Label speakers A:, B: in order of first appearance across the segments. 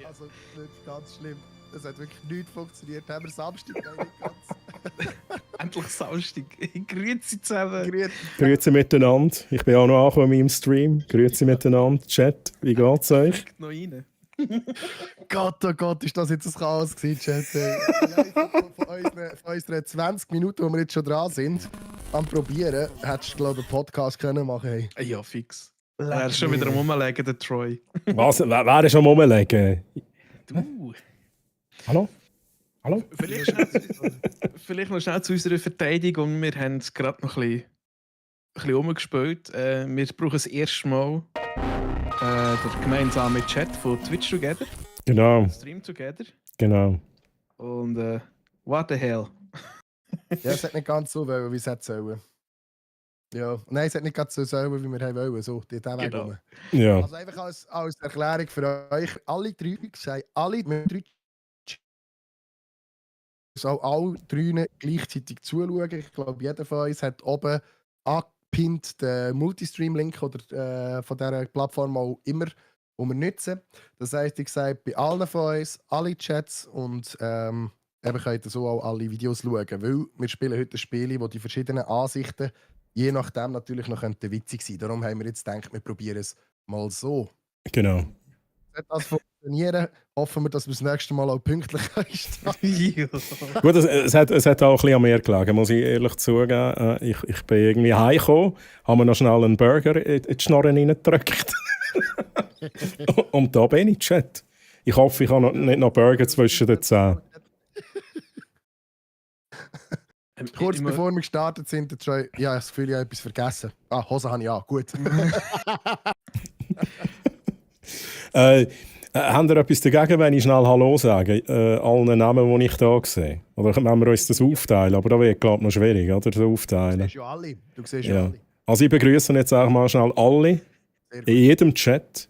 A: Also nicht ganz schlimm. Es hat wirklich nichts funktioniert. Haben wir Samstag nicht ganz.
B: Endlich Samstag. Grüezi zusammen.
C: Grüezi miteinander. Ich bin auch noch angekommen in meinem Stream. Grüezi miteinander. Chat, wie geht's euch?
B: Direkt noch rein.
A: Gott, oh Gott, ist das jetzt ein Chaos gewesen, Chat. Von unseren 20 Minuten, wo wir jetzt schon dran sind, am Probieren, hättest du, glaube ich, einen Podcast können machen. Hey.
B: Ja, fix. Er ist schon wieder am Rumlegen, der Troy.
C: Was? Wer ist am Rumlegen?
B: Du.
C: Hallo? Hallo?
B: Vielleicht noch schnell zu unserer Verteidigung. Wir haben es gerade noch ein bisschen umgespielt. Wir brauchen das erste Mal den gemeinsamen Chat von Twitch Together.
C: Genau.
B: Stream Together.
C: Genau.
B: Und what the hell?
A: Ja, es hat nicht ganz so wollen, wie es hätte sollen. Ja, nein, es hat nicht ganz so sollen, wie wir wollen. So, die Weg
B: Genau.
A: rum.
C: Ja.
A: Also einfach als Erklärung für euch, alle drei sagen, alle drei soll alle drei gleichzeitig zuschauen. Ich glaube, jeder von uns hat oben angepinnt den Multistream-Link oder von dieser Plattform auch immer, die wir nutzen. Das heisst, ich sage bei allen von uns, alle Chats und eben könnt ihr so auch alle Videos schauen. Weil wir spielen heute Spiele, wo die verschiedenen Ansichten je nachdem natürlich noch witzig sein könnten. Darum haben wir jetzt gedacht, wir probieren es mal so.
C: Genau.
A: Sollte das funktionieren, hoffen wir, dass wir das nächste Mal auch pünktlich starten.
B: Ja.
C: Gut, es hat auch ein bisschen an mir gelegen, muss ich ehrlich zugeben. Ich bin irgendwie heimgekommen, habe mir noch schnell einen Burger in die Schnorren reingedrückt. Und da bin ich, Chat. Ich hoffe, ich habe nicht noch Burger zwischen den Zähnen.
A: Kurz bevor wir gestartet sind, ja, das Gefühl, ich habe etwas vergessen. Ah, Hose habe ich an, gut.
C: Habt ihr etwas dagegen, wenn ich schnell Hallo sage? Allen Namen, die ich hier sehe? Oder wenn wir uns das aufteilen? Aber da wird, glaube ich, noch schwierig, oder? Das aufteilen.
A: Du siehst ja alle. Du siehst ja alle.
C: Also ich begrüße jetzt auch mal schnell alle in jedem Chat.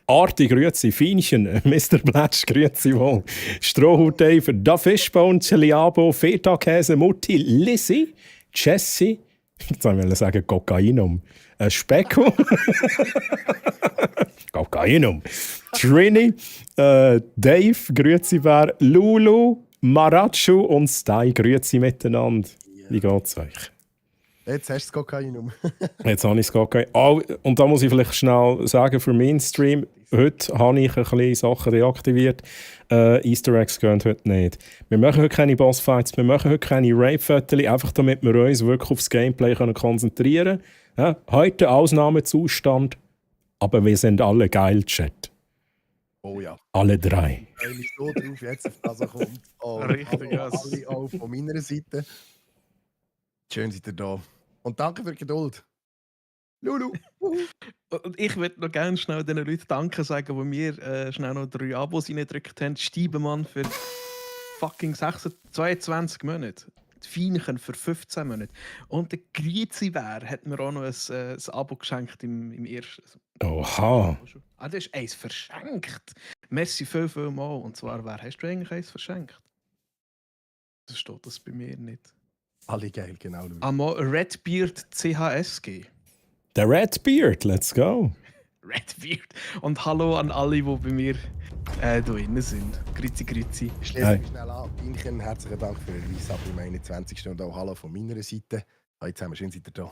C: Arti, grüezi, Fienchen, Mr. Blatsch, grüezi wohl. Strohhut David, Da Fischbone, Celiabo, Feta-Käse, Mutti, Lizzie, Jessie, jetzt wollte ich sagen Kokainum, Specko, Kokainum, Trini, Dave, grüezi wer, Lulu, Marachu und Stai, grüezi miteinander. Wie geht's euch?
A: Jetzt hast du das Kokainum.
C: Jetzt habe ich das Kokain. Und da muss ich vielleicht schnell sagen, für meinen Stream, heute habe ich ein bisschen Sachen deaktiviert. Easter Eggs gehen heute nicht. Wir machen heute keine Bossfights, wir machen heute keine Rape-Fotos, einfach damit wir uns wirklich aufs Gameplay konzentrieren können. Ja, heute Ausnahmezustand, aber wir sind alle geil, Chat.
A: Oh ja.
C: Alle drei.
A: Ich freue mich so drauf, jetzt auf das er kommt. Oh,
B: Richtig, ja.
A: alle auch von meiner Seite. Schön seid ihr da. Und danke für die Geduld. Lulu.
B: Und ich würde noch gerne schnell den Leuten Danke sagen, die mir schnell noch 3 Abos reingedrückt haben. Stiebenmann für fucking 22 Monate. Die Fienchen für 15 Monate. Und der Grieziwär hat mir auch noch ein Abo geschenkt im ersten.
C: Oha.
B: Ah, das ist eins verschenkt. Merci viel mal. Und zwar, wer hast du eigentlich eins verschenkt? Das steht das bei mir nicht.
A: Alle geil, genau.
B: Einmal Redbeard CHSG.
C: Der Redbeard, let's go.
B: Redbeard. Und hallo an alle, die bei mir hier drin sind. Grüezi, grüezi.
A: Ich schließe mich schnell an. Inchen, herzlichen Dank für den Reis im 21. und auch hallo von meiner Seite. Hallo zusammen, schön seid ihr da.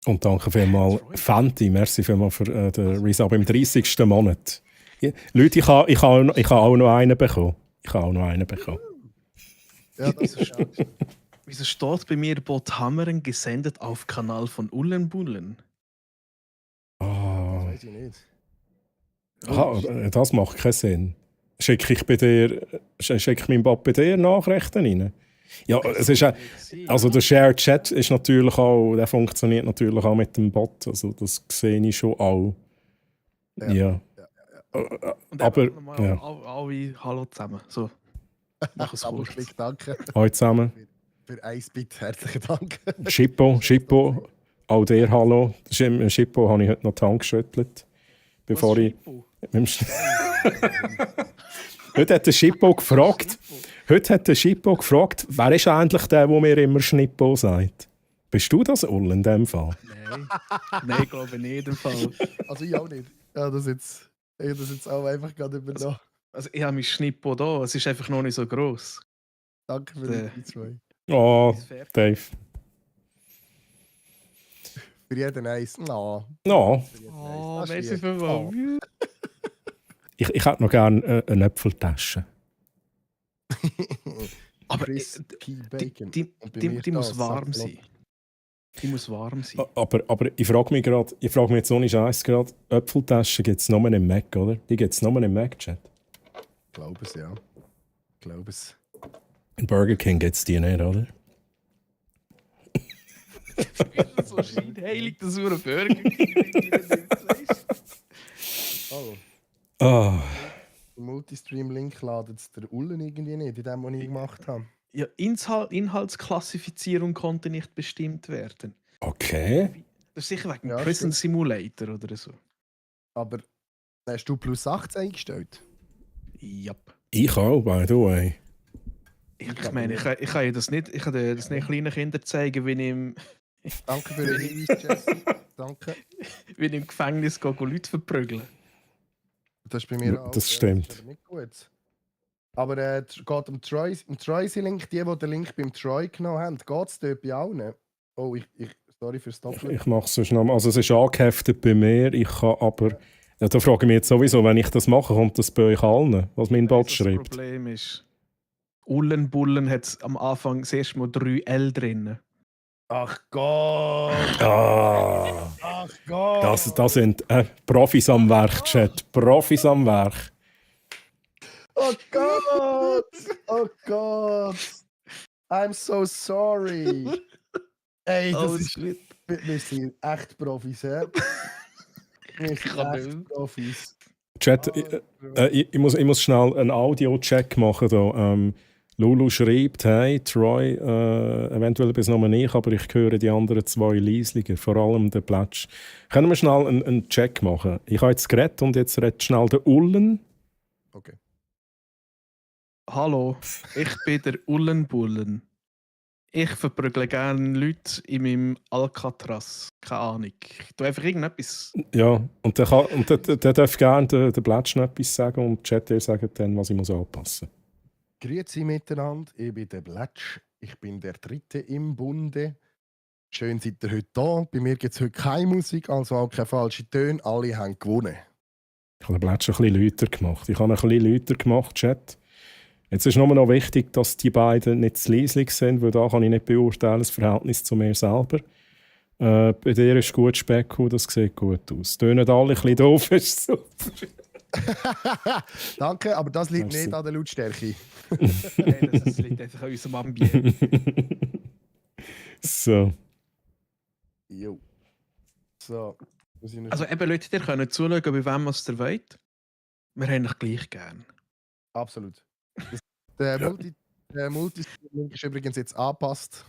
C: Und danke vielmals, Fenty. Merci vielmals für den Resub im 30. Monat. Leute, ich habe auch noch einen bekommen.
A: Ja, das ist schade.
B: Wieso steht bei mir Boothammeren gesendet auf Kanal von Ullenbullen?
A: Das weiß ich nicht.
C: Aha, das macht keinen Sinn. Schicke ich meinem Bot bei dir Nachrichten rein? Ja, es ist also der Shared Chat ist natürlich auch, der funktioniert natürlich auch mit dem Bot. Also das sehe ich schon auch. Ja.
B: Und
C: aber
B: ja. Alle Hallo zusammen. So. Mach es kurz.
A: Danke.
C: Hallo zusammen.
A: Für 1 Bit herzlichen Dank.
C: Schippo, auch dir Hallo. Schippo habe ich heute noch die Hand geschüttelt. Bevor ich. Heute hat der Schippo gefragt. Wer ist eigentlich der mir immer Schnippo sagt? Bist du das, Ull, in dem Fall?
B: Nein, ich glaube nicht in dem Fall.
A: Also ich auch nicht. Ja, das jetzt auch einfach gerade übernommen.
B: Also ich habe mein Schnippo da, es ist einfach noch nicht so gross.
A: Danke für
B: Der-
A: die zwei.
C: Oh,
B: Ist fertig.
C: Dave.
A: Für jeden eins. No.
C: No,
A: Für jeden
B: Oh,
A: eins. Das ist
B: merci
A: lieb.
B: vielmals.
C: ich hätte noch gerne eine Äpfeltasche.
B: Aber
A: Crispy Bacon.
B: die
A: Und bei mir
B: muss
A: das,
B: warm
A: Saxalot.
B: sein. Die muss warm sein.
C: Aber ich frage mich jetzt ohne Scheiß gerade, Äpfeltaschen gibt es nur im Mac, oder? Die gibt es nur im Mac-Chat.
A: Ich glaube es, ja. Ich glaube es.
C: In Burger King gibt es die nicht, oder?
B: So scheinheilig, dass wir einen Burger
A: Oh,
C: Ah,
A: im Multistream-Link ladet es der Ullen irgendwie nicht, in dem, was ich gemacht habe.
B: Ja, Inhaltsklassifizierung konnte nicht bestimmt werden.
C: okay.
B: Das ist sicher wegen
A: Ja,
B: Prison
A: stimmt.
B: Simulator oder so.
A: Aber hast du plus 18 eingestellt?
B: Jap.
C: Ich auch, by the way.
B: Ich meine, ich kann ja das nicht, ich kann dir das nicht kleinen Kindern zeigen, wie ich
A: Danke für den Hinweis, Jesse. Danke.
B: im Gefängnis Leute verprügeln.
A: Das ist bei mir
C: Ja,
A: auch.
C: das stimmt.
A: Das ist aber nicht gut. Aber es geht um Troy-Link, die den Link beim Troy genommen haben, geht es dort bei allen? Oh, sorry fürs Doppeln.
C: Ich mache es sonst noch mal. Also es ist angeheftet bei mir, ich kann aber... Ja, da frage ich mich jetzt sowieso, wenn ich das mache, kommt das bei euch allen, was mein Bot
B: Das
C: schreibt.
B: Problem ist, Ullenbullen hat am Anfang das erste Mal 3 L drin.
A: Ach Gott!
C: Ah,
A: Ach Gott!
C: das sind Profis am Werk, Chat. Profis am Werk.
A: Oh Gott! Oh Gott! I'm so sorry! Ey, das
B: Alles
A: ist...
B: gut.
A: Wir sind echt Profis, hä? Wir sind
B: kann
A: echt
B: nicht.
A: Profis.
C: Chat, ich muss schnell einen Audio-Check machen. Da. Lulu schreibt, hey, Troy, eventuell bis noch nicht, aber ich höre die anderen zwei leislicher, vor allem der Plätsch. Können wir schnell einen Check machen? Ich habe jetzt geredet und jetzt redet schnell der Ullen.
A: Okay.
B: Hallo, ich bin der Ullenbullen. Ich verprügle gerne Leute in meinem Alcatraz. Keine Ahnung. Ich tue einfach irgendetwas.
C: Ja, und der darf gerne der Plätsch noch etwas sagen und die Chat ihr sagt dann, was ich muss anpassen muss.
A: Grüezi miteinander, ich bin der Bletsch. Ich bin der Dritte im Bunde. Schön seid ihr heute da. Bei mir gibt es heute keine Musik, also auch keine falschen Töne. Alle haben gewonnen.
C: Ich habe den Plätsch ein bisschen lauter gemacht. Chat. Jetzt ist nur noch wichtig, dass die beiden nicht zu leislich sind, weil da kann ich nicht beurteilen, das Verhältnis zu mir selber. Bei dir ist gut Specko, das sieht gut aus. Tönen alle ein bisschen doof, ist super.
A: Danke, aber das liegt
C: Merci.
A: nicht an der Lautstärke.
B: Nein, das liegt einfach an unserem Ambiente.
C: So.
A: Jo. So. Muss ich noch-
B: Also eben Leute, ihr könnt zuschauen, bei wem was ihr wollt. Wir haben euch gleich gern.
A: Absolut. Der Multi-Link ist übrigens jetzt angepasst.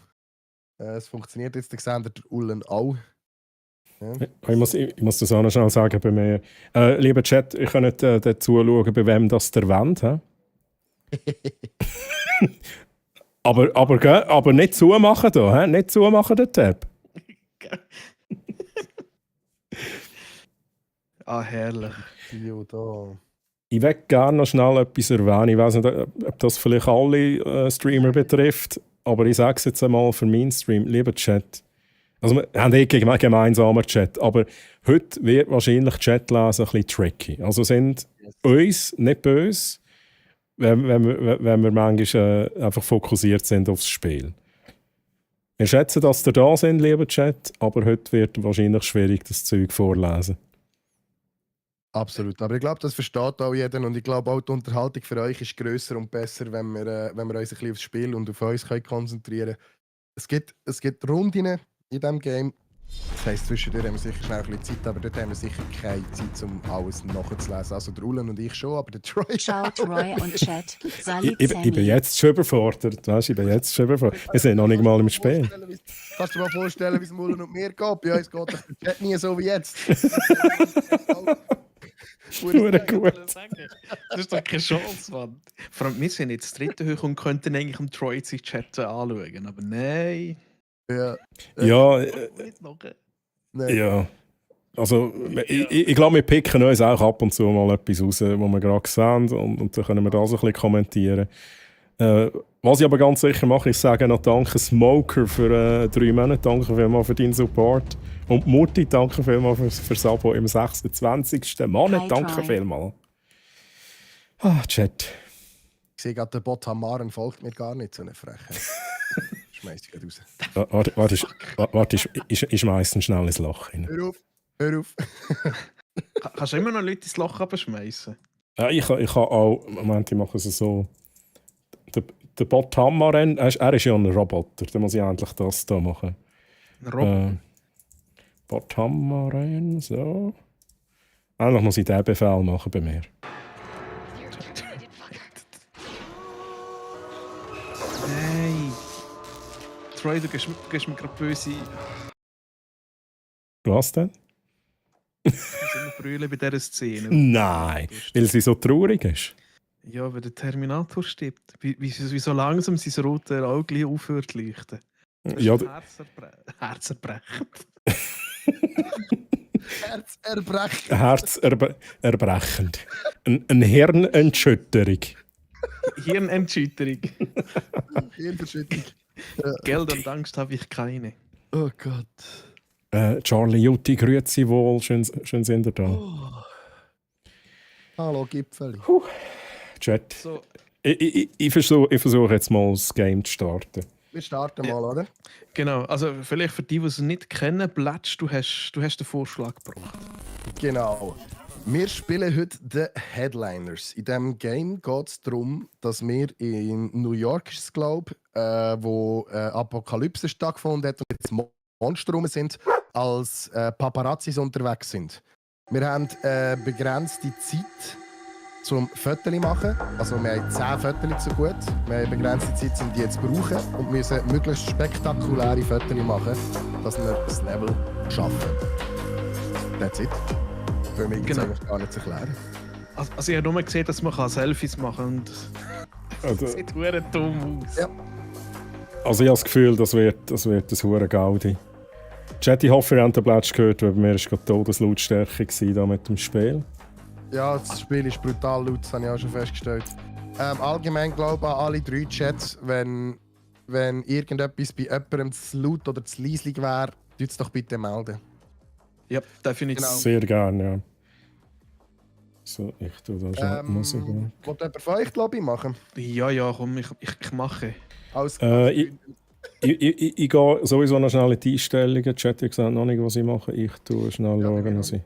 A: Es funktioniert jetzt, der Sender der Ullen auch. Ja.
C: Ich muss das auch noch schnell sagen bei mir. Lieber Chat, ihr könnt dazu schauen, bei wem das der wollt. He? aber nicht zumachen da, he? Nicht zumachen den Tab.
B: Ah, herrlich.
A: Jo, da.
C: Ich möchte gerne noch schnell etwas erwähnen. Ich weiß nicht, ob das vielleicht alle Streamer betrifft, aber ich sage es jetzt einmal für meinen Stream. Lieber Chat. Also wir haben gemeinsamer Chat, aber heute wird wahrscheinlich Chatlesen ein bisschen tricky. Also sind uns nicht böse, wenn wir manchmal einfach fokussiert sind aufs Spiel. Wir schätzen, dass ihr da sind, lieber Chat, aber heute wird wahrscheinlich schwierig, das Zeug vorlesen.
A: Absolut. Aber ich glaube, das versteht auch jeder und ich glaube auch, die Unterhaltung für euch ist grösser und besser, wenn wir uns ein bisschen aufs Spiel und auf uns konzentrieren können. Es gibt Runden in diesem Game. Das heisst, zwischendurch haben wir sicher schnell ein bisschen Zeit, aber dort haben wir sicher keine Zeit, um alles nachzulesen. Also der Ulen und ich schon, aber der Troy.
D: Ciao Troy und Chat. Salut
C: Ich bin jetzt schon überfordert. Weißt, ich bin jetzt schon überfordert. Wir sind noch nicht mal im Spiel.
A: Kannst du dir mal vorstellen, wie es Ulen und mir geht? Bei uns geht der Chat nie so wie jetzt.
C: Nur gut.
B: Das ist doch keine Chance, Mann. Vor allem, wir sind jetzt das dritte hoch und könnten eigentlich im Troy sich Chat anschauen, aber nein.
A: Ja.
C: Ja,
B: Nicht machen.
A: Nein.
C: ja. Also, ich glaube, wir picken uns auch ab und zu mal etwas raus, wo wir gerade sehen und dann können wir das ein bisschen kommentieren. Was ich aber ganz sicher mache, ich sage noch danke Smoker für 3 Monate, danke vielmals für deinen Support. Und Mutti, danke vielmals für das Abo im 26. Monat,
D: Hi,
C: danke
D: Troy.
C: vielmals. Ah, Chat.
A: Ich sehe gerade, der Bot Hamaren folgt mir gar nicht, so eine Frechheit. Schmeiß ich raus.
C: Warte, ich schmeiß ein schnelles Loch rein.
A: Hör auf, hör auf.
B: Kannst du immer noch Leute ins Loch abschmeißen?
C: Ja, ich kann auch, Moment, ich mache es so. Der Bot Hammaren, er ist ja ein Roboter, dann muss ich endlich das hier machen.
B: Ein Roboter?
C: Bot Hammaren, so. Eigentlich muss ich den Befehl machen bei mir.
B: Nein! Troy, du gehst mir gerade böse.
C: Was denn?
B: Ich muss immer brüllen bei dieser Szene.
C: Nein, weil sie so traurig ist.
B: Ja, wenn der Terminator stirbt. Wie so langsam sein rotes Auge aufhört zu leuchten. Das
C: Ja,
B: ist herzerbrechend.
C: Herzerbrechend. Eine Hirnerschütterung.
B: Hirnerschütterung.
A: Hirnverschüttung.
B: Geld und Angst habe ich keine.
A: Oh Gott.
C: Charlie Jutti, grüezi wohl, schön sind ihr da.
A: Oh. Hallo Gipfeli.
C: Chat.
B: So,
C: Ich versuche jetzt mal das Game zu starten.
A: Wir starten
B: Ja.
A: mal, oder?
B: genau. Also vielleicht für die es nicht kennen, Blatsch, du hast den Vorschlag gebracht.
A: Genau. Wir spielen heute The Headliners. In diesem Game geht es darum, dass wir in New York, ist es, glaube ich, wo Apokalypse stattgefunden hat und jetzt Monster rum sind, als Paparazzis unterwegs sind. Wir haben begrenzte Zeit zum Fotos machen. Also wir haben 10 Fotos zu gut. Wir haben begrenzte Zeit, um die jetzt zu brauchen und müssen möglichst spektakuläre Fotos machen, dass wir das Level schaffen. That's it. Für mich
B: Genau.
A: eigentlich gar nicht zu erklären.
B: Also ich habe nur gesehen, dass man Selfies machen kann und
C: Also,
B: das sieht verdammt dumm aus.
A: Ja.
C: also ich habe das Gefühl, das wird ein hure Gaudi. Chat, ich hoffe, ihr habt den Plätsch gehört, weil bei mir war gerade Todeslautstärke da mit dem Spiel.
A: Ja, das Spiel ist brutal laut, das habe ich auch schon festgestellt. Allgemein glaube ich an alle 3 Chats, wenn irgendetwas bei jemandem zu laut oder zu leislich wäre, tut es doch bitte melden.
B: Ja, definitiv.
A: Genau.
C: Sehr gerne, ja. So, ich tue da schon Musik an.
A: Wollt jemand von euch die Lobby machen?
B: Ja, komm, ich mache.
A: Als
C: Ich gehe sowieso noch schnell in die Einstellungen. Chat, ich sehe noch nicht, was ich mache. Ich tue schnell
A: Ja,
C: schauen,
A: genau.
C: was ich...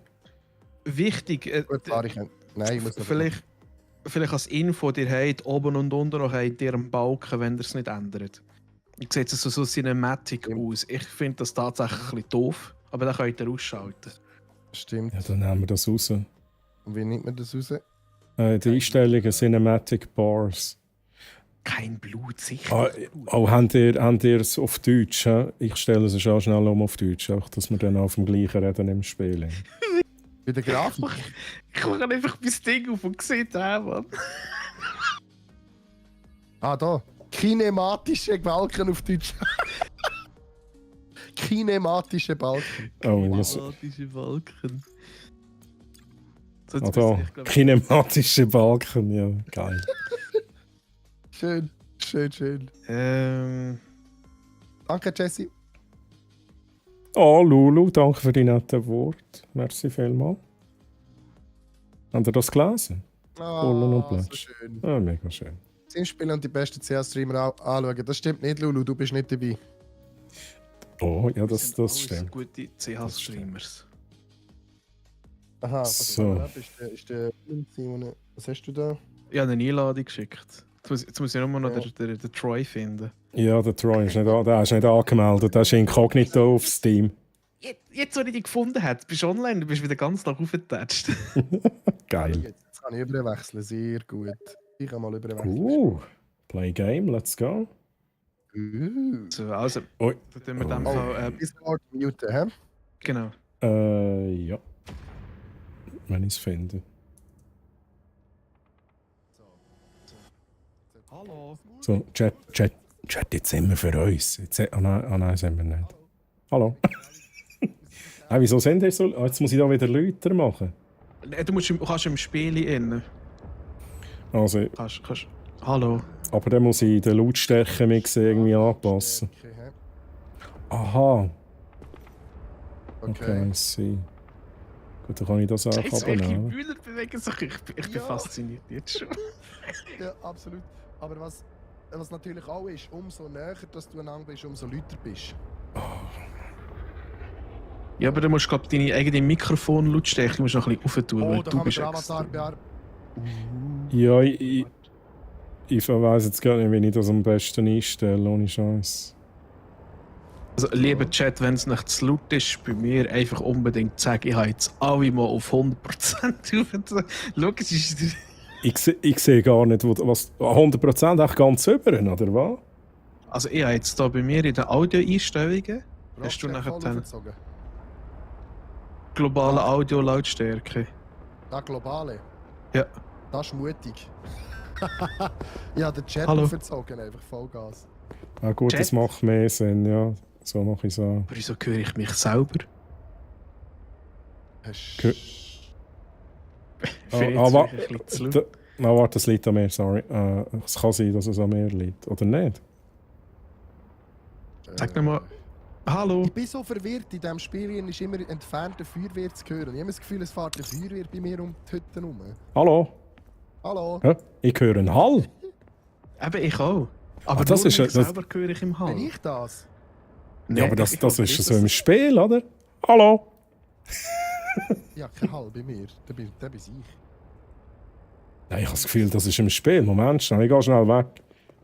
B: Wichtig,
A: Gut, klar, ich kann. Nein, ich muss noch.
B: vielleicht als Info, ihr habt oben und unten noch habt ihr einen Balken, wenn ihr es nicht ändert. Sieht es so Cinematic aus. Ich finde das tatsächlich ein bisschen doof, aber dann könnt ihr ausschalten.
A: Stimmt.
C: Ja, dann nehmen wir das raus.
A: Und wie nimmt man das raus?
C: Die Einstellungen Cinematic Bars.
B: Kein Blut, sicher.
C: Habt ihr es auf Deutsch? He? Ich stelle es auch schnell auf Deutsch, auch dass wir dann auf dem gleichen reden im Spiel.
A: Bei der Grafik?
B: Ich mache einfach mein Ding auf und sehe den, Mann.
A: Da. Kinematische Balken auf Deutsch. Kinematische Balken.
C: Oh, ich muss...
B: Dramatische Balken. So, jetzt
C: da,
B: müsste ich, glaub ich-
C: kinematische Balken, ja, geil.
A: Schön, schön, schön. Danke, Jesse.
C: Oh, Lulu, danke für die netten Worte. Merci vielmals. Habt ihr das gelesen? Bullen und
A: so
C: Plätsch.
A: schön.
C: Ah, mega schön.
A: Sims spielen und die besten CS-Streamer anschauen. Das stimmt nicht, Lulu, du bist nicht dabei.
C: Oh, ja,
B: Wir
C: das
B: sind alles
C: stimmt.
B: Gute CH-Streamers.
A: Aha,
C: So.
A: Ist der Simon, was hast du da?
B: Ich habe eine Einladung geschickt. Jetzt muss ich nur noch
A: Ja.
B: den Troy finden.
C: Ja, der Troy ist nicht, der ist nicht angemeldet, der ist inkognito auf Steam.
B: Jetzt, wo ich dich gefunden habe, bist du online, du bist wieder ganz nach aufgetatscht.
C: Geil.
A: Jetzt kann ich überwechseln, sehr gut. Ich kann mal überwechseln.
C: Play game, let's go.
B: So, also,
C: Ui.
B: dann tun wir dem
C: Oh.
B: Fall,
A: Discord muten, hä?
B: genau.
C: Ja. Wenn ich es finde.
B: Hallo.
C: So, Chat, jetzt sind wir für uns. Jetzt, nein, sind wir nicht. Hallo. Wieso sind ihr so... Jetzt muss ich da wieder lauter machen.
B: Kannst im Spiel innen.
C: Also,
B: Kannst. Hallo.
C: aber dann muss ich den Lautstärke-Mix irgendwie anpassen.
A: Okay, hä?
C: Aha.
A: Okay.
C: Okay, I see. Gut, dann kann ich das auch
B: Scheiße, welche
C: abnehmen.
B: Bühner bewegen sich. Ich bin
A: Ja.
B: fasziniert jetzt schon.
A: Ja, absolut. Aber was natürlich auch ist, umso näher dass du einander bist, umso lauter bist.
B: Ja, aber du musst, glaube ich, deine eigene Mikrofonlautstärke noch ein bisschen aufentun, weil
A: Da
B: du
A: haben
B: bist
A: wir den Avatar
B: extra.
C: Ja, ich weiss jetzt gar nicht, wie ich das am besten einstelle, ohne Scheiß.
B: Also, lieber Chat, wenn es nicht zu laut ist, bei mir einfach unbedingt sagen, ich habe jetzt alle mal auf 100% aufgetan. Schau, es ist...
C: Ich sehe gar nicht, was 100% echt ganz über, oder was?
B: Also, ich habe jetzt hier bei mir in den Audioeinstellungen hast du
A: Rockset
B: nachher
A: voll
B: dann
A: aufgezogen.
B: globale Audio-Lautstärke.
A: Das globale.
B: Ja.
A: Das ist mutig. Ja, den Chat
B: Hallo.
A: aufgezogen, einfach Vollgas.
C: Ah gut,
B: Chat?
C: das macht mehr Sinn, ja. So mache ich es auch.
B: Aber wieso höre ich mich selber?
C: Ge-
B: Finde ich
C: Ah,
B: jetzt
C: wa-
B: wirklich ein bisschen zu laut.
C: Warte, das liegt an mir, sorry. Es kann sein, dass es an mir liegt. Oder nicht?
B: Sag noch mal. Hallo.
A: Ich bin so verwirrt, in diesem Spiel ist immer entfernte Feuerwehr zu hören. Ich habe das Gefühl, es fährt eine Feuerwehr bei mir um die Hütte herum.
C: Hallo?
A: Hallo?
C: Ja, ich höre einen Hall.
B: Eben, ich auch. Aber
C: das
B: nur
C: ist ja-
B: mich
C: das-
B: selber höre ich im Hall.
A: Bin ich das?
C: Ja, aber das
B: ich
C: ist
B: glaube
C: so
B: nicht,
C: im Spiel, oder? Hallo?
A: Ja, kein Hall bei mir. Der bin ich.
C: Nein, ich habe das Gefühl, das ist im Spiel. Moment, schnell, ich gehe schnell weg.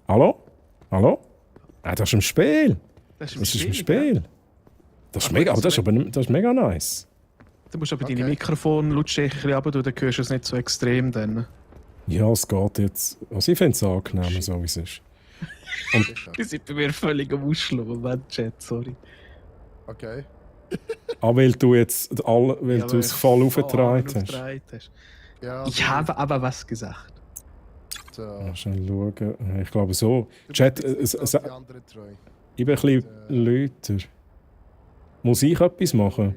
C: Hallo? Hallo? Nein, das ist im Spiel. Das ist im Spiel. Das ist
B: Aber
C: mega, aber
B: also
C: das ist, aber nicht- das ist mega nice.
B: Du musst aber
A: Okay.
B: deine Mikrofon-Lautstärke ein bisschen runter, dann hörst du es nicht so extrem. Dann.
C: Ja, es geht jetzt. Also ich finde es angenehm, so wie es ist.
B: Die sind bei mir völlig am Ausschlagen. Moment, Chat, sorry.
A: Okay.
C: Weil du jetzt weil
B: Ja,
C: du es voll aufgetragen hast.
B: aufgetragen hast.
A: Ja,
B: Ich habe aber was gesagt.
A: So.
C: Mal schnell schauen. Ich glaube so. Chat,
A: Die anderen treu.
C: ich bin ein bisschen lauter. Muss ich etwas machen?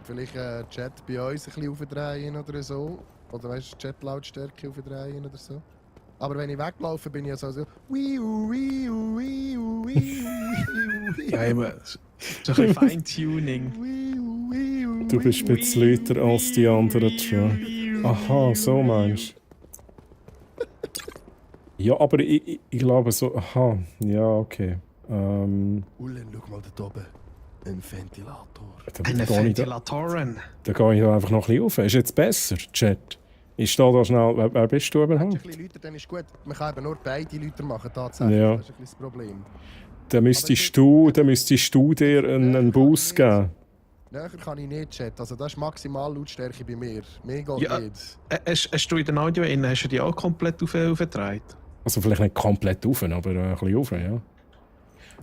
A: Vielleicht Chat bei uns ein bisschen aufdrehen oder so. Oder weißt du, Chat-Lautstärke aufdrehen oder so. Aber wenn ich weglaufe, bin ich ja so.
B: Ja, immer so ein bisschen Feintuning.
C: Du bist ein bisschen lauter als die anderen Try. Aha, so meinst du. Ja, aber ich glaube so. Aha, ja, okay.
A: Ullen, schau mal da oben. Ein Ventilator.
B: Eine
C: Da gehe ich
B: Ventilatoren.
C: da einfach noch ein bisschen auf. Ist jetzt besser, Chat? Ich stehe da schnell. Wer bist du
A: Wenn du ein
C: überhaupt?
A: bisschen lauter, dann ist gut. Man kann eben nur beide Leute machen, tatsächlich.
C: Ja.
A: Das ist ein bisschen das Problem.
C: Dann müsstest du dir einen Boost geben.
A: Näher kann ich nicht chatten. Also das ist maximal Lautstärke bei mir. Mehr geht
B: Ja.
A: nicht.
B: Hast du in den Audio innen, hast du die auch komplett aufgetragen?
C: Also vielleicht nicht komplett auf, aber ein bisschen auf, ja.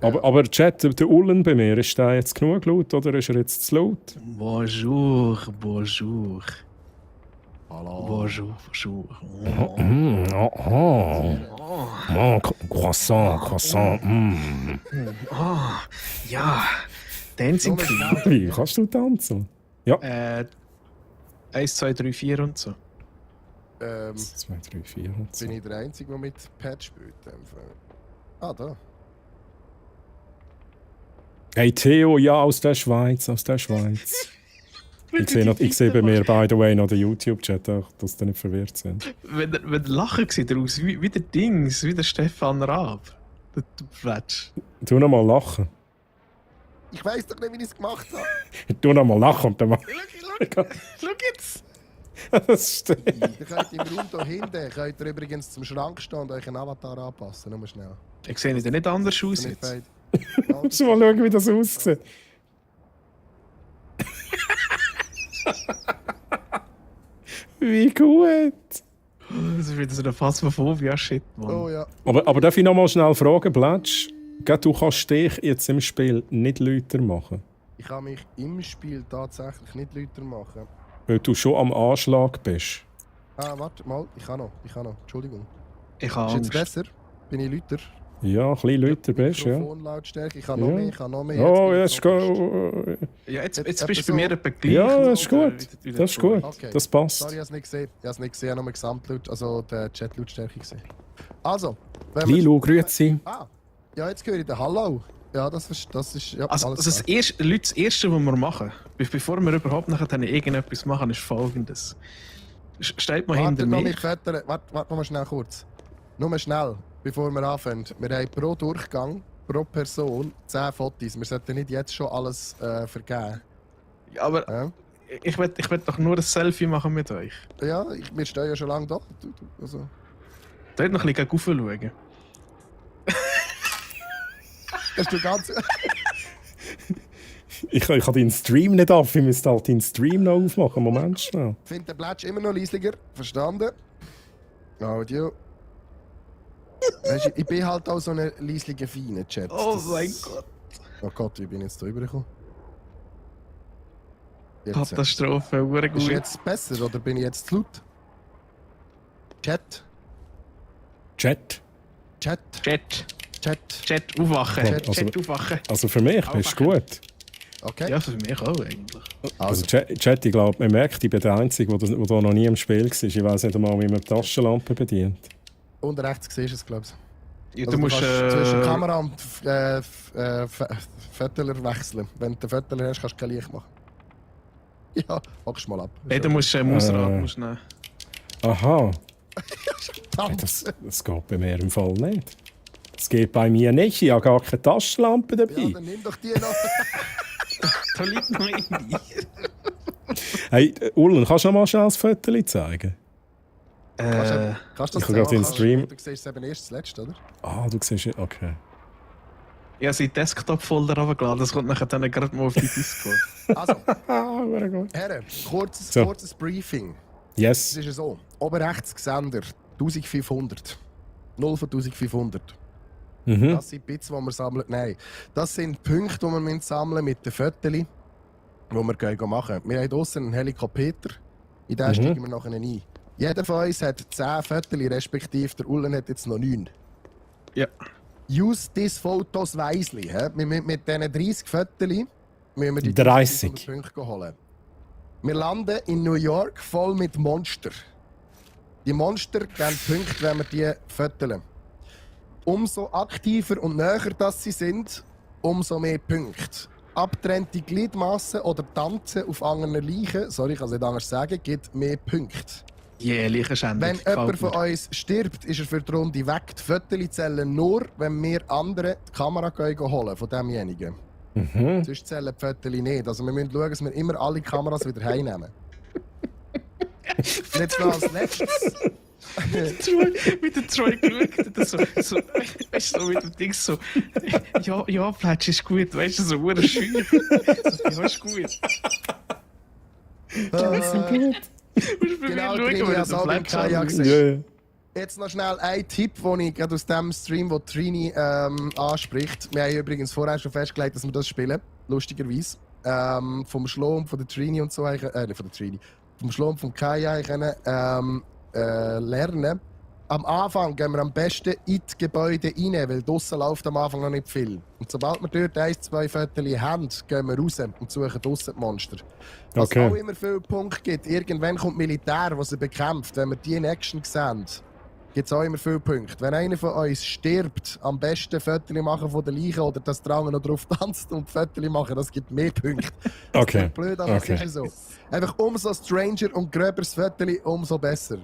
C: Aber Chat, der Ullen bei mir, ist der jetzt genug laut oder ist er jetzt zu laut?
B: Bonjour, bonjour.
A: Hallo.
B: Bonjour, bonjour.
C: Croissant.
B: Ja, Dancing
A: Nur
B: Queen.
C: Wie kannst du tanzen?
B: 1, 2, 3, 4 und so.
C: 1, 2, 3, 4 und so.
A: Bin ich der Einzige, der mit Patch spielt? Ah, da.
C: Hey Theo, ja, aus der Schweiz. Ich sehe bei mir, by the way, noch den YouTube-Chat, dass die nicht verwirrt sind.
B: Wenn der Lachen sieht er aus wie der Dings, wie der Stefan Raab. Der Fletsch.
C: Tu noch mal lachen.
A: Ich weiss doch nicht, wie ich es gemacht habe.
C: Tu noch mal lachen und dann mal.
B: Schau jetzt!
C: Das stimmt.
A: Ihr könnt im Raum hier hinten, könnt ihr übrigens zum Schrank stehen und euch einen Avatar anpassen. Nur schnell.
B: Ich sehe nicht anders aus
A: Nicht
B: jetzt.
A: beide.
C: Musst du mal schauen, wie das aussieht. Wie gut.
B: Das ist wieder so eine Phasmophobia-Shit, Mann.
A: Oh ja.
C: Aber darf ich noch mal schnell fragen, Blatsch? Du kannst dich jetzt im Spiel nicht lauter machen.
A: Ich kann mich im Spiel tatsächlich nicht lauter machen.
C: Weil du schon am Anschlag bist.
A: Ah, warte mal. Ich kann noch. Entschuldigung.
B: Ich
A: Ist
B: habe
A: jetzt
B: Angst.
A: besser? Bin ich lauter?
C: Ja, ein bisschen lauter bist, ja.
A: Mikrofonlautstärke, ich kann noch
C: Ja.
A: mehr, ich kann noch mehr.
C: Oh,
A: bin
C: ja,
A: ich
C: ist
A: so
C: gut.
B: Ja, jetzt
A: Etwa
B: bist du
A: so.
B: bei mir etwa gleich.
C: Ja, das ist
B: oder?
C: gut.
B: Wieder
C: Das ist
B: zurück.
C: gut.
A: Okay.
C: Das passt.
A: Sorry, ich habe es nicht gesehen. Ich habe es nicht gesehen, ich habe nur Gesamtlaut, also die Chatlautstärke gesehen. Also, wenn
C: Lilo, grüezi.
A: Ah, ja, jetzt höre ich den Hallo. Ja, das ist ja,
B: Also
A: alles
B: das,
A: klar.
B: Leute, das Erste, was wir machen, bevor wir überhaupt nachher dann irgendetwas machen, ist Folgendes. Steht mal hinter
A: Warte noch
B: mir.
A: mit Fotos. Warte mal schnell kurz. Nur schnell, bevor wir anfangen. Wir haben pro Durchgang, pro Person 10 Fotos. Wir sollten nicht jetzt schon alles vergeben.
B: Ja, aber
A: Ja,
B: ich will doch nur ein Selfie machen mit euch.
A: ja wir stehen ja schon lange da. Also.
B: Dort noch ein bisschen gegen schauen.
A: Hast du ganz...
C: Ich habe deinen Stream nicht auf. Ich müsste halt deinen Stream noch aufmachen. Moment schnell.
A: Ich finde den Plätsch immer noch leislicher. Verstanden? Audio. Weißt, ich bin halt auch so ein leislicher feiner Chat.
B: Oh
A: Das-
B: mein Gott.
A: Oh Gott, wie bin ich jetzt da rübergekommen? Jetzt,
B: Katastrophe, hure
A: ist
B: gut.
A: jetzt besser oder bin ich jetzt zu laut? Chat?
C: Chat.
A: Chat?
B: Chat,
A: Chat?
B: aufwachen.
C: Chat, also-
B: Chat, aufwachen.
C: Also für mich bist du gut.
A: Okay.
B: Ja, für mich auch eigentlich.
C: Also Chat, ich glaube, man merkt, ich bin der Einzige, der noch nie im Spiel war. Ich weiß nicht einmal, wie man die Taschenlampe bedient.
A: Und rechts siehst du es, glaube ich.
B: Ja,
A: Also
B: du musst.
A: kannst zwischen Kamera und Fötteler wechseln. Wenn du den Fötteler hast, kannst du kein Licht machen. Ja, hockst mal ab.
B: Du musst Mausrad musst nehmen.
C: Aha,
A: Verdammt.
C: das geht bei mir im Fall nicht. Das geht bei mir nicht. Ich habe gar keine Taschenlampe
A: Ja,
C: dabei.
A: dann nimm doch die noch.
B: Da liegt noch in dir.
C: Hey, Ullen, kannst du noch mal schnell das Foto zeigen?
A: Kannst du das
C: Ich habe gerade den
A: machen?
C: Stream-
A: Du siehst es eben erst zuletzt, oder?
C: Ah, du siehst es. Okay.
B: Ich habe seinen Desktop-Folder runtergeladen, das kommt nachher dann gerade mal auf die Discord.
A: Also,
C: Ah, sehr gut.
A: Herren, kurzes
C: So.
A: Briefing. Es
C: Yes.
A: ist ja so, oben rechts Gesender, 1500. 0 von 1500.
C: Mhm.
A: Das sind Bits, die wir sammeln. Nein, das sind Punkte, die wir sammeln mit den Fotos, die wir gehen machen. Wir haben draussen einen Helikopter, in den steigen wir nachher ein. Jeder von uns hat 10 Fotos, respektive der Ullen hat jetzt noch 9.
B: Ja.
A: Use these Fotos wisely. Wir müssen mit diesen 30 Fotos müssen wir die
C: 30.
A: 1500 Punkte holen. Wir landen in New York voll mit Monster. Die Monster geben Punkte, wenn wir die fotografieren. Umso aktiver und näher das sie sind, umso mehr Punkte. Abgetrennte Gliedmassen oder Tanzen auf anderen Leichen, sorry, ich kann es nicht anders sagen, gibt mehr Punkte.
B: Leichenschändung.
A: Wenn jemand von uns stirbt, ist er für die Runde weg. Die Fotos zählen nur, wenn wir anderen die Kamera holen von demjenigen. Sonst zählen die Fotos nicht. Also wir müssen schauen, dass wir immer alle Kameras wieder heimnehmen. Jetzt noch als letztes.
B: Mit dem Troy geschaut, das so, weißt du, so mit dem Ding so, ja, Plätsch ist gut, weißt du, so hure schön. So, ja, ist gut.
A: Genau, Trini, ich habe auch beim Kajak
C: Ja,
A: gesehen.
C: ja.
A: Jetzt noch schnell ein Tipp, den ich gerade aus dem Stream, wo Trini anspricht. Wir haben übrigens vorher schon festgelegt, dass wir das spielen, lustigerweise. Vom Schlom, von der Trini und so, nicht von der Trini, vom Schlom, vom Kaya können lernen. Am Anfang gehen wir am besten in das Gebäude rein, weil draussen läuft am Anfang noch nicht viel. Und sobald wir dort 1, 2 Fotos haben, gehen wir raus und suchen draussen die Monster. Was
C: Okay.
A: auch immer viele Punkte gibt, irgendwann kommt Militär, das sie bekämpft. Wenn wir die in Action sehen, gibt es auch immer viele Punkte. Wenn einer von uns stirbt, am besten Fotos machen von der Leiche oder das Drang noch drauf tanzt und Fotos machen, das gibt mehr Punkte. Das
C: Okay.
A: klingt blöd, aber
C: Okay.
A: es ist so. Einfach umso stranger und gröberes Foto, umso besser.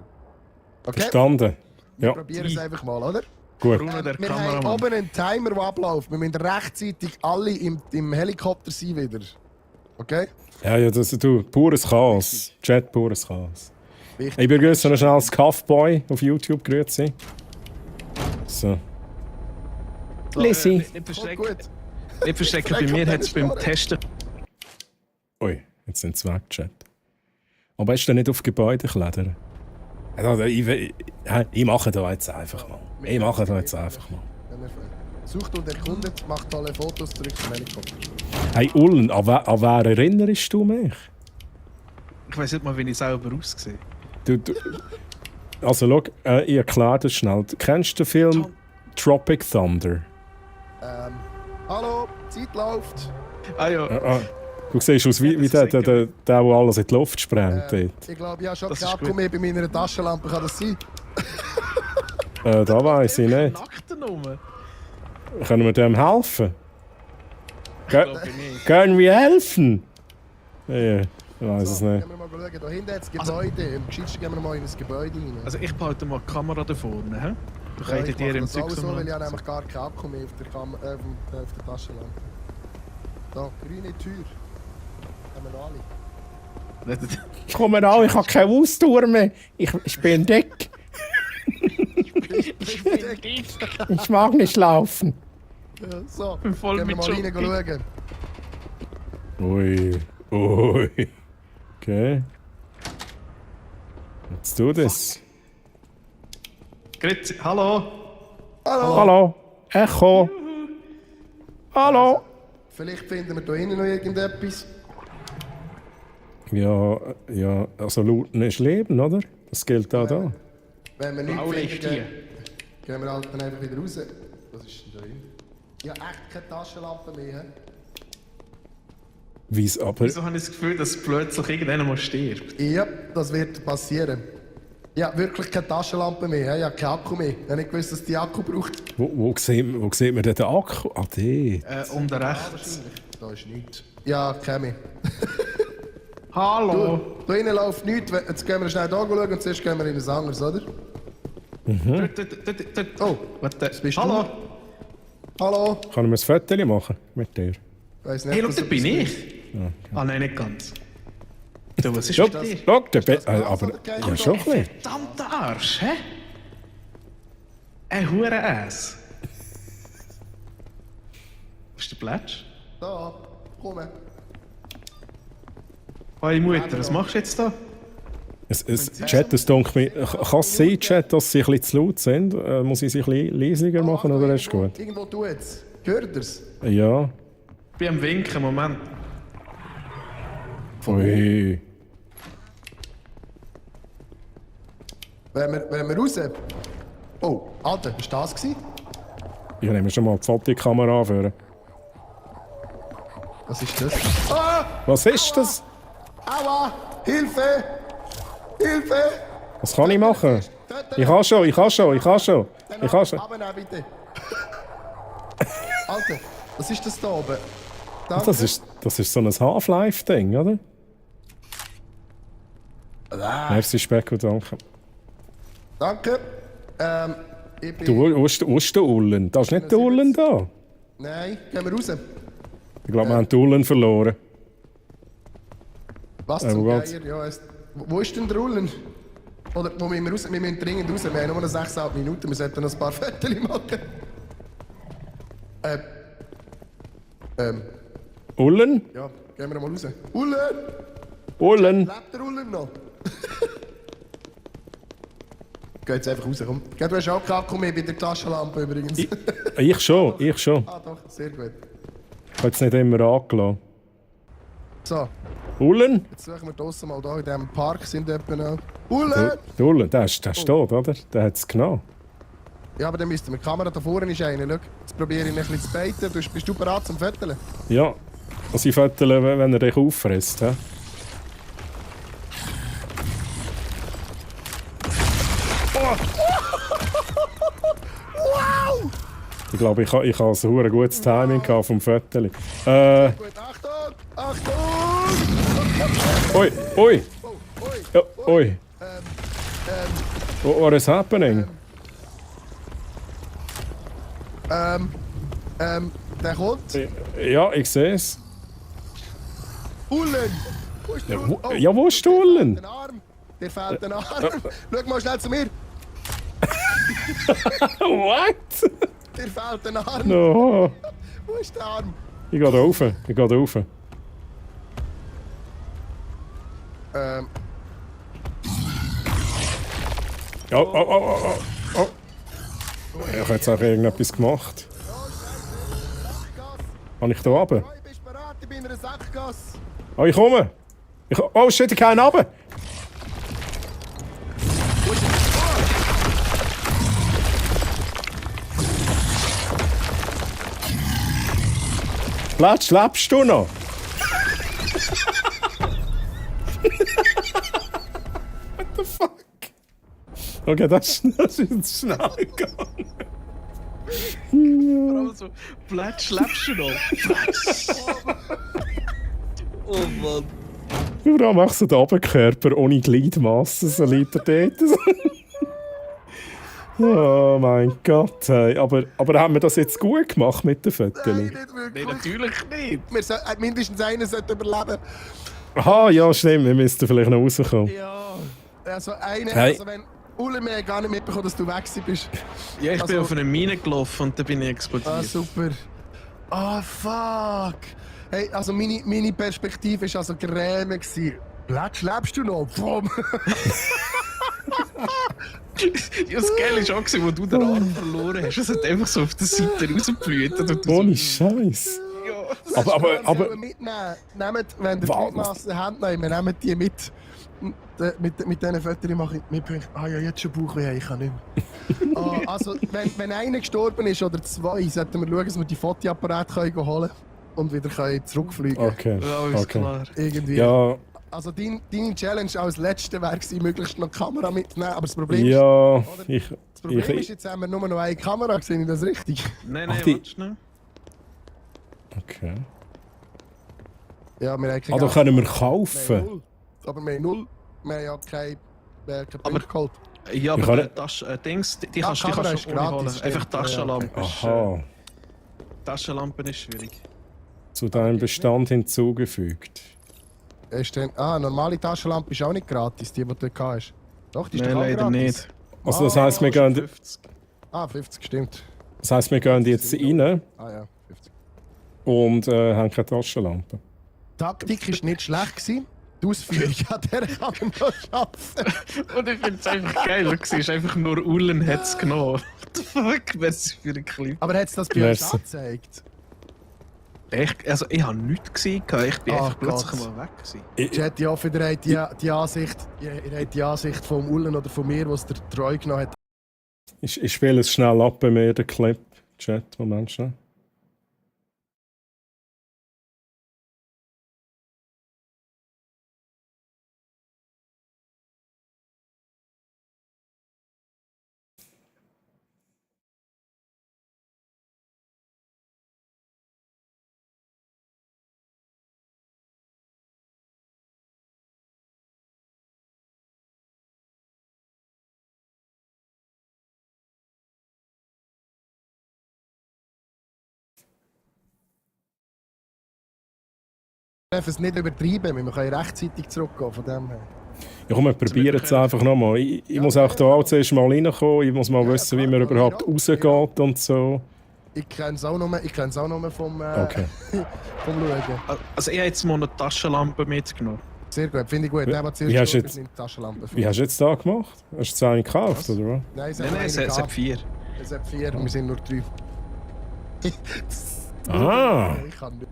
A: Okay?
C: Verstanden. Ja,
A: Probieren es einfach mal, oder?
C: gut.
B: Bruno, der
A: Wir haben
B: Kameramann.
A: oben einen Timer, der abläuft. Wir müssen rechtzeitig alle im Helikopter sein wieder. Okay?
C: Ja, das du, pures Chaos. Chat, pures Chaos.
A: Wichtig.
C: Ich begrüße noch schnell das Cuffboy auf YouTube, grüezi. So. Lissy.
B: Nicht
A: Kommt
B: verstecken.
A: gut.
B: Nicht verstecken, bei mir hat es beim Testen.
C: Ui, jetzt sind sie weg, Chat. Aber hast du nicht auf Gebäude klettern? Also, ich mache da jetzt einfach mal.
A: Sucht und erkundet, macht tolle Fotos zurück zum Helikopter.
C: Hey, Ullen, an wer erinnerst du mich?
B: Ich weiß nicht mal, wie ich selber aussehe.
C: Du, also, schau, ich erkläre das schnell. Du kennst den Film Tropic Thunder.
A: Hallo, Zeit läuft.
B: Ah ja.
C: Du siehst aus wie der alles in die Luft sprengt.
A: Ich glaube, ich habe schon
B: Das
A: keinen
B: ist
A: Akku
B: gut.
A: mehr bei meiner Taschenlampe. Kann das sein?
C: Da weiss ich nicht.
B: Nackten rum.
C: Können wir dem helfen?
B: Glaube ich nicht.
C: Können wir helfen? Ja, ich weiß es nicht.
A: Gehen wir mal schauen. Da hinten hat das Gebäude. Am gescheitsten gehen wir mal in das Gebäude rein.
B: Also ich behalte mal die Kamera da vorne. He? Du
A: Ja, ich
B: könnt dir
A: mache
B: im
A: das
B: Zeug
A: auch
B: so
A: so, weil ich
B: mal...
A: habe nämlich gar keinen Akku mehr auf der Taschenlampe. Da, grüne Tür. Haben wir noch alle.
C: Komm mal an, ich habe keine Austour mehr. Ich bin dick. Ich mag nicht laufen.
A: Ja, so,
B: bin voll
A: gehen wir
B: mit
A: mal rein
B: Jogging.
A: schauen.
C: Ui. Okay. Let's do this.
B: Grüezi, hallo.
C: Hallo. Echo. Hallo.
A: Vielleicht finden wir da hinten noch irgendetwas.
C: Ja, also looten ist Leben, oder? Das gilt auch da.
A: Wenn wir nichts
B: Blaulicht
A: finden,
B: hier.
A: gehen wir halt dann einfach wieder raus. Was ist denn da drin? Ich habe echt keine Taschenlampe mehr.
C: Wie's aber...
B: Wieso habe ich das Gefühl, dass plötzlich irgendjemand mal stirbt?
A: Ja, das wird passieren. Ich habe wirklich keine Taschenlampe mehr. Ich habe keinen Akku mehr. Ich habe nicht gewusst, dass die Akku braucht.
C: Wo sieht man denn den Akku? Ah, dort.
B: Um den rechts.
A: Da ist nichts. Ja, keine mehr.
B: Hallo.
A: Da hinten läuft nichts. Jetzt gehen wir schnell da schauen und zuerst gehen wir in ein anderes, oder?
B: Dort.
A: Oh,
B: Was
A: bist du?
B: Hallo.
A: Hallo?
C: Kann ich mir ein Foto machen mit dir?
A: Weiss nicht,
B: Hey, schau,
A: was
B: da
A: du
B: bin
A: bist.
B: ich. Ah nein, nicht ganz. Du, was ist
C: Schau,
B: mit dir?
C: schau, der
A: das Glas
C: aber...
A: oder kein
C: Ja, schon ein bisschen.
B: Verdammter Arsch, hä? Ein Huren-Ass. Was ist der Plätsch?
A: Da, komm.
B: Eure Mutter, was machst du jetzt da?
C: Chat, es dunkelt mir... Kann es sein, Chat, dass sie ein bisschen zu laut sind? Muss ich sie ein bisschen leiser machen, oder ist es gut?
A: Irgendwo tut's. Hört ihr's?
C: Ja.
B: Ich bin am Winken, Moment.
C: Ui.
A: Wenn wir raus... Oh, Alter, was war das gewesen?
C: Ich nehme schon mal die Fotokamera anführen.
A: Was ist das? Ah!
C: Was ist das?
A: Aua! Hilfe! Hilfe!
C: Was kann ich machen? Ich kann schon.
A: Abnehmen, bitte. Alter, was ist das da oben? Danke.
C: Das ist so ein Half-Life-Ding, oder? Merci, Specko, danke.
A: Danke. Ich bin...
C: Wo ist der Ullen? Da ist nicht der Ullen da.
A: Nein, gehen wir raus.
C: Ich glaube, wir haben die Ullen verloren.
A: Was
C: wo
A: zum
C: geht's?
A: Geier? Ja, wo ist denn der Ullen? Oder wo müssen wir raus? Wir müssen dringend raus. Wir haben nur noch 6,5 Minuten. Wir sollten noch ein paar Fotos machen.
C: Ullen?
A: Ja, gehen wir mal raus. Ullen!
C: Ullen?
A: Lebt der Ullen noch? Geh jetzt einfach raus, komm. Geh, du hast auch keinen Akku mehr bei der Taschenlampe übrigens.
C: Ich schon.
A: Ah doch, sehr gut.
C: Ich habe jetzt nicht immer angelassen.
A: So,
C: Ullen?
A: jetzt suchen wir draussen mal da in diesem Park sind etwa noch. Ullen!
C: Der Ullen, der ist tot, oder? Der hat es genommen.
A: Ja, aber dann müssten wir die Kamera da vorne ist eine. Schau, jetzt probiere ich ihn ein bisschen zu baiten. Bist du bereit zum Föteln?
C: Ja. Also ich fötele, wenn er dich auffrisst. He?
A: Wow!
C: Ich glaube, ich habe ein gutes Timing gehabt vom Föteli.
A: Gut, Achtung! Achtung!
C: Ui, ui,
A: Oh, ui!
C: ja, ui. What is happening?
A: Der kommt.
C: Ja, ich sehe es.
A: Ullen! Wo ist der
C: Ja,
A: Ullen?
C: wo- ja, wo ist der Ullen?
A: Ein Arm. Dir fehlt ein Arm. Schau mal schnell zu mir.
C: What?
A: Dir fehlt ein Arm.
C: No.
A: Wo ist der Arm?
C: Ich gehe rauf. Ja, oh. Ich habe jetzt auch irgendetwas gemacht. Kann ich da runter?
A: Oh, ich bin bereit, ich bin in einer Sackgasse.
C: Oh, ich komme! Oh shit, ich kann runter! Plätsch, lebst du noch? What the fuck? Okay, das ist jetzt schnell gegangen.
B: Vor allem so, Plätsch, lebst du noch? Oh Mann.
C: Warum machst du den Oberkörper ohne Gliedmasse? So liegt er dort. Oh mein Gott. Hey. Aber haben wir das jetzt gut gemacht mit den Fotos?
A: Nein, nicht
B: Nein,
A: wirklich.
B: natürlich nicht.
A: Mindestens einer sollte überleben.
C: Aha, ja, stimmt. Wir müssten vielleicht noch rauskommen.
B: Ja.
A: Also einer,
C: Hey.
A: also wenn Ulle mir gar nicht mitbekommen, dass du weg bist.
B: Ja, ich bin
A: Also-
B: auf eine Mine gelaufen und dann bin ich
A: Ah,
B: explodiert.
A: super. Ah, fuck. Hey, also meine Perspektive war also Gräme. Plätsch, lebst du noch? Pfum.
B: Ja, das Geile war auch, wo du den Arm verloren hast. Es hat einfach so auf der Seite rausgeblüht. Und du
C: Ohne
B: so,
C: Scheiß.
B: ja.
C: Aber-
A: mitnehmen. Nehmt, wenn ihr
C: Was?
A: Gliedmasse habt, nehmt die mit. Mit diesen Fotos mache ich mit. Ah ja, jetzt schon Bauchweh, ich kann nicht mehr. Also, wenn einer gestorben ist oder zwei, sollten wir schauen, dass wir die Fotoapparate holen können und wieder zurückfliegen können.
C: Okay.
B: Ja, ist
C: Okay.
B: klar.
A: Irgendwie.
C: Ja,
A: Also deine Challenge als letzte wäre gewesen, möglichst noch die Kamera mitzunehmen. Aber das Problem,
C: ja,
A: das Problem ist,
C: ich.
A: jetzt haben wir nur noch eine Kamera, sehe ich das richtig?
B: Nein,
C: Ach,
B: nein,
C: die-
B: warte schnell.
C: Okay.
A: Ja, wir haben
C: Ah, da können wir kaufen.
A: null. Aber wir haben null. Wir haben ja kein Punkt geholt.
B: Ja,
C: Ich
B: aber
C: kann-
B: Dings, die
A: Ah,
B: kannst
A: Kamera
B: du
A: ist
B: schon ohne holen.
A: gratis,
B: Einfach
A: stimmt. Ja,
B: Taschenlampe. ist,
C: Aha.
B: Taschenlampe ist schwierig.
C: Zu deinem Bestand hinzugefügt.
A: Normale Taschenlampe ist auch nicht gratis, die du dort hast. Doch, die ist
B: Nein,
A: doch auch
B: leider
A: gratis.
B: nicht.
C: Also das heisst, wir gehen,
B: 50.
A: 50, stimmt.
C: das heisst, wir gehen jetzt rein
A: Ah ja, 50.
C: und haben keine Taschenlampe.
A: Die Taktik war nicht schlecht gewesen. Die Ausführung, ja, der kann man noch schaffen.
B: Und ich finde es einfach geil. Du siehst einfach nur Ullen hat es genommen. What the fuck, was ist für ein Clip?
A: Aber hat es das bei euch
C: Merci.
A: angezeigt?
B: Also ich habe nichts gesehen. Ich bin
A: Ach
B: einfach plötzlich
A: Gott.
B: mal weg gewesen.
A: Chat, ich hoffe, ihr habt die Ansicht, ihr habt die Ansicht vom Ullen oder von mir, was der treu genommen hat.
C: Ich spiele es schnell ab bei mir, den Clip. Chat, Moment schnell.
A: Wir dürfen es nicht übertreiben, wir können rechtzeitig zurückgehen von dem her.
C: Ja, komm, wir probieren es einfach nochmal. Ich muss auch da zuerst mal reinkommen. Ich muss mal
A: Ja,
C: wissen,
A: klar,
C: wie man
A: ja,
C: überhaupt
A: ja.
C: rausgeht und so.
A: Ich kenne es auch nur vom,
C: Okay.
A: vom Schauen.
B: Also ich habe jetzt mal eine Taschenlampe mitgenommen.
A: Sehr gut, finde ich gut. Der, der zuerst
C: Wie hast du
A: gestorben
C: jetzt-
A: ist, nimmt die Taschenlampe.
C: Wie hast du jetzt da gemacht? Hast du jetzt eine gekauft,
A: Was?
C: oder was?
A: Nein, es
B: Nein,
A: hat
B: nein, es hat
A: gehabt.
B: 4.
A: Es hat 4, wir sind nur 3.
C: Ah.
A: Ich kann nicht.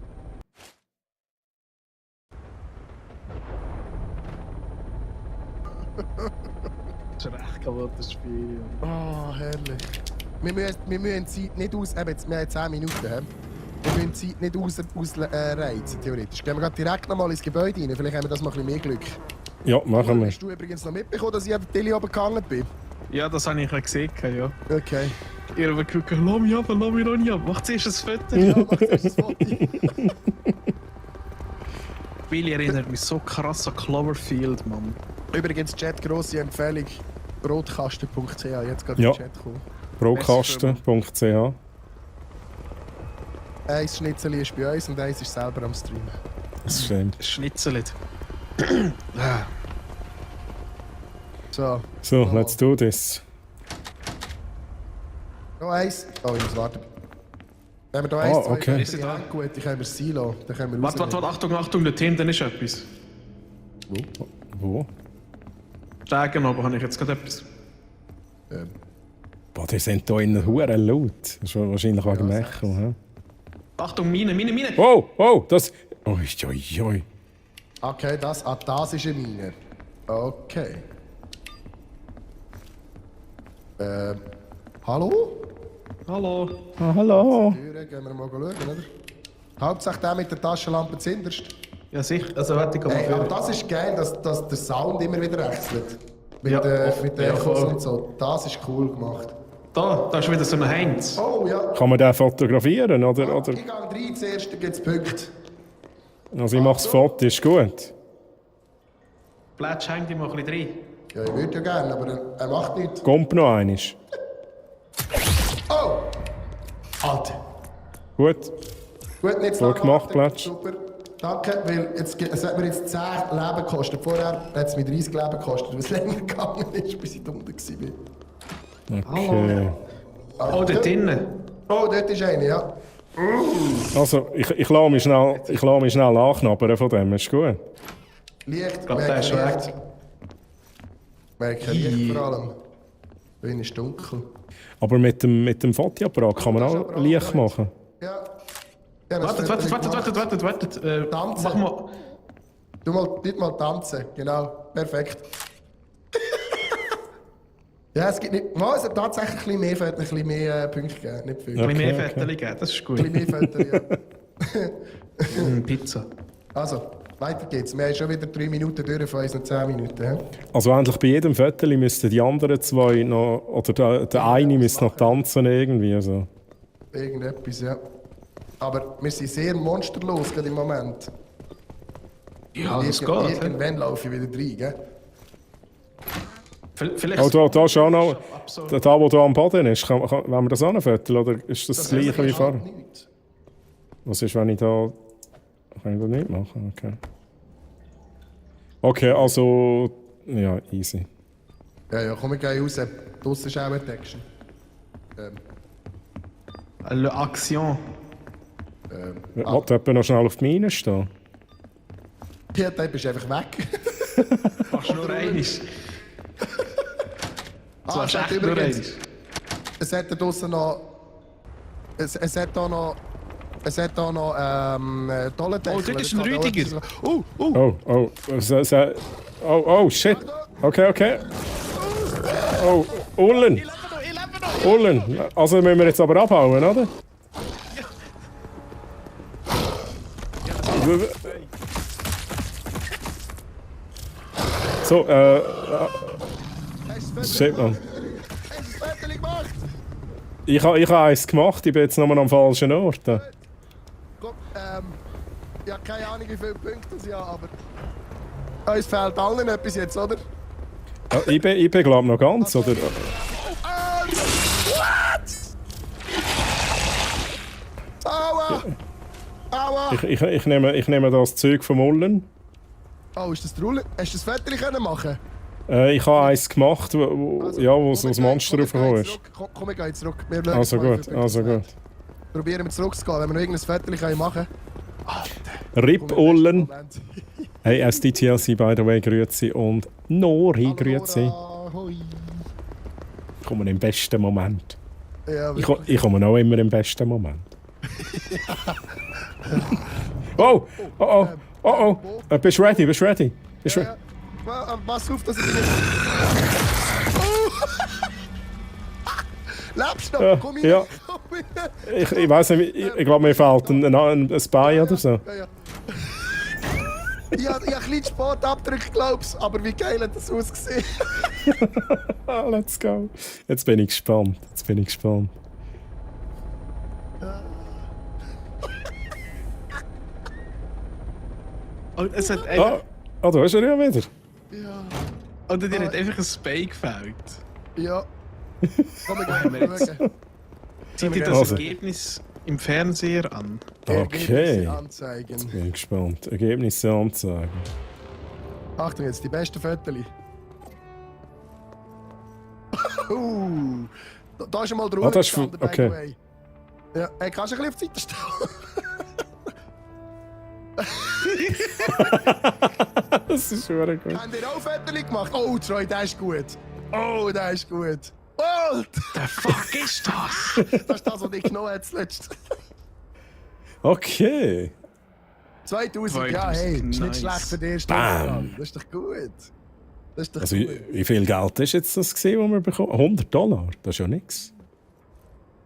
B: Das ist ein recht kaputtes Spiel.
A: Oh, herrlich. Wir müssen die Zeit nicht aus... Eben, jetzt, wir haben 10 Minuten. He? Wir müssen die Zeit nicht ausreizen, theoretisch. Gehen wir gerade direkt nochmal ins Gebäude rein. Vielleicht haben wir das mal ein bisschen mehr Glück.
C: Ja, machen wir.
A: Hast du übrigens noch mitbekommen, dass ich an der Tilly oben gehangen bin?
B: Ja, das habe ich ja gesehen, ja.
A: Okay.
B: Ihr habt geguckt, lass mich ab, lass mich noch nicht ab. Macht zuerst ein Foto.
A: Ja, mach zuerst das Foto.
B: Billy erinnert mich so krass an Cloverfield, Mann.
A: Übrigens, Chat, grosse Empfehlung. Brotkasten.ch, jetzt gerade
C: Ja.
A: im Chat kommen.
C: Brokasten.ch.
A: Ein Schnitzel ist bei uns und eins ist selber am Stream.
C: Das stimmt.
B: Schnitzelt.
A: So,
C: So, let's do this.
A: noch eins. Oh, ich muss warten. Wenn wir da eins, zwei,
C: okay.
A: drei, vier haben, gut, dann können wir es sein lassen. Dann können wir
B: Warte,
A: rausnehmen.
B: Achtung, dort hinten ist etwas.
C: Wo?
B: Steigen aber habe ich jetzt gerade etwas.
C: Boah, die sind hier innen huere laut. Das ist wahrscheinlich wegen
A: Ja,
C: dem Echo. Hä?
B: Achtung, Mine!
C: Oh, das... Ui.
A: Okay, das ist eine Mine. Okay. Hallo?
B: Hallo.
C: Ah, hallo.
A: Türen, gehen wir mal schauen, oder? Hauptsache der mit der Taschenlampe zinderst.
B: Ja, sicher. Also, warte, ich mal
A: Hey, aber
B: für.
A: das ist geil, dass der Sound immer wieder wechselt. Mit,
B: Ja,
A: mit
B: ja,
A: den Echos
B: voll.
A: und so. Das ist cool gemacht.
B: Da ist wieder so ein Heinz.
A: Oh ja.
C: Kann man den fotografieren, oder?
A: Ich
C: oder?
A: gehe rein, zuerst gibt es Punkte.
C: Also ich mache das Foto, ist gut.
B: Plätsch, häng dich mal ein bisschen rein.
A: Ja, ich würde ja gerne, aber er macht nichts.
C: Kommt noch eines.
A: Oh! Alter.
C: Gut.
A: Gut, nicht
C: Gut gemacht, Plätsch.
A: Super. Danke, weil es hat mir jetzt 10 Leben gekostet. Vorher hat es mir 30 Leben gekostet, weil es länger gegangen ist, bis ich da unten war.
C: Okay.
B: Oh, dort drinnen.
A: Oh, dort ist eine, ja.
C: Also, ich lasse mich schnell anknabbern von dem, ist gut.
A: Licht,
B: Ich glaube, der ist weg.
A: Merke Licht vor allem. Weil es dunkel.
C: Aber mit dem Fotoapparat kann man auch Licht machen.
A: Ja. Ja, das
B: Wartet,
A: Foto
B: wartet.
A: gemacht. Tanzen.
B: Mach mal.
A: Du mal tanzen, genau. Perfekt. Ja, es gibt nicht. No, es hat tatsächlich ein bisschen mehr Punkte gegeben. Nicht viel.
B: Ein bisschen mehr
C: Okay.
B: Fettel geben, das ist gut.
A: Ein bisschen mehr Fotos, ja.
B: Pizza.
A: Also, weiter geht's. Wir haben schon wieder 3 Minuten durch von unseren 10 Minuten. Ja?
C: Also eigentlich bei jedem Foto müssten die anderen zwei noch, oder der eine müsste noch tanzen irgendwie. Also.
A: Irgendetwas, ja. Aber wir sind sehr monsterlos gerade im Moment.
B: Ja, das geht. hä?
A: Irgendwann laufe ich wieder rein, gell?
B: Vielleicht.
C: Oh, da ist auch noch,
B: Absolut.
C: da wo da am Boden ist, wenn wir das auch noch fotografieren, oder ist das gleiche wie
A: ist
C: vorher?
A: halt nichts.
C: Was ist, wenn ich da... Kann ich das nicht machen? Okay. Okay, also... Ja, easy.
A: Ja, komm, wir gehen raus. Draussen ist auch eine Action.
B: Le Action.
C: Hat jemand noch schnell auf die Mine stehen?
A: Ja, dann bist du einfach weg.
B: Machst du nur eines. So
A: es
B: hast
A: hat
B: echt nur
A: übrigens-
B: eines.
A: Es hat da draussen noch... Es hat da noch... Tollendeckel.
B: Oh, dort ist
A: Das
B: ein
A: kann auch
B: Rüdiger.
A: etwas-
C: Oh, shit. Okay. Oh, Ullen. Ullen. Also müssen wir jetzt aber abhauen, oder? So, shit, man.
A: Hast du das Foto gemacht?
C: Ich habe eins gemacht, ich bin jetzt nochmal am falschen Ort.
A: Komm, ich habe keine Ahnung, wie viele Punkte ich habe, aber... Uns fehlt allen etwas jetzt, oder?
C: Ja, ich bin glaube noch ganz, oder?
A: What? Aua! Aua!
C: Ich nehme das Zeug vom Ullen.
A: Oh, ist das die Rolle? Hast du das Foto können machen?
C: Ich habe eins gemacht, wo
A: komm,
C: das Monster
A: wir gehen
C: raufgekommen ist.
A: zurück. Komm, wir gehen zurück. Wir schauen
C: Also
A: mal, wie
C: gut,
A: viele
C: also
A: Punkte
C: gut.
A: es hat. Probieren wir zurückzugehen, wenn wir noch irgendein Foto machen können.
C: RIP Ullen. Hey, SDTLC, by the way, grüezi. Und Nori, grüezi. Ich komme im besten Moment.
A: Ja,
C: Ich komme auch immer im besten Moment. Oh! Bist du ready? Bist du ready?
A: ja. Pass auf, dass ich nicht... Lebst du noch?
C: Ja,
A: Komm rein!
C: ja.
A: Komm rein!
C: Ich weiß nicht, ich glaube, mir fehlt ein Bein oder so.
A: Ja. Ich habe ein bisschen Sport abgedrückt, glaub's, aber wie geil hat das ausgesehen?
C: Let's go. Jetzt bin ich gespannt.
B: Oh, es hat einfach.
C: Da ist er ja wieder.
A: Ja.
B: Oder dir hat einfach ein Spy gefällt.
A: Ja. Komm, wir schauen.
B: Zieht dir das
C: Also.
B: Ergebnis im Fernseher an?
A: Ergebnisse
C: Okay.
A: Anzeigen.
C: Bin gespannt. Ergebnisse anzeigen.
A: Achtung, jetzt die besten Fotos. Da ist mal drauf.
C: Das ist okay.
A: Ja, hey, kannst du ein bisschen auf die Seite stellen?
C: Das ist schon gut.
A: Haben ihr auch Fotos gemacht? Oh, Troy, der ist gut. Oh, der ist gut. Oh,
B: The fuck ist das?
A: das ist das, was ich genommen habe zuletzt.
C: Okay.
A: 2000, ja, hey, ist
B: Nice.
A: nicht schlecht für den ersten
C: Bam.
A: Auftrag. Das ist doch gut. Das ist doch
C: Also,
A: gut.
C: wie viel Geld ist jetzt das gesehen, was wir bekommen? $100? Das ist ja nichts.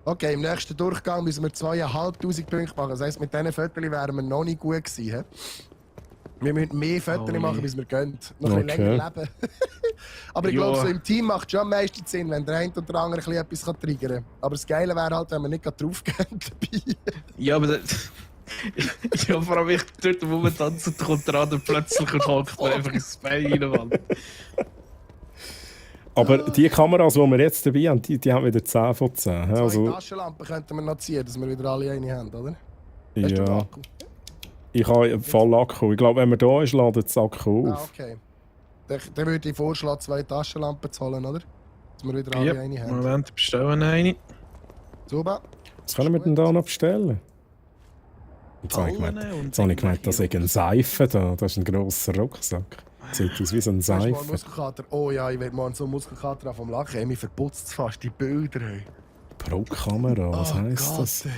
A: Okay, im nächsten Durchgang müssen wir 2'500 Punkte machen. Das heisst, mit diesen Fotos wären wir noch nicht gut gewesen. He? Wir müssen mehr Fotos machen, bis wir gehen. Noch ein bisschen länger leben. Aber ich glaube, so im Team macht es schon am meisten Sinn, wenn der eine oder andere etwas triggern kann. Aber das Geile wäre halt, wenn wir nicht draufgehen dabei.
B: Ja, aber ja, vor allem ich dort, wo man tanzt, kommt der andere plötzlich und hakt mir einfach ins Bein rein.
C: Aber die Kameras, die wir jetzt dabei haben, die haben wieder 10 von 10.
A: Zwei
C: Also,
A: Taschenlampen könnten wir noch ziehen, dass wir wieder alle eine haben, oder? Hast du
C: ja.
A: Akku?
C: Ich habe voll Akku. Ich glaube, wenn man da ist, ladet das Akku
A: Ah,
C: auf.
A: okay. Dann würde ich vorschlagen, 2 Taschenlampen zu holen, oder? Dass wir wieder alle eine haben.
B: Moment, ich bestelle eine.
A: Super.
C: Was können wir denn da noch bestellen? Jetzt habe ich gemeint, das ist ein Seife da. Das ist ein grosser Rucksack. Sieht aus wie so ein
A: Hast du mal einen
C: Seife.
A: Muskelkater? Oh ja, ich will mal so einen Muskelkater vom Lachen. Ey, mir verputzt es fast die Bilder. Ey.
C: Pro Kamera, was heisst das?
A: Ey.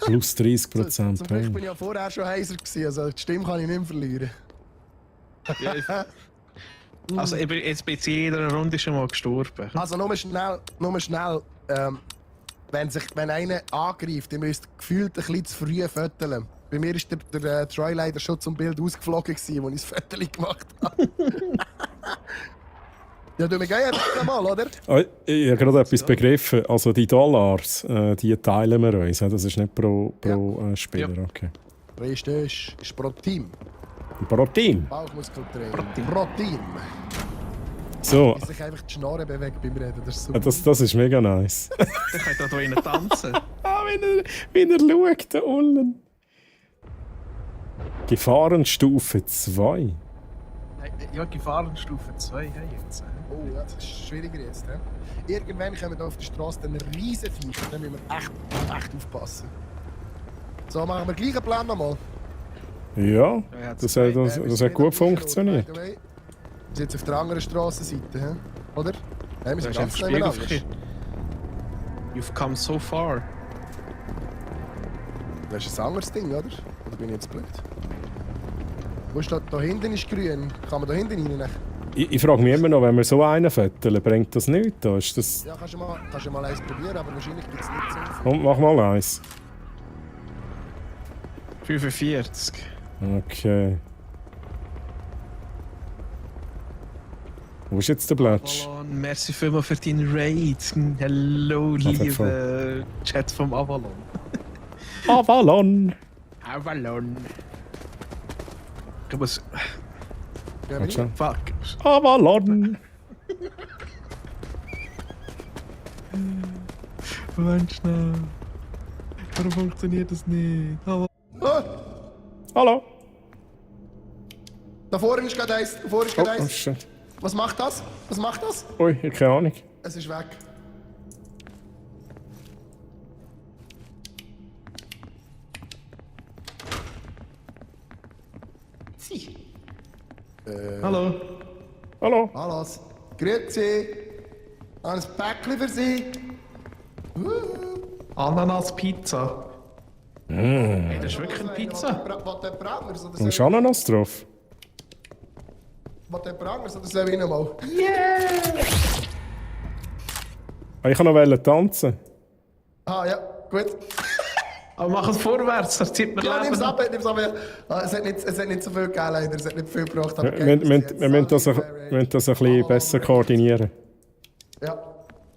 C: Plus 30%
A: Zum Glück bin
C: Pain.
A: ich ja vorher schon heiser gewesen, also die Stimme kann ich nicht mehr verlieren.
B: Ja, also ich bin jetzt bei jeder Runde schon mal gestorben.
A: Also nur schnell, wenn einer angreift, ihr müsst gefühlt ein bisschen zu früh föteln. Bei mir ist der Troy leider schon zum Bild ausgeflogen, als ich das Foto gemacht habe. Ja, du, wir gehen jetzt mal, oder?
C: Ah, ich habe gerade etwas begriffen. Also die Dollars, die teilen wir uns. Das ist nicht pro Spieler. Okay.
A: Richtig, ist pro Team.
C: Pro Team.
A: Bauchmuskeltraining. Pro Team.
C: So,
A: Wie sich einfach die Schnorren bewegt beim Reden, das ist super.
C: das ist mega nice.
B: Ich kann da drinnen tanzen.
C: Wenn er schaut, der Ullen. Gefahrenstufe 2.
B: Ja, Gefahrenstufe 2 jetzt.
A: Oh ja, das ist schwieriger jetzt. He? Irgendwann kommen wir auf der Straße einen riesen Viech, dann müssen wir echt aufpassen. So, machen wir gleich einen Plan nochmal.
C: Ja, das hat gut funktioniert.
A: Wir sind jetzt auf der anderen Strassenseite, he? Oder? Nein, wir sind
B: Das ist
A: ganz
B: im
A: nebeneinander.
B: Spiel. You've come so far.
A: Das ist ein anderes Ding, oder? Oder bin ich jetzt blöd? Wo ist da hinten ist grün? Kann man da hinten rein?
C: Ich frage mich immer noch, wenn wir so einen föteln, bringt das nichts? Da ist das...
A: Ja, kannst du mal eins probieren, aber wahrscheinlich gibt es nicht so viel.
C: Komm, mach mal eins.
B: 45.
C: Okay. Wo ist jetzt der Plätsch?
B: Avalon, merci vielmals für deinen Raid. Hallo, liebe Chat vom Avalon.
C: Avalon!
B: Avalon. Ich muss...
A: Ja,
C: Warte schon.
B: Fuck.
C: Avalon!
B: Moment schnell. Warum funktioniert das nicht?
A: Oh,
C: Hallo!
A: da vorne ist gerade eins. Da vorne ist gerade
C: Oh
A: eins.
C: shit.
A: Was macht das? Was macht das?
C: Ui, ich habe keine Ahnung.
A: Es ist weg.
B: Hallo.
C: Hallo!
A: Alles. Grüezi. Ein Päckchen für Sie.
B: Ananas-Pizza. Hey, das ist wirklich eine Pizza.
A: Was der Branders oder
C: Und
A: so?
C: ist Ananas drauf?
A: Was der Branders oder soll ich nochmal?
C: Ah, ich wollte noch tanzen.
A: Ah ja, gut.
B: Aber mach es vorwärts, das zieht mir
A: Ja, nimm's
B: Leben.
A: ab, nimm's ab. Ah, es hat nicht so viel gegeben, leider. Es hat nicht viel gebracht. aber
C: Wir
A: Geld
C: müssen
A: ist
C: wir müssen das,
A: jetzt.
C: wir müssen das ein bisschen besser koordinieren.
A: Ja,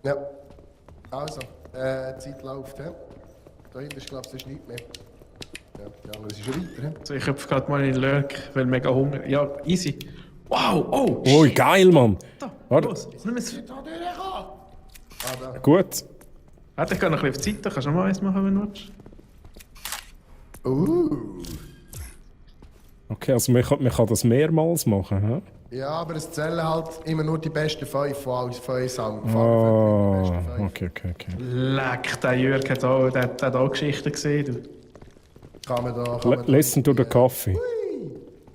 A: ja. Also, die Zeit läuft. He? Da hinten ist, glaube ich, nichts mehr. Ja, die andere ist schon weiter. He?
B: So, ich hüpfe gerade mal in den Lurk, weil mega Hunger. Ja, easy. Wow, oh!
C: Oh, geil, Mann!
B: Da,
C: Warte.
B: los. Nimm es.
A: Da durchkommen! Ah, da.
C: Gut.
B: Warte, ich gehe noch ein bisschen auf die Seite. Kannst du noch mal eins machen, wenn du willst?
C: Okay, also man kann das mehrmals machen, hä?
A: Ja, aber es zählen halt immer nur die besten 5 von uns an.
C: Ah, okay.
B: Leck, der Jörg hat auch Geschichten gesehen. Du.
A: Kann man da...
C: Listen to the coffee.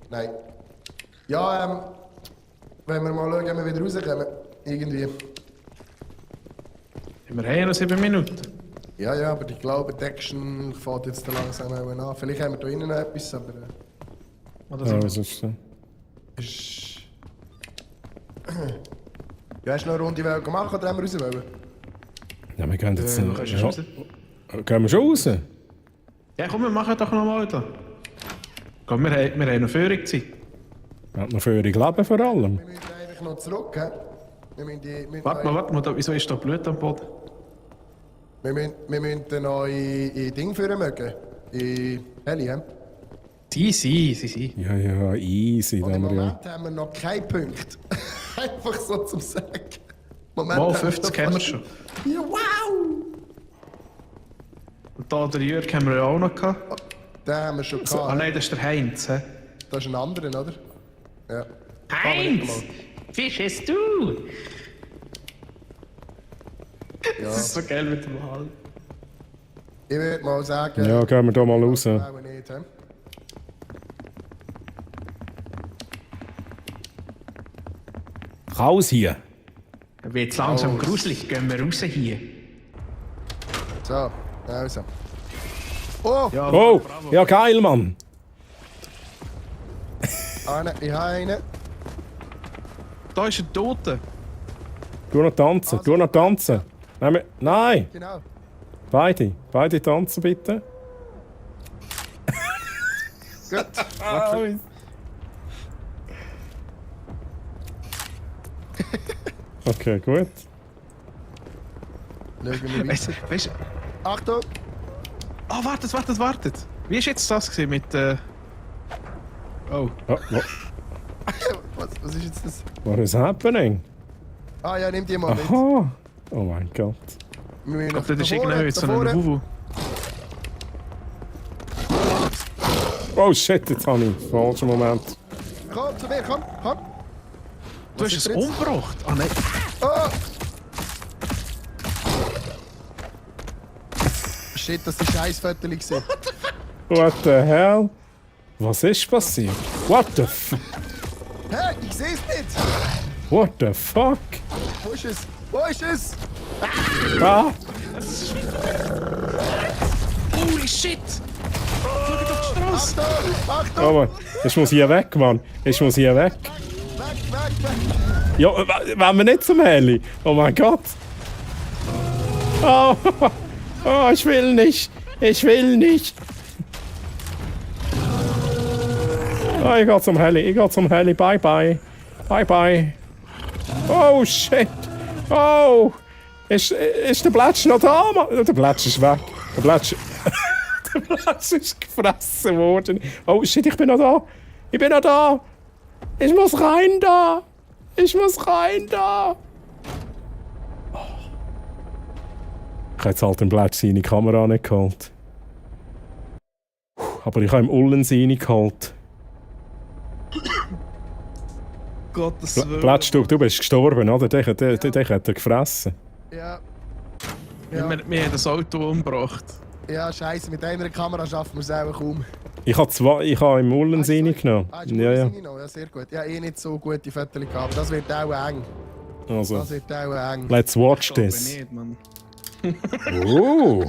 A: Nein. Ja, wenn wir mal schauen, wenn wir wieder rauskommen. Irgendwie.
B: Wir haben ja noch 7 Minuten.
A: Ja, aber ich glaube, die Action fährt jetzt langsam auch an. Vielleicht haben wir da innen noch etwas, aber...
B: Oder
C: Ja,
B: so.
C: was ist das?
A: Ist... Du hast noch eine Runde machen oder haben wir raus wollen?
C: Ja, wir gehen jetzt...
B: Du kannst raus.
C: Gehen wir schon raus?
B: Ja, komm, wir machen doch noch mal da. Komm, wir haben noch Führungszeit.
C: Wir haben noch für Leben vor allem.
A: Wir müssen eigentlich noch zurück, hä?
B: Warte mal, wieso ist da Blut am Boden?
A: Wir müssen dann noch in Ding führen mögen. In Heli, hä?
B: Sie.
C: Ja, easy.
A: Und im
C: Da haben wir ja.
A: Moment haben wir noch keinen Punkt. Einfach so zum Sagen. Moment,
B: Mal
A: haben
B: 50 haben wir schon.
A: Ja, wow!
B: Und da der Jörg haben wir ja auch noch gehabt.
A: Den haben wir schon gehabt.
B: Ah nein, das ist der Heinz. He?
A: Das ist ein anderer, oder? Ja.
B: Heinz! Fischest du?
A: Ja.
B: Das ist so geil mit dem Hals.
A: Ich würde mal sagen...
C: Ja, gehen wir da mal raus.
A: Auch nicht, hä?
C: Raus hier!
B: Wird langsam gruselig, gehen wir raus hier.
A: So, also. Oh!
B: Ja,
C: Oh!
B: bravo.
C: Ja, geil, Mann!
A: Ich habe einen.
B: Da ist ein Toter.
C: Du noch tanzen, du noch tanzen! Nein!
A: Genau.
C: Beide tanzen bitte.
A: Gut.
C: Okay, gut.
A: Schauen wir weiter.
B: Weißt du?
A: Achtung!
B: Ah, wartet. Wie war jetzt das gewesen mit. Oh.
A: Was ist jetzt das?
C: What is happening?
A: Ah ja, nimm die mal mit.
C: Aha! Oh mein Gott.
A: Wir müssen
B: Ich
A: noch
B: glaube, das ist
A: da vorne,
B: irgendwie so
A: da
B: ein
A: vorne.
B: Wuhu.
C: Oh shit, jetzt habe ich falschen Moment.
A: Komm zu mir, komm.
B: Du
A: Was
B: hast
A: ist
B: es
A: jetzt?
B: umgebracht. Ah nein.
A: Oh! Shit, das war Scheißfotos gewesen.
C: What the hell? Was ist passiert? What the
A: Hä? Ich seh's nicht!
C: What the fuck?
A: Wo ist es? Wo ist es?
C: Ah!
B: Holy shit! Schau auf die Straße!
A: Achtung!
C: Aber ich muss hier weg, Mann. Ich muss hier weg.
A: Weg!
C: Ja, wenn wir nicht zum Heli. Oh mein Gott. Oh, oh, ich will nicht. Ich will nicht. Oh, ich gehe zum Heli. Bye, bye. Bye, bye. Oh, shit. Oh. Ist der Blatsch noch da, Mann? Der Blatsch ist weg. Der Blatsch ist gefressen worden. Oh, shit, ich bin noch da. Ich muss rein da. Ich habe jetzt halt im Blatsch seine Kamera nicht geholt. Aber ich habe im Ullen seine geholt.
B: Gottes Willen.
C: Blatsch, du bist gestorben, oder? Der hat er gefressen.
A: Ja.
B: Wir haben das Auto umgebracht.
A: Ja, scheiße, mit einer Kamera schaffen wir es auch kaum.
C: Ich habe im Ullen seine genommen. Ja.
A: Ja, sehr gut. Ja, nicht so gute Fotos gehabt, aber das wird auch eng.
C: Also,
A: Das wird auch eng.
C: let's watch
B: Ich glaube
C: this.
B: nicht, Mann.
C: Oh.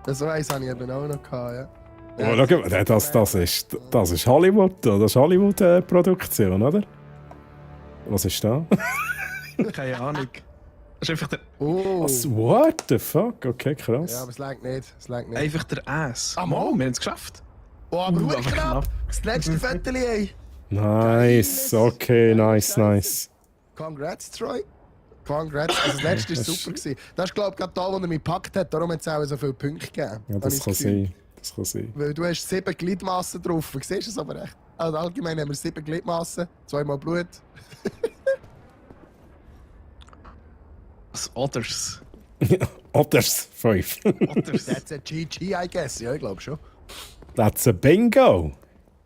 A: So eins habe ich eben auch noch gehabt, ja.
C: Oh, schau, das ist Hollywood, das ist Hollywood-Produktion, oder? Was ist da?
B: Keine Ahnung. Das ist einfach der,
A: Oh.
C: What the fuck? Okay, krass.
A: Ja, aber es langt nicht.
B: einfach der Ass.
A: Ah,
B: Mal,
A: Mann.
B: wir haben es geschafft.
A: Oh, aber
B: aber
A: knapp.
B: knapp.
A: Das letzte Foto, ey.
C: Nice, okay, nice.
A: Congrats, Troy. Congrats. Also das letzte war super gewesen. Das ist, glaube ich, gerade da, wo er mich gepackt hat. Darum hat es auch so viele Punkte gegeben.
C: Ja,
A: Habe
C: das
A: ich
C: kann
A: Gefühl.
C: sein. Das kann sein.
A: Weil du hast 7 Gliedmassen drauf. Siehst du es aber echt? Also allgemein haben wir 7 Gliedmassen, 2-mal Blut.
B: Das Others.
C: Others 5.
B: Others.
A: That's a GG, I guess. Ja, ich glaube schon.
C: That's a bingo.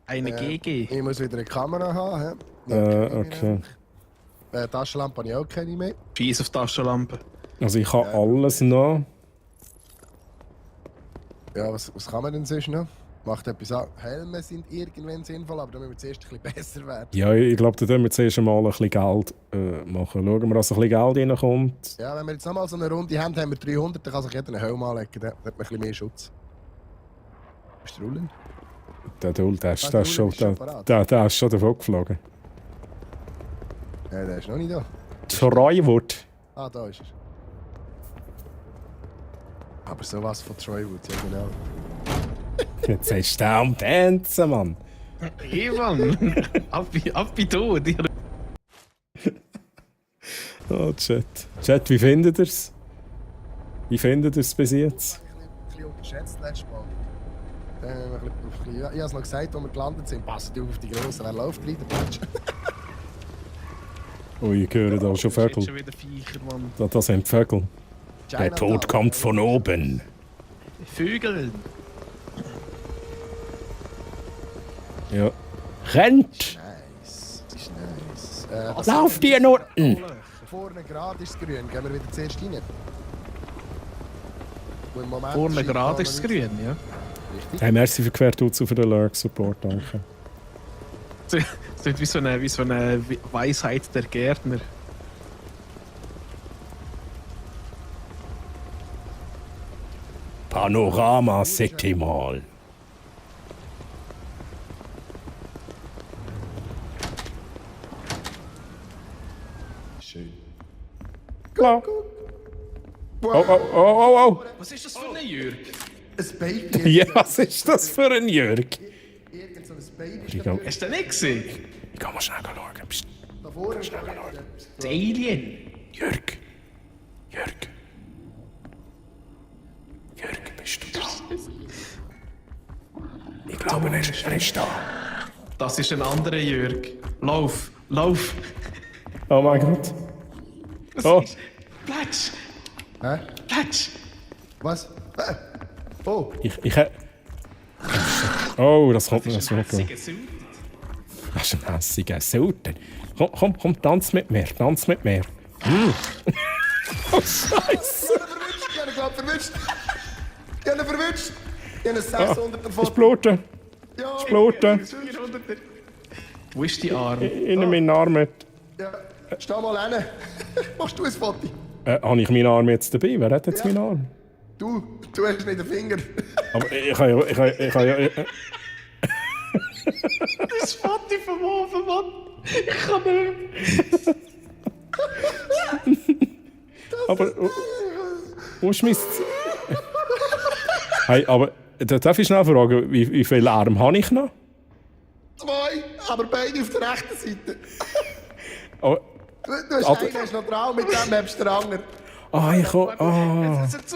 B: Eine GG.
A: Ich muss wieder eine Kamera haben. Hä?
C: Okay.
A: Taschenlampe habe ich auch keine mehr.
B: Scheiß auf die Taschenlampe.
C: Also ich habe alles noch.
A: Ja, was kann man denn sonst noch? Macht etwas an. Helme sind irgendwann sinnvoll, aber da müssen wir zuerst ein bisschen besser werden.
C: Ja, ich glaube, da müssen wir zuerst einmal ein bisschen Geld machen. Schauen wir, dass ein bisschen Geld reinkommt.
A: Ja, wenn wir jetzt nochmal so eine Runde haben, haben wir 300, dann kann sich jeder einen Helm anlegen. Dann hat man ein bisschen mehr Schutz. Ist der Rulen?
C: Der ist schon davon geflogen.
A: Ja, der ist noch nicht da.
C: Troywood.
A: Ah, da ist er. Aber sowas von Troywood, ja genau.
C: Jetzt hast du am Tanzen, Mann.
B: Hey, Mann! ab wie du!
C: Oh, Chat. Chat, wie findet ihr es? Wie findet ihr es bis jetzt?
A: Ein bisschen unterschätzt letztes Mal. Ich habe es noch gesagt, als wir gelandet sind. Passt auf die Grossen, wer läuft rein, der Patch.
C: Ui, ich höre da schon Vögel.
B: Schon wieder Viecher, Mann.
C: Das sind Vögel. Der Tod kommt von oben.
B: Vögel!
C: Ja. Rennt!
A: Nice, das ist nice.
C: Lauft ihr unten!
A: Vorne gerade ist es grün, gehen wir wieder zuerst rein. Wo im Moment
B: Vorne
A: scheint
B: gerade
A: da
B: ist es
A: noch
B: grün, ja.
A: Richtig.
C: Hey, merci für Quertutzu für den Lurk-Support, danke.
B: Es ist wie so eine Weisheit der Gärtner.
C: Panorama City Mall.
A: Schön.
C: Klar. Oh, oh, oh, oh, oh.
B: Was ist das für ein Jürg?
A: Ein Baby.
C: Ja, was ist das für ein Jörg?
A: Irgend so ein Baby
C: Ich
A: ist
C: geh-
A: da
B: Hast du den nicht gesehen?
C: Ich kann mal schnell schauen. Psst.
A: da vorne.
B: Das Alien.
C: Jörg. Jörg. Jörg, bist du da? Ich glaube, er ist da.
B: Das ist ein anderer Jürg. Lauf! Lauf!
C: Oh mein Gott.
B: Das
C: Oh.
B: ist... Platsch!
A: Hä?
B: Platsch!
A: Was? Oh,
C: Oh, das kommt mir
B: Das ist
C: so
B: ein
C: vor.
B: hässiger Süd.
C: Das ist ein hässiger Sultan. Komm, tanz mit mir, tanz mit mir. Oh, Scheiße.
A: ich habe ihn gerade verwünscht. Ich habe ihn verwünscht. Ich habe einen 600er
C: Das
A: von.
C: ist Bluten.
A: Ja,
C: Bluten.
B: 400er. Wo ist die Arm?
C: In meinen Arm mit.
A: ja. Steh mal hin. Machst du ein Foto?
C: Habe ich meinen Arm jetzt dabei? Wer hat jetzt
A: Ja.
C: meinen Arm?
A: Du hast nicht den Finger.
C: Aber ich kann ja...
B: Das Foto vom Ofen, Mann! Ich kann nicht mehr.
C: Aber... Wo ist mein... Hey, aber... Darf ich schnell fragen, wie viel Arm habe ich noch?
A: 2, aber beide auf der rechten Seite.
C: Aber...
A: Du hast einen, hast noch drauf, mit dem hebst du den anderen.
C: Ah, ich kann... Ah...
B: Es hat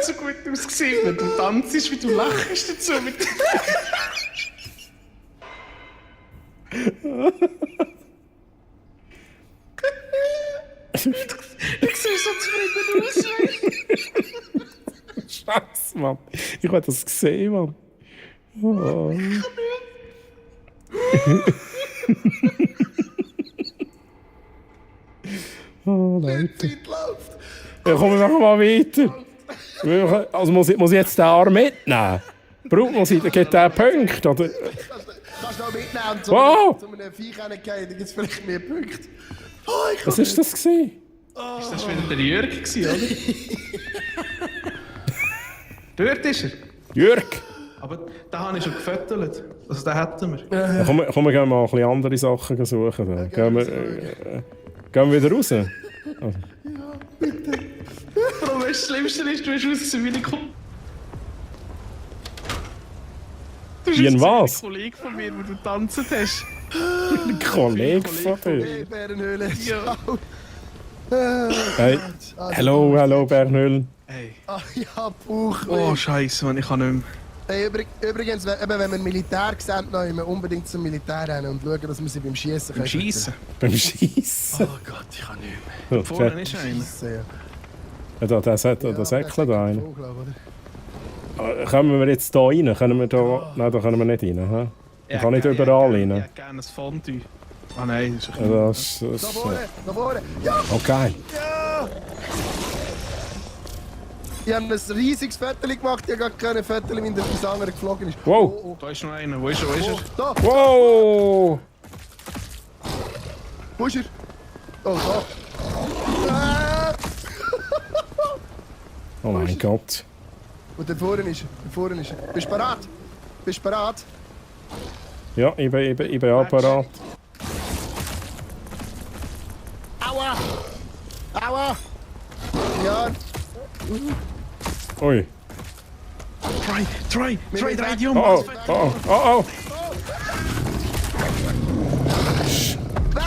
B: so gut ausgesehen, wenn du tanzt, wie du lachst dazu. Ich sehe so zufrieden aus, weißt
C: Scheiße, Mann. Ich habe das gesehen, Mann. Oh. Oh,
A: Die
C: Leute.
A: Zeit läuft.
C: Ja, kommen wir mal weiter. Also muss ich jetzt den Arm mitnehmen? Braucht man sich, gibt der Punkte? Oder?
A: Kannst du noch mitnehmen und
C: Wow.
A: zu einem Viech reingehen, dann gibt es vielleicht mehr Punkte. Oh, ich
C: Was war das? Gewesen?
B: du? Ist das wieder der Jörg gewesen, oder? Dort ist er.
C: Jörg!
B: Aber den habe ich schon gefüttert. Also den hätten wir.
C: Ja, komm, wir gehen mal ein bisschen andere Sachen suchen. Da. Gehen wir wieder raus?
B: Bro, weißt du, das Schlimmste ist, du hast ausgesehen wie ein
C: Wie ein was?
B: Ein Kollege von mir, wo du tanzt hast.
C: Ein Kollege von dir.
A: Hey, Bärenhöhle.
B: Ja.
C: Hey, hallo Bernhöhlen.
B: Hey.
A: Ah ja, Bauch.
B: Oh, Scheiße, Mann, ich kann nicht mehr.
A: Hey, übrigens, wenn wir Militär sehen, müssen wir unbedingt zum Militär rennen und schauen, dass wir sie beim Schießen
B: Beim Schießen.
C: Beim Schießen.
A: Oh Gott, ich kann nicht mehr.
B: Vorne ist einer.
A: Schießen,
C: Ja, das Säckchen da rein.
A: Vogel, oder?
C: Kommen wir jetzt hier rein? Können wir da... Nein, da können wir nicht rein. He? Ich kann nicht überall rein.
B: Ich hätte gerne ein Fondue. Ah nein, das ist ein
C: Ja,
B: bisschen...
C: das,
A: Da vorne, da vorne. Ja,
C: okay.
A: ja! Ich habe ein riesiges Foto gemacht, ich habe gar keine Foto, wie der Sanger geflogen ist.
C: Wow.
A: Oh,
B: Da ist noch einer. Wo ist er? Wo ist er?
A: oh, da,
C: Wow!
A: wo ist er? Oh, da.
C: Oh mein Gott.
A: Und da vorne ist er, da vorne ist er. Bist du bereit? Bist du bereit?
C: Ja, ich bin auch parat.
A: Aua! Aua! Ja!
C: Ui.
B: Try, dreh dich um!
C: Oh, oh, oh, oh.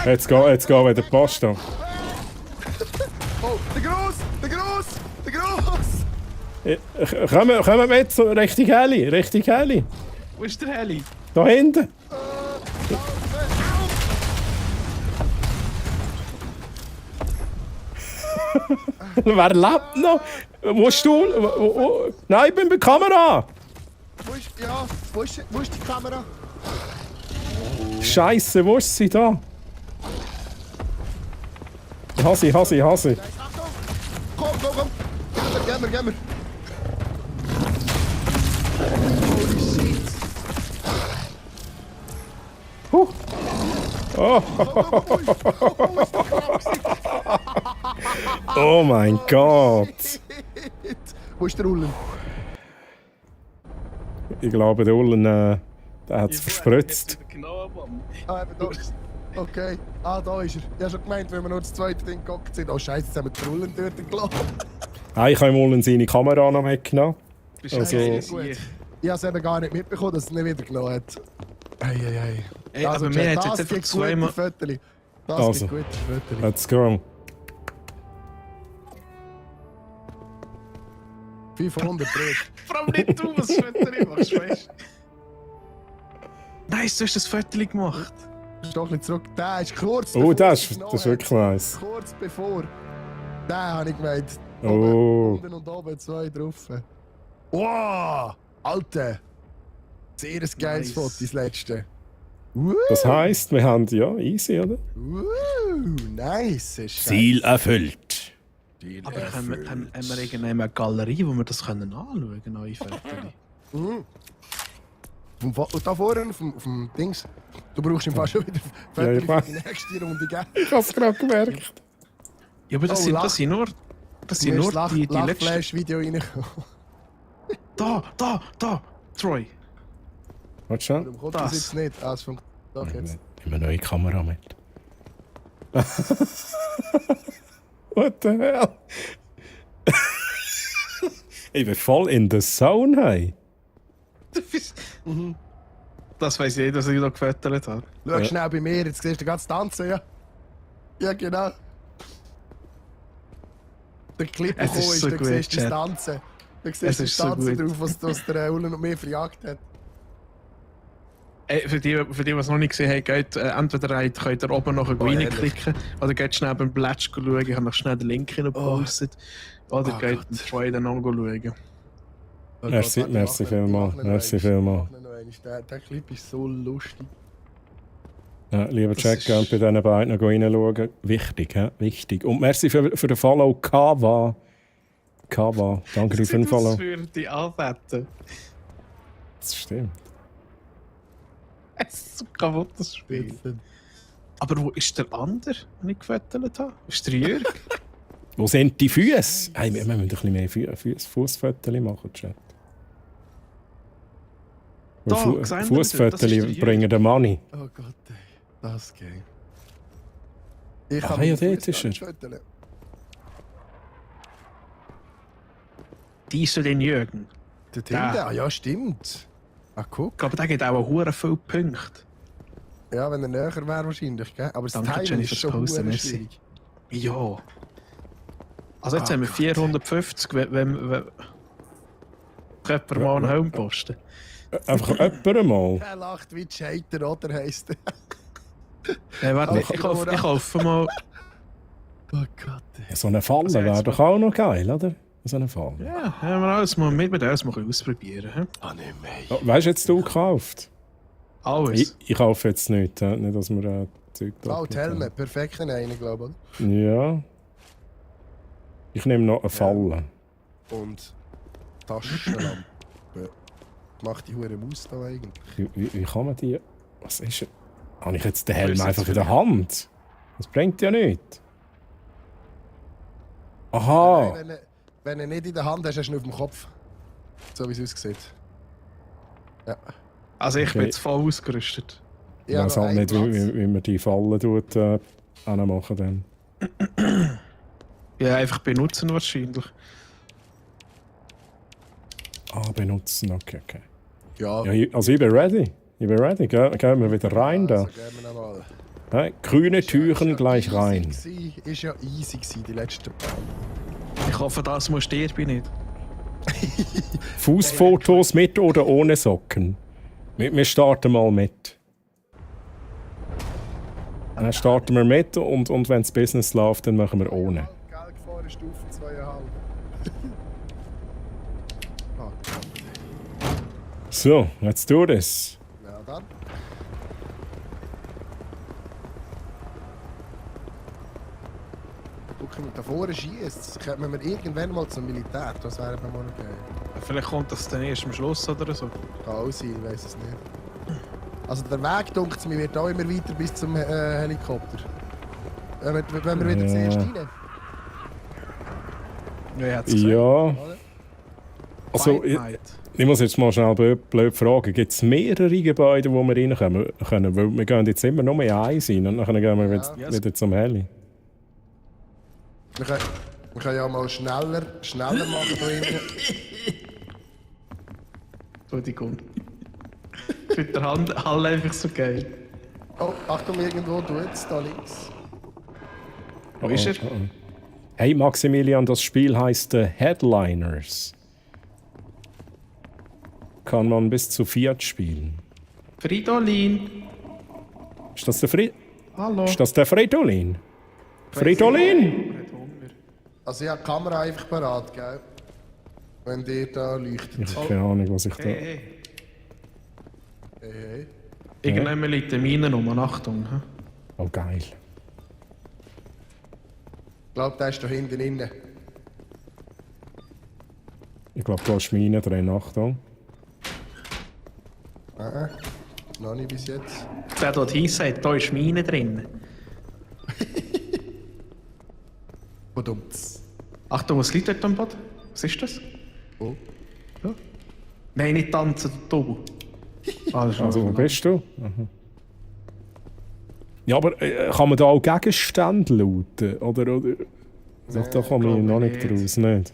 C: Jetzt geht wieder die Post an.
A: Oh, der Gross! Der Gross! Der Gross!
C: Kommen wir jetzt so Richtung Heli.
B: Wo ist der Heli?
C: Da hinten. Wer lebt noch? Wo ist du? Nein, ich bin bei der Kamera.
A: Wo ist die Kamera?
C: Scheiße, wo ist sie da? Hasi.
A: Nice, Achtung! Komm! Gehen wir! Holy shit!
C: Oh. Oh mein Gott.
A: Wo ist der Ullen?
C: Ich glaube, der Ullen der hat es verspritzt.
A: Ah, eben da. Okay. Ah, da ist er. Ich habe schon gemeint, wenn wir noch das zweite Ding geguckt sind. Oh Scheiße, jetzt haben wir den Ullen dort gelassen.
C: Ich habe im Ullen seine Kamera noch weggenommen. Also,
A: Ich habe es eben gar nicht mitbekommen, dass er es nicht wieder genommen hat. Hey.
B: Ey, aber mir hat jetzt einfach zweimal...
A: Das
C: Also.
A: gibt gute Fotos.
C: let's go.
A: 500 Brot.
B: Vor allem nicht du, was das Foto machst, weißt du? Nice, du hast das Foto gemacht.
A: Ist doch ein bisschen zurück. Der ist kurz
C: Oh,
A: bevor
C: das
A: es
C: ist
A: genommen
C: wirklich
A: hat.
C: nice.
A: Kurz bevor. Den habe ich gemeint.
C: Oh.
A: Unten und oben zwei drauf. Wow! Alter! Sehr ein geiles
B: Nice.
A: Foto, das letzte.
C: Das heisst, wir haben ja easy, oder?
A: Nice! Ist
C: erfüllt.
A: geil.
B: Aber haben wir irgendeine Galerie, wo wir das anschauen können, neue Fotos?
A: Mhm. Und da vorne auf dem Dings, du brauchst im Fall schon wieder
C: Ja, ich
A: Fotos für
C: weiß.
A: die nächste Runde, gell?
C: Ich hab's gerade gemerkt.
B: Ja, aber das
A: Oh,
B: sind
A: Lach-
B: nur die letzten...
A: Lachflash-Video reingekommen.
B: Da! Troy!
C: Warte schon.
A: Warum kommt
B: Das.
A: das jetzt nicht? Ah, es funktioniert doch jetzt.
C: Nehmen eine neue Kamera mit. What the hell? Ich bin voll in the zone, hey.
B: Das weiss ich, dass ich da gefüttert habe.
A: Schau
C: Ja.
A: schnell bei mir, jetzt siehst du ganz tanzen, ja? Ja, genau. Der Clip
B: Es
A: gekommen
B: ist
A: ist,
B: so
A: da
B: gut,
A: siehst du das
B: Chat.
A: Tanzen. Da
B: Es
A: siehst du das
B: ist so
A: Tanzen
B: gut.
A: drauf, was der Ulen und mir verjagt hat.
B: Ey, für die, die es noch nicht gesehen haben, geht, entweder könnt ihr oben noch reinklicken oder geht schnell beim Plätsch schauen. Ich habe noch schnell den Link gepostet. Oder
A: Oh
B: geht
A: Gott.
B: den Troy dann anschauen.
A: Oh
C: Merci,
A: Gott,
C: merci
A: warte,
C: vielmals,
A: mach ihn noch
C: merci
A: einmal.
C: vielmals.
A: Mach ihn noch einmal. Der Clip ist so lustig.
C: Ja, lieber
B: Das
C: Jack,
B: ist-
C: gerne bei diesen beiden noch reinschauen. Wichtig, hä? Wichtig. Und merci für den Follow, Kava. Danke dir für den Follow.
B: für die Anwärter.
C: Das stimmt.
B: Es ist so kaputt, das Spiel. Aber wo ist der andere, den ich gefüttert habe? Ist der Jürg?
C: Wo sind die Füße? Hey, wir müssen ein bisschen mehr Fußfotos machen, Chat.
B: Da, sehen wir das? Das ist
C: Fußfotos
B: der
C: bringen den Money.
A: Oh Gott, ey. Das ist geil. Ich
C: Ah,
A: kann
C: ja,
A: meinen
C: dort
A: Fuß
C: ist
A: gar nicht
C: er.
A: fotografieren.
B: Die ist so den Jürgen.
A: Dort
B: Da.
A: hinten? Ah ja, stimmt. Ah, guck.
B: Ich glaube, der gibt auch hure viele Punkte.
A: Ja, wenn er näher wäre wahrscheinlich, gell? Aber das
B: Danke,
A: Timing
B: Jenny,
A: ist
B: fürs
A: schon
B: Posten,
A: hure
B: merci.
A: schwierig.
B: Ja. Also jetzt
A: Ah,
B: haben wir
A: Gott.
B: 450, wenn jemand mal einen Helm posten.
C: Einfach jemand mal.
A: Er lacht wie Chater, oder heisst er?
B: Hey, warte,
A: Alpha
B: ich kaufe
A: Cobra.
B: mal...
A: Oh Gott, ey.
C: So eine Falle
B: Also jetzt
C: wäre doch auch noch geil, oder? So eine Falle.
B: Ja, haben wir alles mal mit alles mal ausprobieren. He?
A: Ah, nicht mehr.
C: Oh, weißt du, jetzt du gekauft?
B: Alles.
C: Ich kaufe jetzt nicht, nicht, dass wir Zeug
A: Oh,
C: doppelt
A: die Helme. Perfekt einen, glaube ich.
C: haben. Ja. Ich nehme noch eine Falle.
A: Und Taschenlampe. Macht die hure Maus da eigentlich?
C: Wie kann man die... Was ist... Habe ich jetzt den
B: Was
C: Helm
B: ist jetzt
C: einfach
B: für
C: in der
B: ein-
C: Hand? Das bringt ja nichts.
A: Nein,
C: Aha!
A: wenn er nicht in der Hand hast, hast du ihn auf dem Kopf. So wie es aussieht. Ja.
B: Also ich bin
C: Okay.
B: jetzt voll ausgerüstet.
C: Ich weiß
A: noch
C: halt
A: einen
C: nicht,
A: Platz.
C: wie man die Falle anmachen dann.
B: Ja, einfach benutzen wahrscheinlich.
C: Benutzen, okay.
A: Ja,
C: Ja, also ich bin ready. Gehen wir wieder rein da.
A: also gehen wir nochmal.
C: Hey, grüne Türen gleich rein.
A: Ist ja easy gewesen, die letzten paar.
B: Ich hoffe, das muss sterben nicht.
C: Fußfotos mit oder ohne Socken? Wir starten mal mit. Dann starten wir mit und wenn das Business läuft, dann machen wir ohne.
A: Geld gefahren, Stufe 2,5.
C: So, let's do this.
A: Ja, dann. Gucken wir da vorne schießt. Kommen wir irgendwann mal zum Militär. Das wäre mir mal okay.
B: Vielleicht kommt das dann erst am Schluss oder so.
A: Kann auch sein, ich weiss es nicht. Also der Weg, denkt es mir, wird auch immer weiter bis zum Helikopter. Wenn wir wieder zuerst rein.
B: Ja, ich hätte es gesagt.
C: Ja. Also,
B: Fight Night.
C: ich muss jetzt mal schnell blöd fragen. Gibt es mehrere Gebäude, wo wir rein können? Weil wir gehen jetzt immer nur in eins rein und dann gehen wir wieder zum Heli.
A: Wir können ja mal schneller machen da hinten.
B: Entschuldigung. Ich finde der Hall einfach so geil.
A: Oh, Achtung, irgendwo, du jetzt, da links.
B: Wo ist er?
C: Hey Maximilian, das Spiel heißt Headliners. Kann man bis zu 4 spielen.
B: Fridolin.
C: Ist das der
B: Hallo.
C: Ist das der Fridolin? Fridolin!
A: Also ich habe die Kamera einfach parat, gell? Wenn dir da leuchtet.
C: Ich habe keine Ahnung, was ich da...
B: Hey.
A: Hey.
B: Irgendwann liegt eine Mine um. Achtung. He?
C: Oh, geil.
A: Ich glaube, der ist da hinten innen.
C: Ich glaube, da ist Mine drin. Achtung.
A: Noch nicht bis jetzt.
B: Der dort sagt, da ist Mine drin.
A: Verdammt.
B: Achtung, was liegt dort am Boden? Was ist das?
A: Oh.
B: Ja. Nein, nicht tanzen, du Tobu.
C: Also, wo bist du? Aha. Ja, aber kann man da auch Gegenstände looten? Oder? Doch, da komme ich noch nicht raus. Nicht.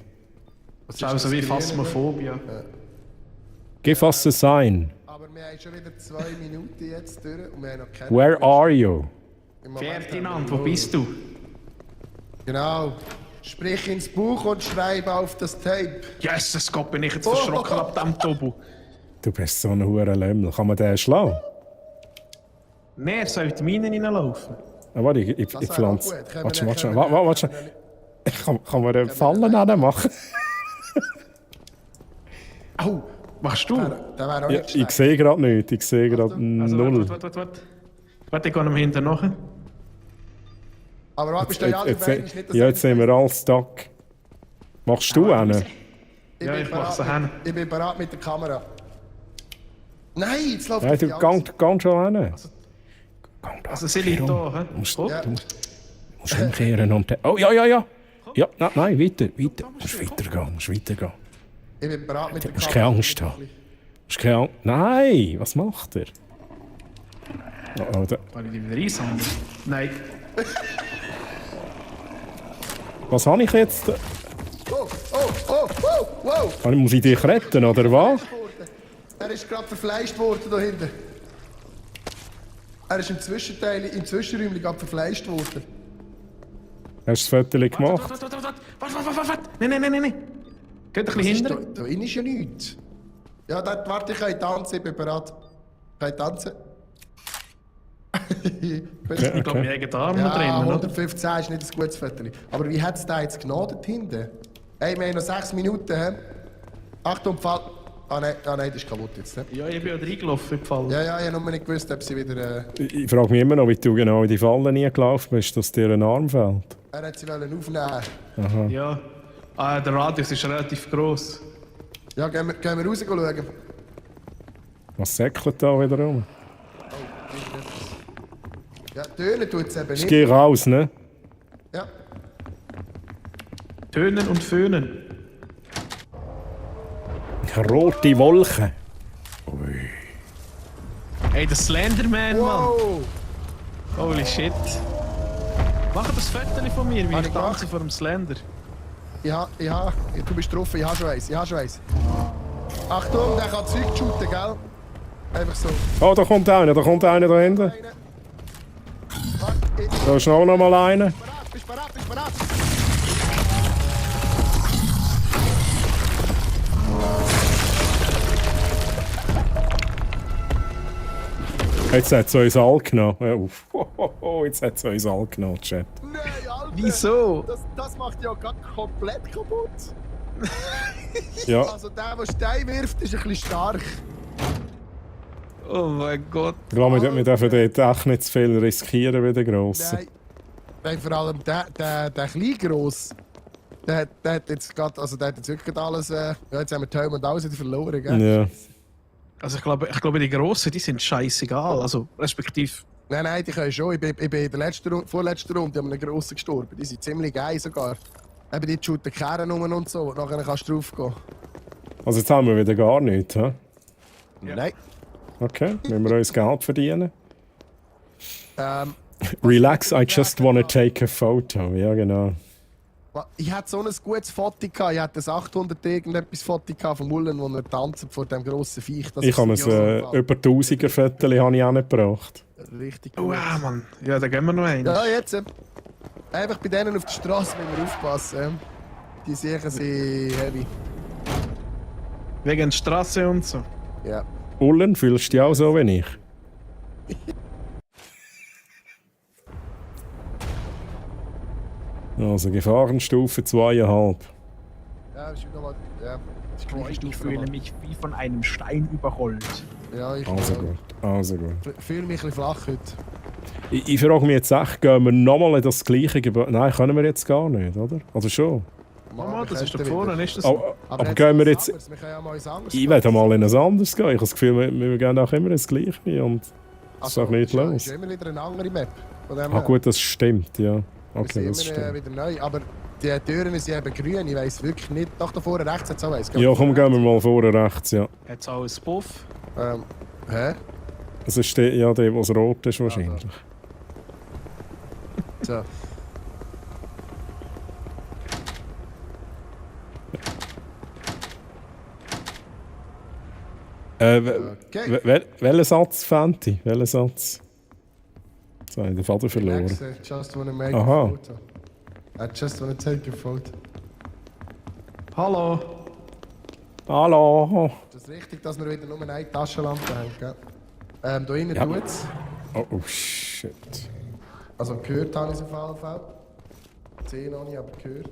B: Das ist auch so wie Phasmophobia.
C: Give us a sign.
A: Aber wir haben schon wieder 2 Minuten jetzt durch und wir haben noch keine...
C: Where are you?
A: Im Moment
B: Ferdinand,
A: haben
B: wo
A: wir
B: bist du?
A: Genau. Sprich ins Buch und schreib auf das Tape.
B: Jesus Gott, bin ich jetzt verschrocken ab dem Tobu.
C: Du bist so ein hoher Lämmel. Kann man den schlagen?
B: Nein, er soll in die Mine reinlaufen.
C: Ah, warte, ich
A: Das wäre
C: pflanze.
A: auch gut. Können
C: Warte,
A: wir-
C: warte. Kann man den Fallen anmachen?
B: Oh, machst du?
A: Der wäre auch
C: Ja,
A: nicht
C: ich
A: schlecht.
C: sehe gerade nichts. Ich sehe gerade
B: Also,
C: null.
B: warte. Warte, ich gehe ihm hinten nach.
A: Aber warte, bist du ja alle
C: Jetzt
A: beiden, ist nicht, dass
C: jetzt sind wir alle stuck. Machst du einen?
B: Ja,
A: bin
B: ich mach
A: bereit
B: so
A: mit-
B: hin.
A: Ich bin bereit mit der Kamera. Nein, jetzt läuft
C: Ja,
A: das
C: du geh schon hin.
B: Also sie liegt da, hä?
C: Du musst
B: Gut.
C: umkehren und... Oh, ja. Ja, nein, weiter. Du musst weitergehen.
A: Ich bin bereit mit der
C: Du musst
A: Kamera.
C: keine Angst haben. Du musst keine Angst... Nein, was macht er? Oh,
B: Kann ich die wieder einsammeln? Nein.
C: was habe ich jetzt?
A: Oh.
C: Muss ich dich retten, oder was?
A: Er ist gerade verfleischt worden da hinten. Er ist im Zwischenräumchen gerade verfleischt worden.
C: Hast du das Foto gemacht?
B: Warte. Nein. Geht ein bisschen hinter.
A: Da innen ist ja nichts. Ja, dort, warte, ich kann tanzen, ich bin bereit. Kann ich tanzen?
B: Ich glaube, wir haben den Arm noch
A: Ja,
B: drin, oder?
A: 115 ist nicht ein gutes Foto. Aber wie hat es da jetzt genommen hinten? Hey, wir haben noch 6 Minuten. He? Achtung, Fall. Ah nein, das ist kaputt jetzt. Ne?
B: Ja, ich bin ja reingelaufen im Fall.
A: Ja, ich habe noch nicht gewusst, ob sie wieder...
C: Ich frage mich immer noch, wie du genau in die Falle nie gelaufen bist, dass dir ein Arm fällt.
A: Er hat sie aufnehmen.
B: Ja. Der Radius ist relativ gross.
A: Ja, gehen wir raus schauen.
C: Was säckelt da wieder rum?
A: Ja, tönen tut es eben
C: Ich
A: nicht.
C: gehe raus, ne?
A: Ja.
B: Tönen und föhnen.
C: Rote Wolke.
B: Hey, der Slenderman, Mann.
A: Wow!
B: Holy shit. Mach das Foto von mir, wie
A: Hab
B: ich
A: ich
B: tanze
A: gemacht?
B: vor dem Slender.
A: Ja, du bist drauf, ich habe schon eins. Achtung, der kann Zeug shooten, gell? Einfach so.
C: Oh, da kommt einer da hinten.
A: Warte,
C: Da ist auch noch mal einer.
A: bist bereit.
C: Jetzt hat es uns alle genommen. Jetzt hat es uns alle genommen, Chat.
A: Nein, Alter!
B: Wieso?
A: Das macht ja gerade komplett kaputt.
C: Ja,
A: Also der Stein wirft, ist ein bisschen stark.
B: Oh mein Gott.
C: ich glaube, wir dürfen dort echt nicht zu viel riskieren wie der Grosse.
A: Nein, vor allem der kleine Gross. Der hat jetzt gerade, also der hat jetzt wirklich alles, ja, jetzt haben wir die Helme und alles wieder verloren, gell?
C: Ja.
B: Also ich glaube die Grossen, die sind scheißegal. Also respektive.
A: Nein, die können schon. Ich bin in der vorletzten Runde an einem Grossen gestorben. Die sind ziemlich geil sogar. Eben die shooten Kehren rum und so, und nachher kannst du drauf gehen.
C: Also jetzt haben wir wieder gar nichts, hä?
A: Ja. Nein.
C: Okay, müssen wir uns Geld verdienen.
A: Ähm,
C: Relax, I just wanna take a photo. Ja, genau.
A: ich hatte so ein gutes Foto gehabt. Ich hatte ein 800 irgendetwas Foto gehabt von Mullen, wo er tanzt vor dem grossen Viech. Das
C: Ich
A: ist
C: habe
A: so
C: ein über 1000er Viertel auch nicht gebracht.
A: richtig
B: Oh
A: gut.
B: ja, Mann. Ja, da gehen wir noch einen.
A: Ja, jetzt. Einfach bei denen auf der Straße müssen wir aufpassen. Die sicher sind heavy.
B: Wegen der Straße und so.
A: Ja.
C: Ullen, fühlst du dich auch so wie ich? Also Gefahrenstufe 2,5.
A: Ja, ist nochmal. Ja, ist gleich
B: Ich
A: Stufe
B: fühle
A: nochmal.
B: mich wie von einem Stein überrollt.
A: Ja, ich
C: Also gut.
A: fühle mich ein bisschen flach heute.
C: Ich frage mich jetzt echt, gehen wir nochmal in das gleiche Gebäude? Nein, können wir jetzt gar nicht, oder? Also schon.
B: Mama, das ist da
A: könnten
B: vorne,
A: wieder.
B: ist das?
C: Aber gehen wir jetzt...
A: Wir können ja mal ins anderes
C: Ich werde mal in ein anderes gehen. Ich habe das Gefühl, wir gehen auch immer ins Gleiche und es ist auch nicht los.
A: Es ist immer wieder eine andere Map. Von dem
C: Ah gut, das stimmt, ja. Okay,
A: wir
C: das
A: sind immer
C: stimmt.
A: wieder neu. Aber die Türen sind eben grün. Ich weiss wirklich nicht. Doch, da vorne rechts hat es auch eins.
C: Ja, komm, gehen wir mal vorne rechts, ja.
B: Hat es auch einen Buff?
A: Hä?
C: Es ist der, was rot ist wahrscheinlich.
A: So. Okay.
C: Welchen Satz, Fenty? Welchen Satz? Jetzt habe ich den Vater verloren.
A: Next, just wanna make
C: Aha.
A: a photo. I just wanna take a photo.
B: Hallo.
C: Hallo!
A: Das ist richtig, dass wir wieder nur eine Taschenlampe haben, gell? Da hinten
C: Ja.
A: tut's.
C: Oh shit.
A: Also gehört habe ich es auf jeden Fall. 10 noch nicht, aber gehört.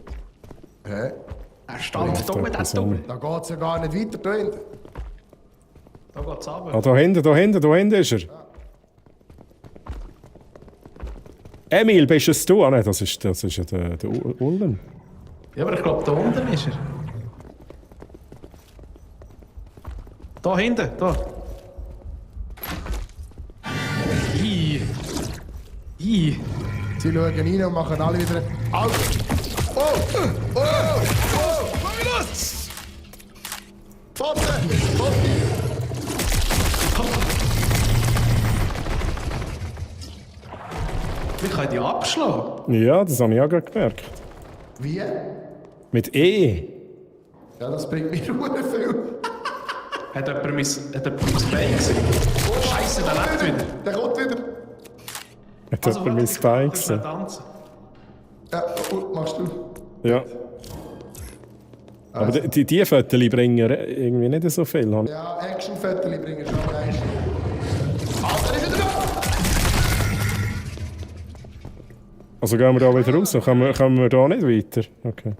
A: Hä?
B: Er stand
C: Läuft
B: dumm, der
C: etwas
B: dumm.
A: Da geht's ja gar nicht weiter, da hinten.
B: Da geht's runter.
C: Ah, da hinten ist er. Emil, bist es du? Ah nein, das ist ja der Ullen.
B: Ja, aber ich glaube, da unten ist er. Da hinten, da. I.
A: Sie schauen rein und machen alle wieder. Au! Oh! Oh! Oh! Los! Pfote! Pfote!
B: Ich kann die abschlagen.
C: Ja, das habe ich auch gerade gemerkt.
A: Wie? Ja,
C: Mit E.
A: das bringt mir nur viel.
B: Hat jemand mein Bein gesehen? Oh, Scheiße, der lebt wieder.
A: Der kommt wieder.
C: Hat jemand mein Bein gesehen?
B: tanzen.
A: Ja, machst du.
C: Ja. Aber die Fotos bringen irgendwie nicht so viel.
A: Ja, Action-Fotos bringen schon eins. Ah, der ist wieder da!
C: Also gehen wir da wieder raus? Kommen wir da nicht weiter? Okay.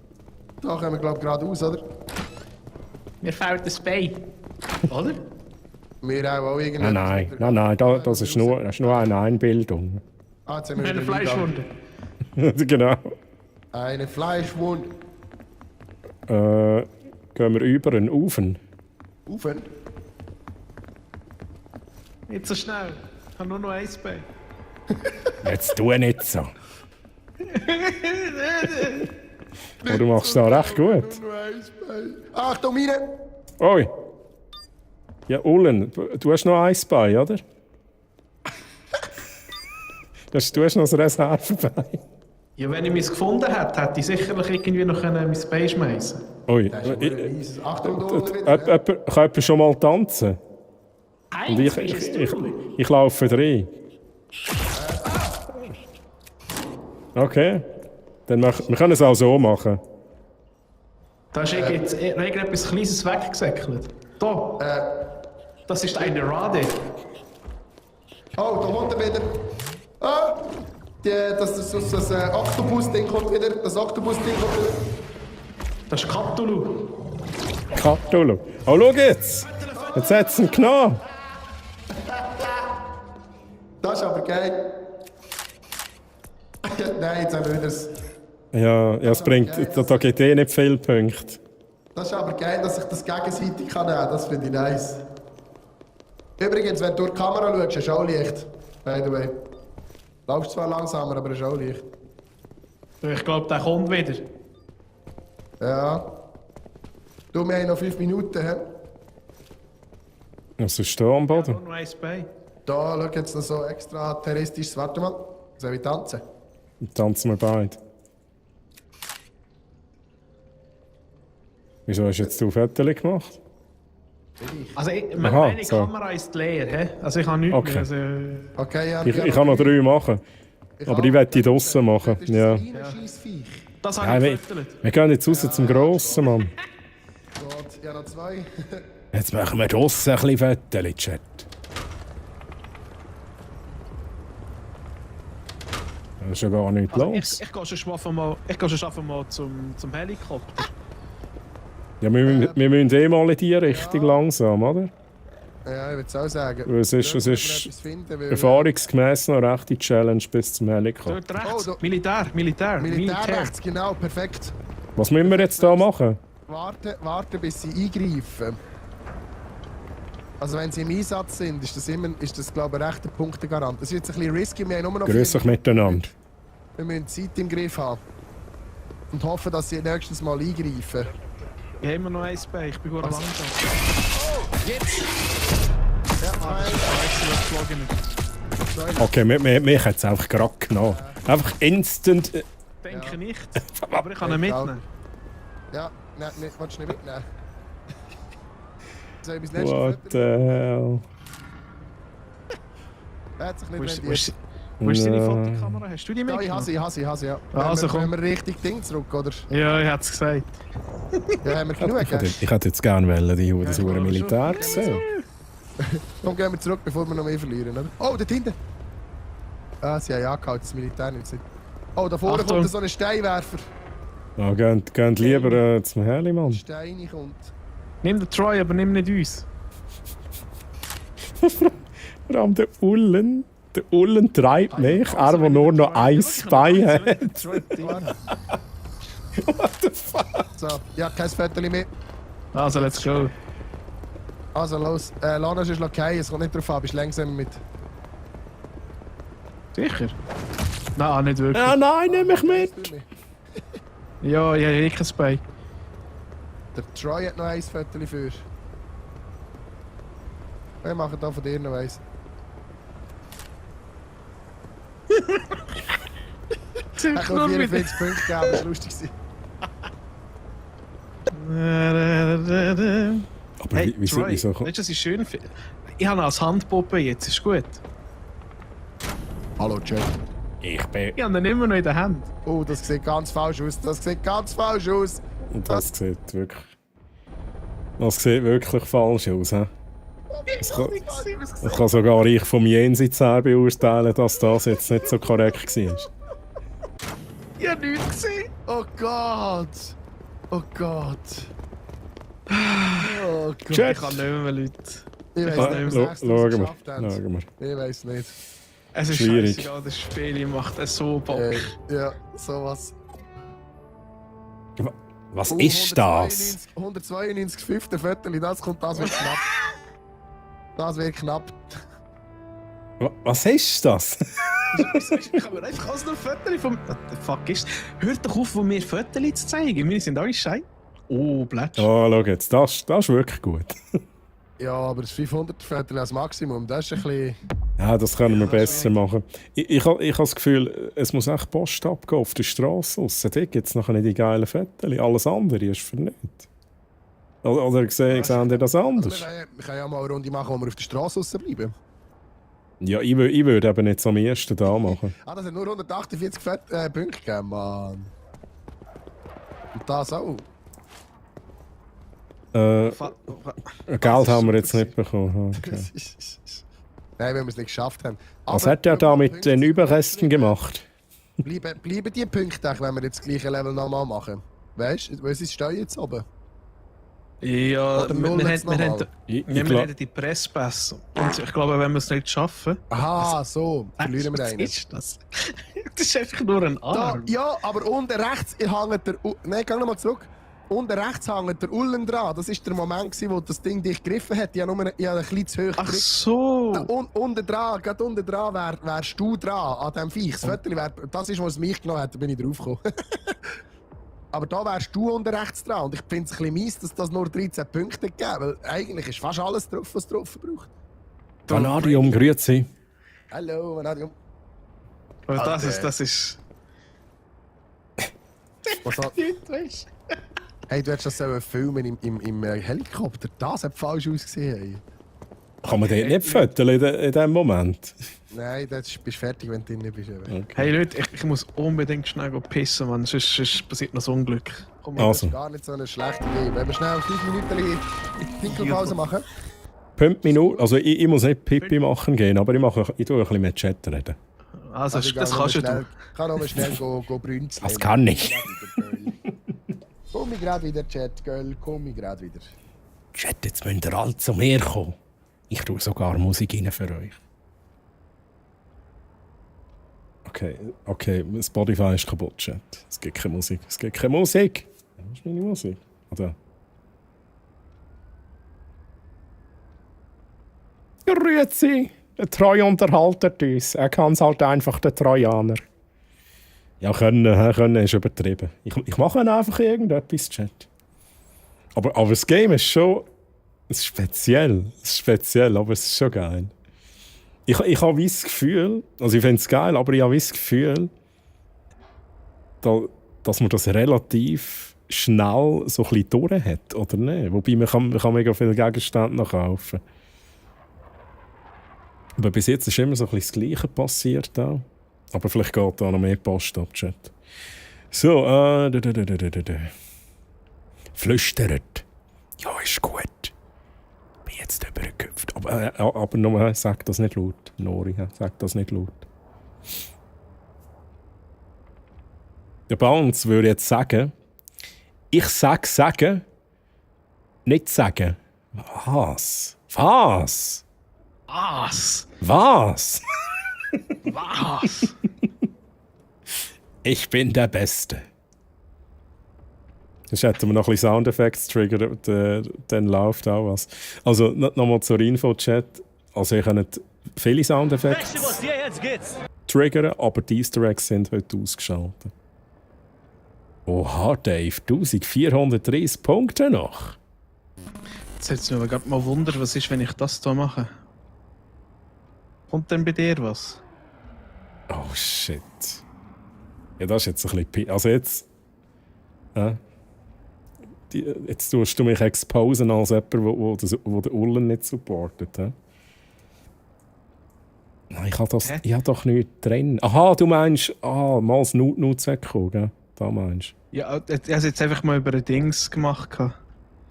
A: Da kommen wir, glaube ich, geradeaus, oder?
B: Mir fehlt das Bein. Oder?
A: Wir auch irgendwie.
C: Nein, das ist nur eine Einbildung.
A: Ah, jetzt haben wir
B: Eine
A: wieder
B: Fleischwunde.
C: Genau.
A: Eine Fleischwunde.
C: Gehen wir über einen Ofen?
A: Ofen?
B: Nicht so schnell. Ich habe nur noch ein Bein.
C: Jetzt tu nicht so. Aber du machst das recht gut.
A: Achtung, meine!
C: Oi! Ja, Ullen, du hast noch ein Bein, oder? Du hast noch ein Reservebein.
B: Ja, wenn ich mich gefunden hätte, hätte ich sicherlich irgendwie noch mein Bein schmeißen.
C: Ui.
A: Das ist ja mies. Achtung, da unten wieder.
C: Kann jemand schon mal tanzen? Und ich laufe rein. Okay. Dann wir können es auch so machen.
B: Da ist irgendetwas Kleines weggesäckelt. Da! Das ist eine Rade.
A: Oh, da kommt er wieder. Ah! Das Oktopus-Ding kommt wieder. Das Oktopus-Ding kommt wieder.
B: Das ist Cthulhu.
C: Cthulhu. Oh, schau jetzt! Jetzt hat es ihn genommen.
A: Das ist aber geil. Nein, jetzt haben wir das.
C: Ja, es bringt... Da geht eh nicht viele Punkte.
A: Das ist aber geil, dass ich das gegenseitig kann nehmen kann. Das finde ich nice. Übrigens, wenn du durch die Kamera schaust, ist auch Licht. By the way. Laufst zwar langsamer, aber ist auch Licht.
B: Ich glaube, der kommt wieder.
A: Ja. Du, wir haben noch 5 Minuten. He?
C: Was ist da am Boden?
B: Noch ein Bein.
A: Da, schau jetzt noch so extra terroristisches. Warte mal. Soll ich tanzen?
C: Tanzen wir beide. Wieso hast du jetzt Fotos gemacht?
B: Also,
C: Aha,
B: meine
C: so.
B: Kamera ist leer. He? Also, ich habe nichts
C: Okay.
B: mehr. Also,
A: Okay, ja.
C: Ich kann noch 3 machen. Aber ich werde die draussen machen. Ja.
B: das
C: Ja,
B: habe ich gefüttert.
C: wir gehen jetzt raus zum Grossen, Mann.
A: Gut, ja, noch 2.
C: Jetzt machen wir draussen ein bisschen Fotos, Chat. Da ist ja gar nichts
B: Also
C: los.
B: ich gehe schon mal zum Helikopter.
C: Ja, wir müssen eh mal in die Richtung langsam, oder?
A: Ja, ich würde es auch sagen.
C: Weil es ist
A: etwas finden, weil,
C: erfahrungsgemäß noch eine rechte Challenge bis zum Helikopter.
B: Dort rechts.
A: Oh,
B: Militär.
A: Militär rechts, genau, perfekt.
C: Was müssen wir jetzt da machen?
A: Warten, bis sie eingreifen. Also wenn sie im Einsatz sind, ist das glaube ich, ein rechter Punktegarant. Das ist jetzt ein bisschen risky, wir haben nur noch
C: Grüß euch miteinander.
A: Wir müssen Zeit im Griff haben. Und hoffen, dass sie nächstes Mal eingreifen.
B: Ich habe immer noch ein Bein, ich bin gut langsam. Jetzt!
A: Ja,
C: Okay, mich hat es einfach gerade genommen. Einfach instant...
B: Denke nicht. Aber ich kann ihn mitnehmen.
A: Ja, nein, willst du nicht mitnehmen? Soll ich bis nächstes
C: What the hell?
A: Er hat sich nicht
B: Wo ist
A: rendiert.
B: deine
C: Nein.
B: Fotokamera? Hast du die
A: Ja,
B: mitgenommen?
A: ich habe sie, ja.
B: Also,
A: Wenn
B: komm.
A: wir richtig Ding zurück, oder?
B: Ja, ich hätte es gesagt.
A: Ja, haben wir genug, gell?
C: Ich hätte jetzt gerne wollen, die das hure Militär sehen.
A: Komm, gehen wir zurück, bevor wir noch mehr verlieren, oder? Oh, dort hinten! Ah, sie haben angehalten, das Militär nicht. Oh, da vorne
B: Achtung.
A: kommt so ein Steinwerfer.
C: Ja, geht lieber zum Heli, Mann.
A: Steine kommt.
B: Nimm den Troy, aber nimm nicht uns.
C: Vor allem der Ullen. Der Ullen treibt mich, er, der nur noch ein Bein hat. What the fuck?
A: So, ja, kein Viertel mehr.
B: Also, let's go.
A: Also los, Lana ist okay, es kommt nicht drauf an, bist langsam mit.
B: Sicher? Nein, nicht wirklich.
C: Ja, nein, nimm mich mit.
B: Ja, ich habe wirklich ein Bein.
A: Der Troy hat noch ein Viertel für. Wir machen da von dir noch eins. Ich habe 44 Punkte gegeben, das war lustig.
C: Aber
B: Hey,
C: wieso?
B: Troy, weißt du, was ich schön finde? Ich habe ihn als Handpuppe jetzt, ist gut.
A: Hallo, Chat.
C: Ich bin...
B: Ich habe ihn immer noch in der Hand.
A: Oh, das sieht ganz falsch aus. Das sieht ganz falsch aus.
C: Und das sieht wirklich... Das sieht wirklich falsch aus, hä? Das kann sogar ich vom Jenseits her beurteilen, dass das jetzt nicht so korrekt war.
B: Ich habe nichts gesehen.
A: Oh Gott. Oh Gott. Oh Gott.
C: Chat.
B: Ich kann nicht mehr, Leute.
A: Ich
B: Ah,
A: weiss nicht, was
C: Schauen
A: sie
C: wir.
A: geschafft haben.
C: Schauen wir.
A: Ich weiß nicht.
B: Es ist
C: Schwierig.
B: scheißegal, das Spiel macht es so Bock.
A: Ja, sowas.
C: Was ist das?
A: 192, 5. Viertel, das wird knapp. Das wird knapp.
C: Was ist das?
B: Ich kann mir einfach alles nur Fotos vom... What the fuck ist... Hört doch auf, von mir Fotos zu zeigen. Wir sind alle schei. Oh, Blätsch.
C: Oh, schau jetzt, das ist wirklich gut.
A: Ja, aber das 500 Viertel als Maximum, das ist ein bisschen...
C: Ja, das können wir besser machen. Ich habe das Gefühl, es muss echt Post abgehen auf der Straße raus. Da gibt es nachher nicht die geilen Fotos. Alles andere ist für nichts. Oder sehen ihr das anders?
A: Wir können ja mal eine Runde machen, wo wir auf der Straße rausbleiben.
C: Ja, ich würde eben nicht am ersten da machen.
A: Das hat nur 148 Punkte gegeben, Mann. Und das auch.
C: Geld haben wir jetzt nicht bekommen. Okay.
A: Nein, wenn wir es nicht geschafft haben.
C: Was hat der da mit den Überresten gemacht?
A: Bleiben die Punkte, wenn wir jetzt das gleiche Level nochmal machen? Weißt du, was ist stehen jetzt oben?
B: Ja,
A: Oder
B: wir
A: null jetzt nochmal?
B: wir haben die Presspässe. Und ich glaube, wenn wir es nicht schaffen...
A: Aha, so. Verlieren wir
B: Was
A: einen.
B: ist das? Das ist einfach nur ein
A: Da,
B: Arm.
A: ja, aber unten rechts hängt der... Nein, geh nochmal zurück. Unten rechts hängt der Ullen dran. Das war der Moment, wo das Ding dich gegriffen hat. Ich habe nur ein bisschen zu hoch
B: Ach
A: gedrückt.
B: so!
A: Unten dran, gerade unten dran wärst du dran an diesem Viech. Das Viertel das ist, was mich genommen hat, da bin ich drauf gekommen. Aber da wärst du unten rechts dran. Und ich finde es ein bisschen mies, dass das nur 13 Punkte gibt. Weil eigentlich ist fast alles drauf, was drauf braucht.
C: Vanadium, grüezi.
A: Hallo, Vanadium.
B: Aber das ist...
A: Was hat... Hey, du hättest das so filmen im Helikopter. Das hat falsch ausgesehen.
C: Kann man den nicht fotografieren in diesem Moment?
A: Nein, du bist fertig, wenn du drin bist.
C: Okay.
B: Hey Leute, ich muss unbedingt schnell pissen, Mann. Sonst passiert noch das Unglück.
A: Komm,
C: Also.
A: das ist gar nicht so eine schlechte Idee. Wenn wir schnell 5 Minuten Pinkelpause machen.
C: 5 Minuten, also ich muss nicht Pipi machen gehen, aber ich tue ein bisschen mit Chat reden.
B: Also,
A: ich
B: das
A: gehe
B: kannst
A: noch
B: du.
A: schnell- Ich kann noch schnell go brünzeln.
C: Das kann ich.
A: Komm ich gerade wieder, Chat, Girl. Komm ich gerade wieder.
C: Chat, jetzt müsst ihr alle zu mir kommen. Ich tue sogar Musik rein für euch. Okay, Spotify ist kaputt, Chat. Es gibt keine Musik. Wo ist meine Musik? Oder? Grüezi! Der Treu unterhaltet uns. Er kann es halt einfach, der Trojaner. Ja, können ist übertrieben. Ich mache einfach irgendetwas, Chat. Aber das Game ist schon speziell. Es ist speziell, aber es ist schon geil. Ich habe das Gefühl, also ich finde es geil, aber ich habe das Gefühl, dass man das relativ schnell so ein bisschen durch hat, oder nicht? Wobei man kann mega viele Gegenstände noch kaufen. Aber bis jetzt ist immer so ein bisschen das Gleiche passiert. Auch. Aber vielleicht geht da noch mehr Post ab, Chat. So, flüstert. Ja, ist gut. Bin jetzt übergeküpft. Aber nur, sag das nicht laut. Nori, sag das nicht laut. Der Bounce würde jetzt sagen, ich sagen, nicht sagen. Was? Was?
B: Was?
C: Was?
B: Was?
C: Ich bin der Beste. Jetzt hätten wir noch ein bisschen Soundeffekte triggern, dann läuft auch was. Also nochmal zur Info-Chat. Also ihr könnt viele Soundeffekte triggern, aber die Easter Eggs sind heute ausgeschaltet. Oha, Dave, 1430 Punkte noch.
B: Jetzt hätte es mich aber gerade mal wundern, was ist, wenn ich das hier mache. Kommt denn bei dir was?
C: Oh shit. Ja, das ist jetzt ein bisschen... Also jetzt... Jetzt tust du mich exposen als jemand, wo den Ullen nicht supportet. Nein, ich habe doch nichts drin. Aha, du meinst... mal das Nutzeko, gell? Da meinst du.
B: Ja, ich habe jetzt einfach mal über ein Dings gemacht.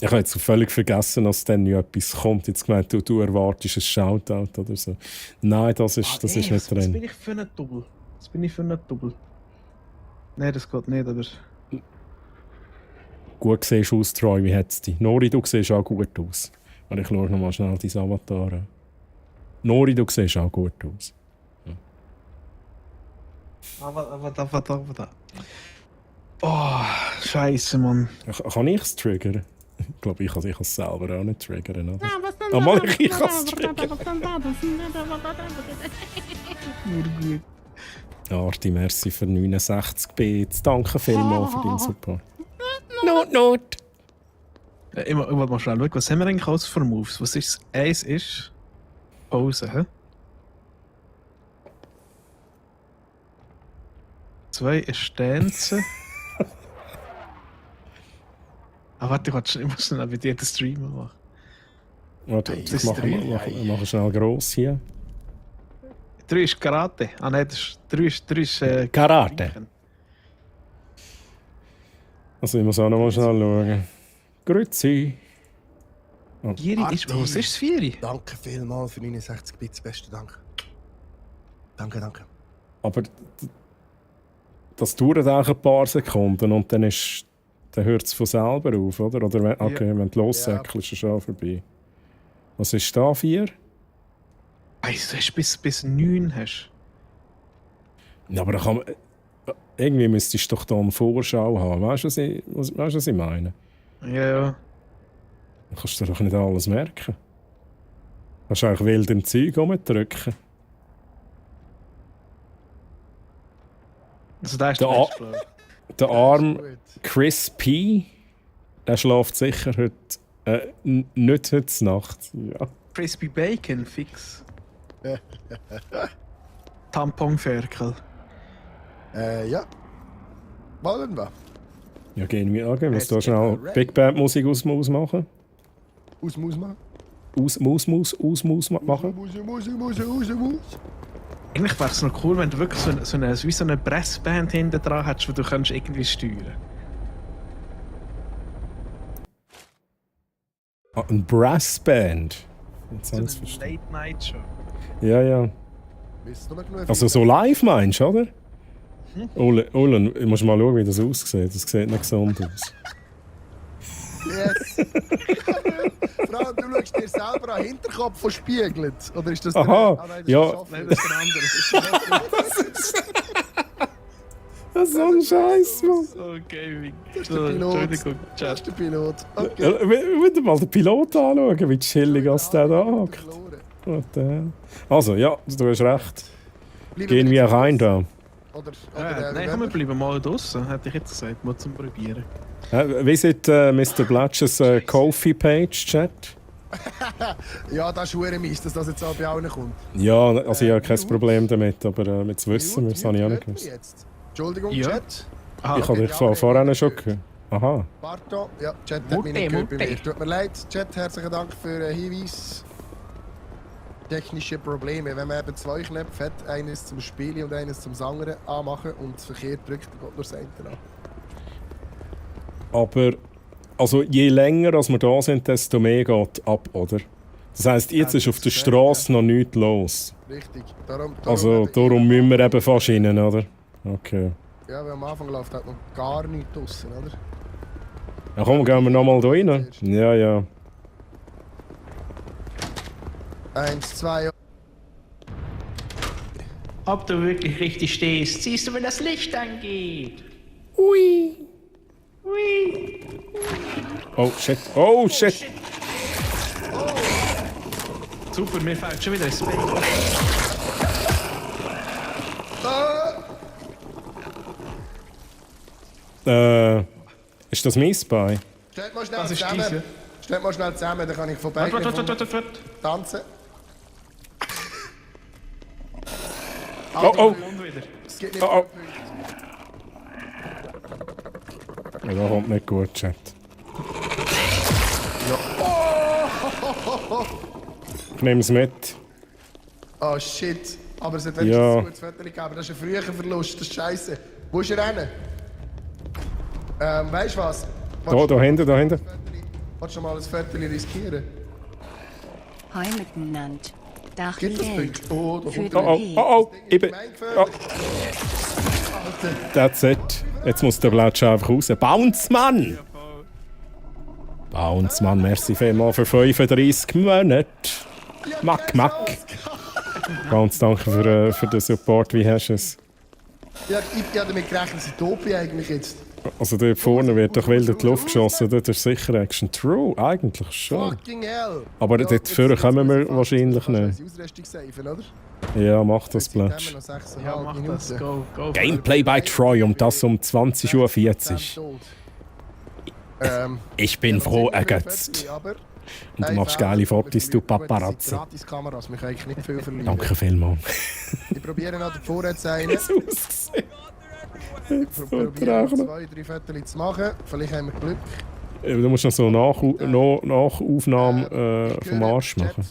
C: Ich habe jetzt völlig vergessen, dass dann nicht etwas kommt. Jetzt gemeint, du erwartest ein Shoutout oder so. Nein, das ist nicht
B: Was
C: drin.
B: bin ich für ein Double? Nein, das geht nicht, aber...
C: Gut siehst du aus, Troy, wie hat's dich? Nori, du siehst auch gut aus. Und ich schaue nochmal schnell dein Avatar an. Nori, du siehst auch gut aus.
B: Aber da. Oh, Scheiße, Mann.
C: Kann ich es triggern? Ich glaube, ich kann es selber auch nicht triggern. Oder? Ich kann es triggern.
B: Nur gut.
C: Arti, merci für 69 Bits. Danke vielmals für deinen Support. Not.
B: Ich wollte mal schnell schauen, was haben wir eigentlich alles für Moves? Was ist es? Eins ist Pause, hä? 2 ist Dance. Warte, ich muss schnell bei dir den Stream machen.
C: Warte,
B: Das
C: das
B: ist
C: machen wir machen schnell gross hier.
B: 3 ist Karate. Ah nein, 3 ist
C: Karate. Also ich muss auch noch mal schnell schauen. Grüezi.
B: 4 ist... Was ist das 4?
A: Danke vielmals für 69 Bits, besten Dank. Danke.
C: Aber das dauert auch ein paar Sekunden und dann hört es von selber auf, oder? Oder wenn du lossäckelst, ist es schon vorbei. Was ist da 4?
B: Weißt du, bis 9 hast.
C: Ja, aber da kann man, irgendwie müsstest du doch da eine Vorschau haben. Weißt du, was ich meine?
B: Ja.
C: Dann kannst du dir doch nicht alles merken. Du kannst eigentlich wild im Zeug rumdrücken.
B: Also da ist
C: Der
B: der
C: A-
B: letzte, glaub ich.
C: Der Arm Chris P., der schläft sicher heute, nicht heute Nacht. Ja.
B: Crispy Bacon, fix. Tamponferkel.
A: Ja. Wollen wir?
C: Ja, gehen wir an. Ich muss da schnell Big Band Musik ausmachen.
A: Aus muss man.
C: Aus machen.
A: Muss.
B: Eigentlich wäre es noch cool, wenn du wirklich wie so eine Pressband hinten dran hättest, wo du kannst irgendwie steuern.
C: Ah, ein Brassband. Jetzt
B: So
C: haben
B: eine
C: sie verstanden.
B: Late-Night-Show.
C: Ja. Also so live meinst du, oder? Ulen, ich muss mal schauen, wie das aussieht. Das sieht nicht gesund aus.
A: Yes. Frau, du schaust dir selber an den Hinterkopf verspiegelt. Oder ist das
C: Aha,
A: nein,
C: ja.
B: Nein, das ist ein anderes.
C: Das ist so ein Scheiß, Mann.
B: So Gaming.
A: ist der Pilot.
B: Entschuldigung,
A: Das
B: Chat.
A: ist der Pilot. Okay.
C: Ja, wir mal den Pilot anschauen, wie chillig als der da hockt.
A: Verloren.
C: What the hell? Also, ja, du hast recht.
A: Bleiben
C: Gehen wir
A: jetzt
C: rein da.
A: Oder
B: Nein, komm, wir bleiben mal draußen, hätte ich jetzt gesagt, mal zum Probieren.
C: Visit Mr. Blatches Ko-fi-Page, Chat.
A: Ja, das ist verdammt mies, dass das jetzt auch bei allen kommt.
C: Ja, also ich habe kein Problem damit, aber mit zu wissen, das habe ich auch nicht gewusst.
A: Jetzt. Entschuldigung,
B: Ja.
A: Chat.
B: Ah,
C: Ich habe dich vorher schon gehört. Aha.
A: Pardon. Ja, Chat hat mich nicht gehört bei mir. Tut mir leid, Chat, herzlichen Dank für den Hinweis. Technische Probleme. Wenn man eben 2 Knöpfe hat, eines zum Spielen und eines zum Sangern anmachen und das verkehrt drückt, dann geht nur das eine an.
C: Aber also je länger als wir da sind, desto mehr geht ab, oder? Das heisst, jetzt ist auf der Straße noch nichts los.
A: Richtig.
C: Also darum müssen wir eben fast rein, oder? Okay.
A: Ja, weil am Anfang läuft halt noch gar nichts draussen, oder?
C: Ja komm, gehen wir nochmal da rein. Ja.
A: 1, 2.
E: Ob du wirklich richtig stehst, siehst du, wenn das Licht angeht.
C: Ui.
E: Hui.
C: Oh shit. Oh shit.
B: Super, mir fällt schon wieder ein Space.
C: Ist das mein Spy?
A: Stellt mal schnell
B: Das ist
A: zusammen.
B: diese.
A: Stellt mal schnell zusammen, dann kann ich vorbei
B: Warte.
A: tanzen.
C: Oh.
B: Und wieder.
A: Es geht nicht
C: Oh.
A: mehr.
C: Ja, das kommt nicht gut, Chat. Ich nehme es mit.
A: Oh shit. Aber es hat
C: Ja.
A: wenigstens ein gutes Foto gegeben. Aber das ist ein früher Verlust, das ist scheiße. Wo ist er hin? Weißt du was?
C: Da hinten.
A: Willst du mal ein Viertel riskieren?
D: Heu miteinander. Dach
A: Gibt es
D: Geld.
A: Punkte? Oh, da kommt
C: Oh. Ich bin...
A: mein
C: Oh,
A: Alter.
C: that's it. Jetzt muss der Blatsch einfach raus. Bounce, Mann! Bounce, Mann. Merci vielmals für 35 Monate. Mack. Ganz danke für den Support. Wie hast du es?
A: Ja, ich habe damit gerechnet, dass ich tot bin eigentlich jetzt.
C: Also dort vorne wird doch wild in die Luft geschossen. Dort ist sicher Action. True, eigentlich schon.
A: Fucking hell.
C: Aber dort vorne kommen wir wahrscheinlich nicht.
A: Ausrüstung safen, oder?
C: Ja, mach das,
A: Jetzt haben wir
C: Blatsch.
A: noch 6,5
B: Ja, mach das.
A: Minuten.
B: Go.
C: Gameplay bei Troy und das um 20:40 Uhr. Ich bin froh ergötzt. Und du machst geile Fotos, du Paparazzi.
A: Gratis-Kameras, wir können eigentlich nicht viel verlieren.
C: Danke vielmals.
A: Ich probiere noch davor zu sein. Ich probiere noch 2, 3 Fotos zu machen. Vielleicht haben wir Glück.
C: Du musst noch so eine Nachaufnahme vom Arsch machen.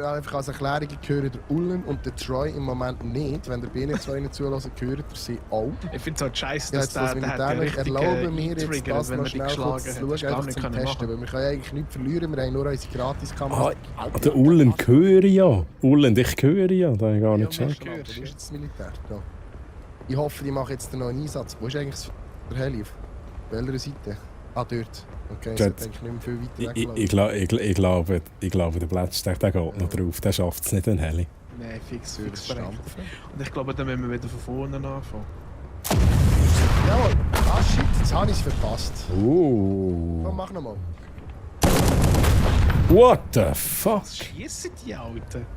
A: Einfach als Erklärung, ich höre der Ullen und der Troy im Moment nicht. Wenn der BN2 nicht zulässt, hören ihr sie auch.
B: Ich finde es halt scheiße,
A: Ja,
B: dass
A: jetzt,
B: der hat
A: ich erlaube mir jetzt
B: Eintrigger,
A: das
B: wenn
A: noch
B: man die
A: schnell kurz
B: geschlagen
A: zu
B: hat.
A: schauen, einfach
B: Das
A: zum
B: kann ich
A: Testen, weil wir können eigentlich nichts verlieren, wir haben nur unsere Gratis-Kamera.
C: Der Ullen höre ja. Ullen, ich höre ja. Das habe ich gar nicht
A: Ja,
C: gecheckt.
A: wo ist jetzt das Militär? Da. Ich hoffe, die machen jetzt noch einen Einsatz. Wo ist eigentlich der Heli? Auf welcher Seite? Ah, dort. Okay, so denke ich nicht mehr viel weiter weg.
C: Ich glaube, der Plätsch, der geht noch drauf. Der schafft es nicht, den Heli.
B: Nein, fix
A: Das
B: verreckt. Und ich glaube, dann müssen wir wieder von vorne anfangen.
A: Jawohl. Ah, shit, jetzt habe ich es verpasst. Komm, mach nochmal.
C: What the fuck?
B: Was schießen die Alten?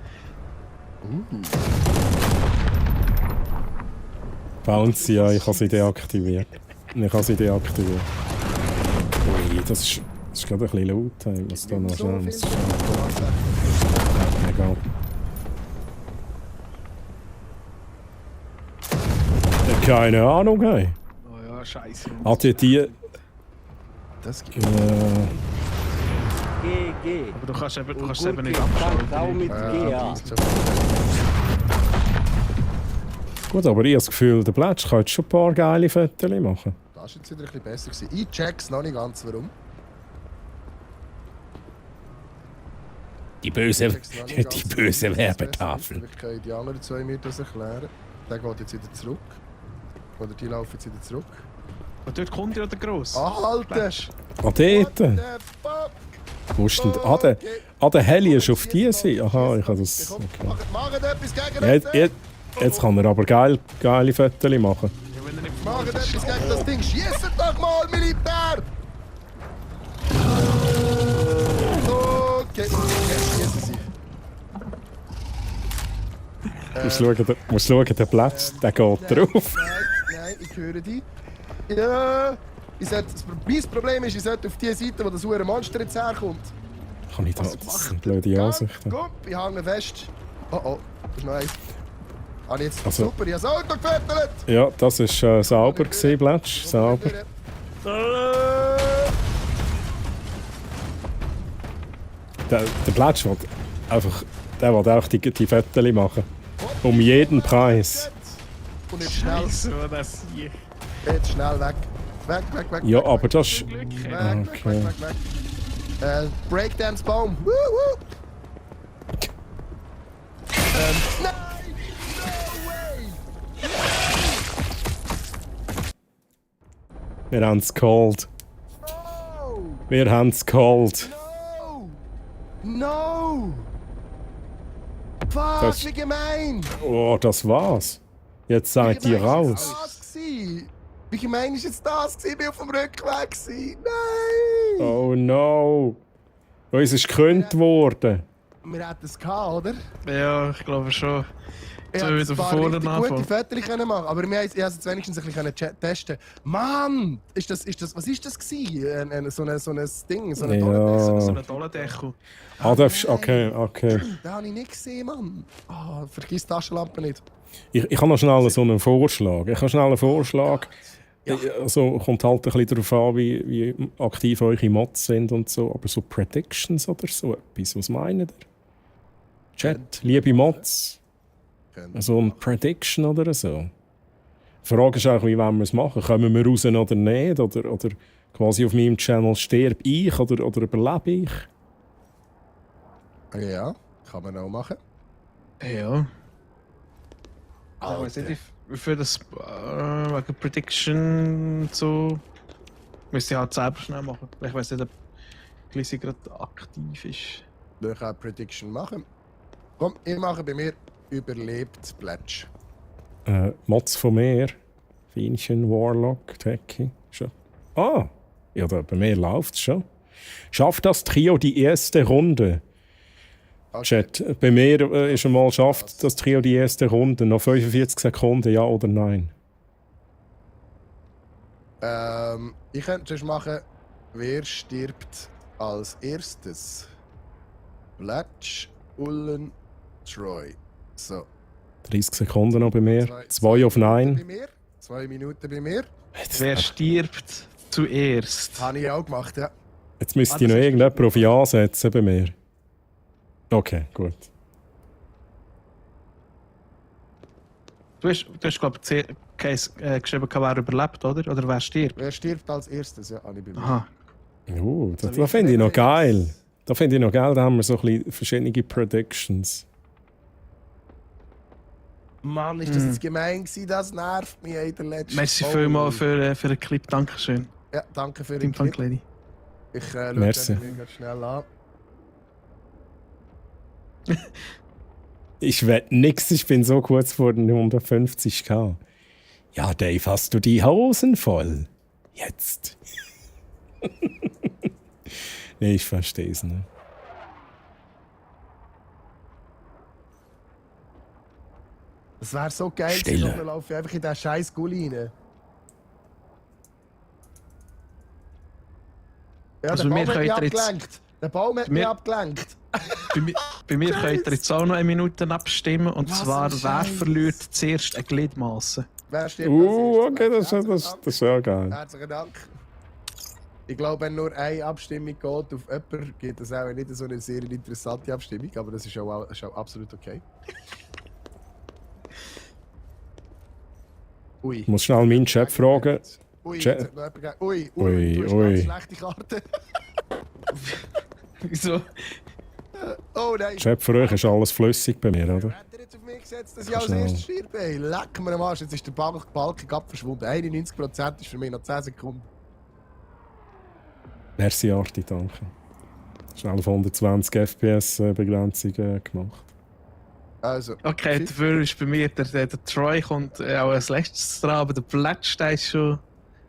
C: Bouncy, ja, ich habe sie deaktiviert. Ui, das ist gerade ein bisschen laut. Hey, was da noch
A: So
C: schnell
A: viel
C: muss.
A: Tatsache.
C: Egal. Keine Ahnung, hey.
B: Oh ja, scheiße.
C: Hat ihr die...
A: Das gibt
C: Äh,
F: GG.
B: Aber du kannst eben
F: Und
B: nicht
F: gut getankt, auch
B: abschalten.
F: mit G, ja.
C: gut, aber ich habe das Gefühl, der Plätsch kann jetzt schon ein paar geile Fotos machen.
A: Das war jetzt wieder ein bisschen besser gewesen. Ich check's noch nicht ganz, warum.
C: Die böse,
A: Check's noch nicht ganz, warum das
C: Werbetafel.
A: besser ist. Ich kann die anderen 2 mir das erklären. Der geht jetzt wieder zurück. Oder die laufen jetzt wieder zurück.
B: Und dort kommt ja der Gross.
A: Alter!
C: Ah, dort.
A: What the fuck?
C: Wo ist denn... der Heli ist auf die Seite. Aha, ich habe das...
A: Komm,
C: Okay.
A: Macht etwas gegen
C: Ja,
A: das!
C: jetzt kann er aber geile Fotos machen.
B: Ja, wenn er nicht
A: Macht etwas gegen das Ding! Schießt doch mal, Militär! Okay, jetzt schießen sie.
C: Du musst schauen, der Platz, der geht drauf.
A: Nein, ich höre dich. Ja, mein Problem ist, ich sollte auf die Seite, wo das hure Monster jetzt herkommt.
C: Kann ich das? Das ist eine blöde Ansicht.
A: Komm, ich hänge fest. Oh, das ist noch eins. Habe ich jetzt
C: Also-
A: super, ich habe das Auto gefüttert.
C: Ja, das war sauber, gewesen, Plätsch. Sauber. Der Plätsch will einfach... Der will auch die Fotos machen. Um jeden Preis.
A: Und jetzt schnell,
B: Scheiße, was das hier.
A: jetzt schnell weg. Weg.
C: Ja, aber das ist...
B: Glück.
C: Okay.
A: Weg. Breakdance Baum. Woo, woo. Nein! No way!
C: Wir haben es geholt.
A: No!
C: Wir haben es geholt.
A: No! Fuck,
C: Das-
A: wie gemein!
C: Oh, das war's. Jetzt seid ihr raus.
A: Wie gemein ist jetzt das? Ich bin auf dem Rückweg. Nein!
C: Oh no. Uns ist gekündigt worden.
A: Wir hätten es gehabt, oder?
B: Ja, ich glaube schon.
A: Ich
B: So
A: hätte
B: wieder
A: ein
B: von
A: paar
B: vorne
A: richtig
B: anfangen.
A: gute Fotos können machen, aber wir haben es wenigstens ein bisschen testen. Mann! Was ist das gewesen? So ein Ding, so eine Dollar-Test.
B: So
C: Ja.
B: ein Dollardeckel.
C: Okay.
A: Den habe ich nicht gesehen, Mann. Vergiss die Taschenlampe nicht.
C: Ich habe noch schnell so einen Vorschlag. Also, kommt halt ein bisschen darauf an, wie aktiv eure Mods sind und so. Aber so Predictions oder so etwas, was meint ihr? Chat, liebe Mods, so eine Prediction oder so. Die Frage ist auch, wie wollen wir es machen? Kommen wir raus oder nicht? Oder quasi auf meinem Channel sterbe ich oder überlebe ich?
A: Ja, kann man auch machen.
B: Ja. Ich weiß nicht, wie viel das wegen Prediction und so. Müsste ich halt selber schnell machen. Ich weiß nicht, ob Glissi gerade aktiv ist.
A: Wir können Prediction machen. Komm, ich mache bei mir überlebt Pledge.
C: Mods von mir. Fienchen, Warlock, Techie. Schon. Ah! Ja, bei mir läuft es schon. Schafft das Trio die erste Runde? Chat, bei mir ist einmal schafft das Trio die erste Runde. Noch 45 Sekunden, ja oder nein?
A: Ich könnte sonst machen, wer stirbt als erstes? Pledge, Ullen, Troy. So.
C: 30 Sekunden noch bei mir. 2 auf
A: Bei
C: 9.
A: mir. 2 Minuten bei mir.
B: Wer stirbt zuerst?
A: Habe ich auch gemacht, ja.
C: Jetzt müsste ich noch irgendjemand auf Ja setzen bei mir. Okay, gut.
B: Du hast glaube ich, geschrieben, wer überlebt, oder? Oder wer stirbt?
A: Wer stirbt als erstes? Ja, habe ich bei mir.
B: Aha.
C: Da finde ich noch geil. Da finde ich noch geil, da haben wir so ein bisschen verschiedene Predictions.
A: Mann, ist das jetzt gemein gewesen? Das nervt mich in der letzten
B: Merci vielmals für den Clip, dankeschön.
A: Ja, danke für
B: Team
A: den Clip.
B: Lady.
A: Ich schaue
C: Merci.
A: den ganz schnell an.
C: Ich wette nix, ich bin so kurz vor den 150k. Ja, Dave, hast du die Hosen voll? Jetzt. Nee, ich verstehe es nicht.
A: Das wäre so geil,
C: Stille.
A: dann laufe ich einfach in diesen scheiß Gulli rein. Ja,
B: Also
A: der
B: wir
A: Baum hat mich
B: können jetzt-
A: abgelenkt. Der Baum hat mich
B: Wir-
A: abgelenkt.
B: Bei mir könnt ihr jetzt auch noch 1 Minute abstimmen. Und
A: Was
B: zwar,
A: ein
B: wer
A: Scheiß.
B: verliert zuerst eine Gliedmasse?
A: Wer stirbt als erstes?
C: Okay, das ist ja geil.
A: Herzlichen Dank. Ich glaube, wenn nur eine Abstimmung geht auf jemanden, gibt es auch nicht so eine sehr interessante Abstimmung, aber das ist auch absolut okay. Ui.
C: Ich muss schnell meinen Chef fragen.
A: Ui,
C: Chat.
A: jetzt hat noch jemand gesagt, ui,
C: Ui,
A: du hast
C: ui.
A: ganz schlechte Karte.
B: Wieso?
A: Oh nein.
C: Chef, für euch ist alles flüssig bei mir, oder?
A: Hat er jetzt auf mich gesetzt, dass ich als
C: Schnell.
A: erstes stirbe? Ey, leck mir am Arsch, jetzt ist der Balken verschwunden. 91% ist für mich noch 10 Sekunden.
C: Merci, Arti, danke. Schnell auf 120 FPS Begrenzung gemacht.
A: Also,
B: Okay, dafür ist bei mir der Troy kommt auch als letztes dran, aber der Plätsch der ist schon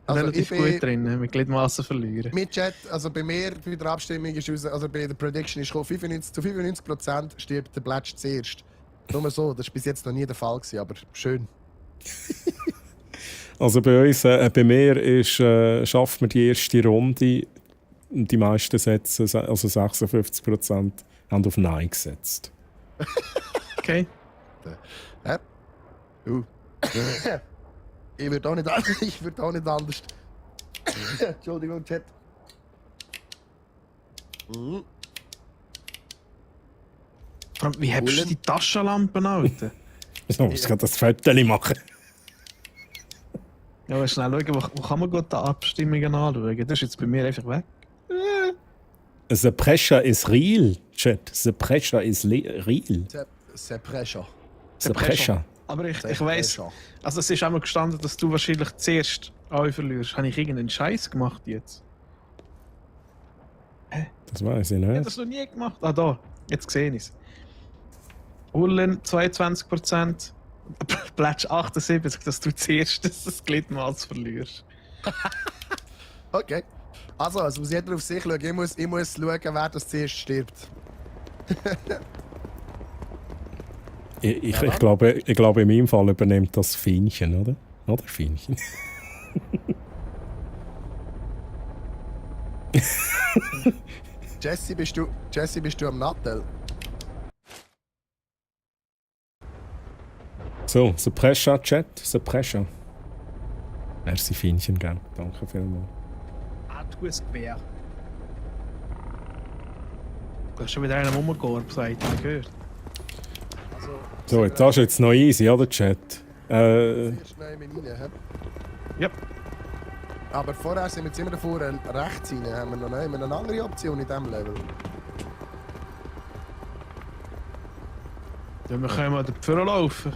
A: Also
B: relativ
A: ich bin-
B: gut drin, mit Gliedmassen verlieren.
A: mit Chat, also bei mir, bei der Abstimmung ist raus, also bei der Prediction ist gekommen, 95% stirbt der Plätsch zuerst. Nur so, das war bis jetzt noch nie der Fall gewesen, aber schön.
C: Also bei uns, bei mir ist, schafft man die erste Runde. Die meisten setzen, also 56%, haben auf Nein gesetzt.
B: Okay.
A: Ich würde auch nicht anders. Ich würde auch nicht anders. Entschuldigung, Chat.
B: Vor allem, wie hast du
A: Bullen.
B: die Taschenlampen, Alter?
C: Ich muss gerade das Foto machen.
B: Ja, aber schnell schauen, wo kann man gut die Abstimmungen anschauen? Das ist jetzt bei mir einfach weg.
C: The pressure is real, Chat. The pressure is real.
A: C'est pressure.
C: The pressure.
B: Aber ich weiss, also es ist einmal gestanden, dass du wahrscheinlich zuerst alle verlierst. Habe ich irgendeinen Scheiß gemacht jetzt?
C: Das weiß ich
B: Ich habe
C: nicht.
B: das noch nie gemacht. Ah, da. Jetzt sehe ich es. Ullen 22%. Plätsch 78, dass du zuerst das Gliedmaß verlierst.
A: Okay. Also muss jeder auf sich schauen. Ich muss schauen, wer das zuerst stirbt.
C: Ich glaube, in meinem Fall übernimmt das Fienchen, oder? Oder Fienchen?
A: Jesse, bist du am Nattel?
C: So, the pressure, Chat. The pressure. Merci, Fienchen, gell? Danke vielmals.
B: Ah, du ein Gewehr. Du hast schon wieder einen Mummerkorb gesagt, habe ich gehört.
A: Also,
C: So, das ist jetzt noch easy, oder, Chat?
A: zuerst schnell rein.
B: Ja.
A: Aber vorher sind wir jetzt immer davor rechts rein. Haben wir noch eine andere Option in diesem Level?
B: Ja, wir können mal dafür laufen.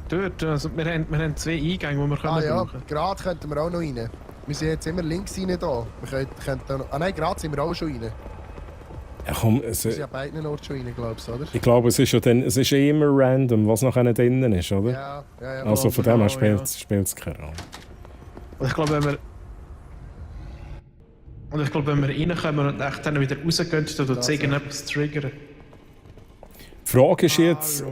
B: Dort, also wir haben 2 Eingänge, die wir können
A: Ja,
B: brauchen.
A: gerade könnten wir auch noch rein. Wir sind jetzt immer links rein da. Wir könnten noch... Ah nein, gerade sind wir auch schon rein.
C: Ja, komm,
A: Wir sind ja beiden Orten schon rein, glaubst du, oder?
C: ich glaube, es ist immer random, was noch drinnen ist, oder?
A: Ja.
C: Also von dem her
B: genau,
C: spielt es keine Rolle.
B: Und ich glaube, wenn wir reinkommen und echt dann wieder rausgehen, dann tut es irgendetwas triggern.
C: Die Frage ist jetzt,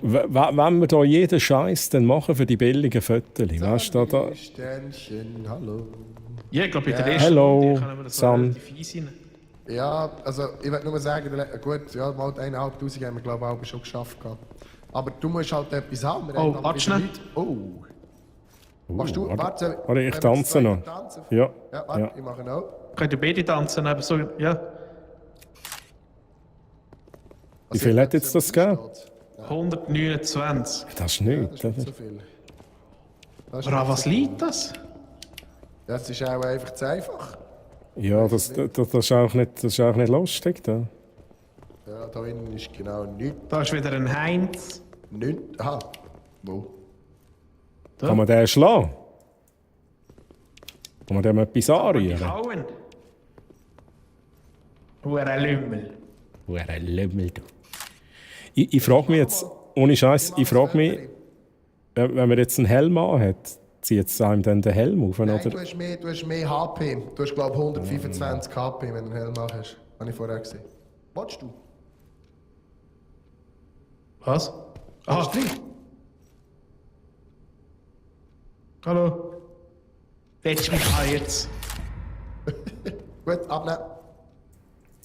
C: wenn wir da jeden Scheiß dann machen für die billigen Fotos, weißt du, da...
A: Sternchen, hallo.
B: Ja, ich glaube, in der
A: Ja.
B: ersten
C: Hello,
B: Runde können wir das
C: Sam.
B: relativ easy rein.
A: Ja, also ich will nur sagen, gut, ja, mal 1'500 haben wir glaube ich auch schon geschafft gehabt. Aber du musst halt etwas haben. Wir
B: Oh,
A: haben
B: warte
A: wieder
B: schnell.
A: Leute- Oh. Machst du? Warte,
C: Warte, ich tanze noch.
A: Tanzen?
C: Ja.
A: Ja, warte,
C: Ja.
A: ich mache auch.
B: Könnt ihr beide tanzen? Aber so, ja.
C: Wie viel hat jetzt das gegeben?
B: 129.
C: Das ist
A: Ja, das
C: nichts.
A: ist nicht
C: oder?
A: so viel. Das ist
B: Aber an
A: nicht
B: was
A: so viel.
B: liegt das?
A: Das ist auch einfach zu einfach.
C: Ja, das ist auch nicht lustig. Da.
A: Ja, da innen ist genau nichts.
B: Da ist wieder ein Heinz.
A: Nichts. Aha. Wo?
C: Kann man den schlagen? Kann man dem etwas
B: Die
C: anrühren?
B: hauen. Hure Lümmel.
C: Hure Lümmel, du. Ich frage mich jetzt, ohne Scheiß, ich frage mich, wenn man jetzt einen Helm anhat, zieht es einem dann den Helm auf?
A: Nein,
C: Oder?
A: du hast mehr HP. Du hast, glaube ich, 125 HP, wenn du einen Helm hast. Habe ich vorher gesehen. Wolltest du?
B: Was? Ah,
A: Hast du drin?
B: hallo. Willst du mich an jetzt?
A: Gut, abnehmen.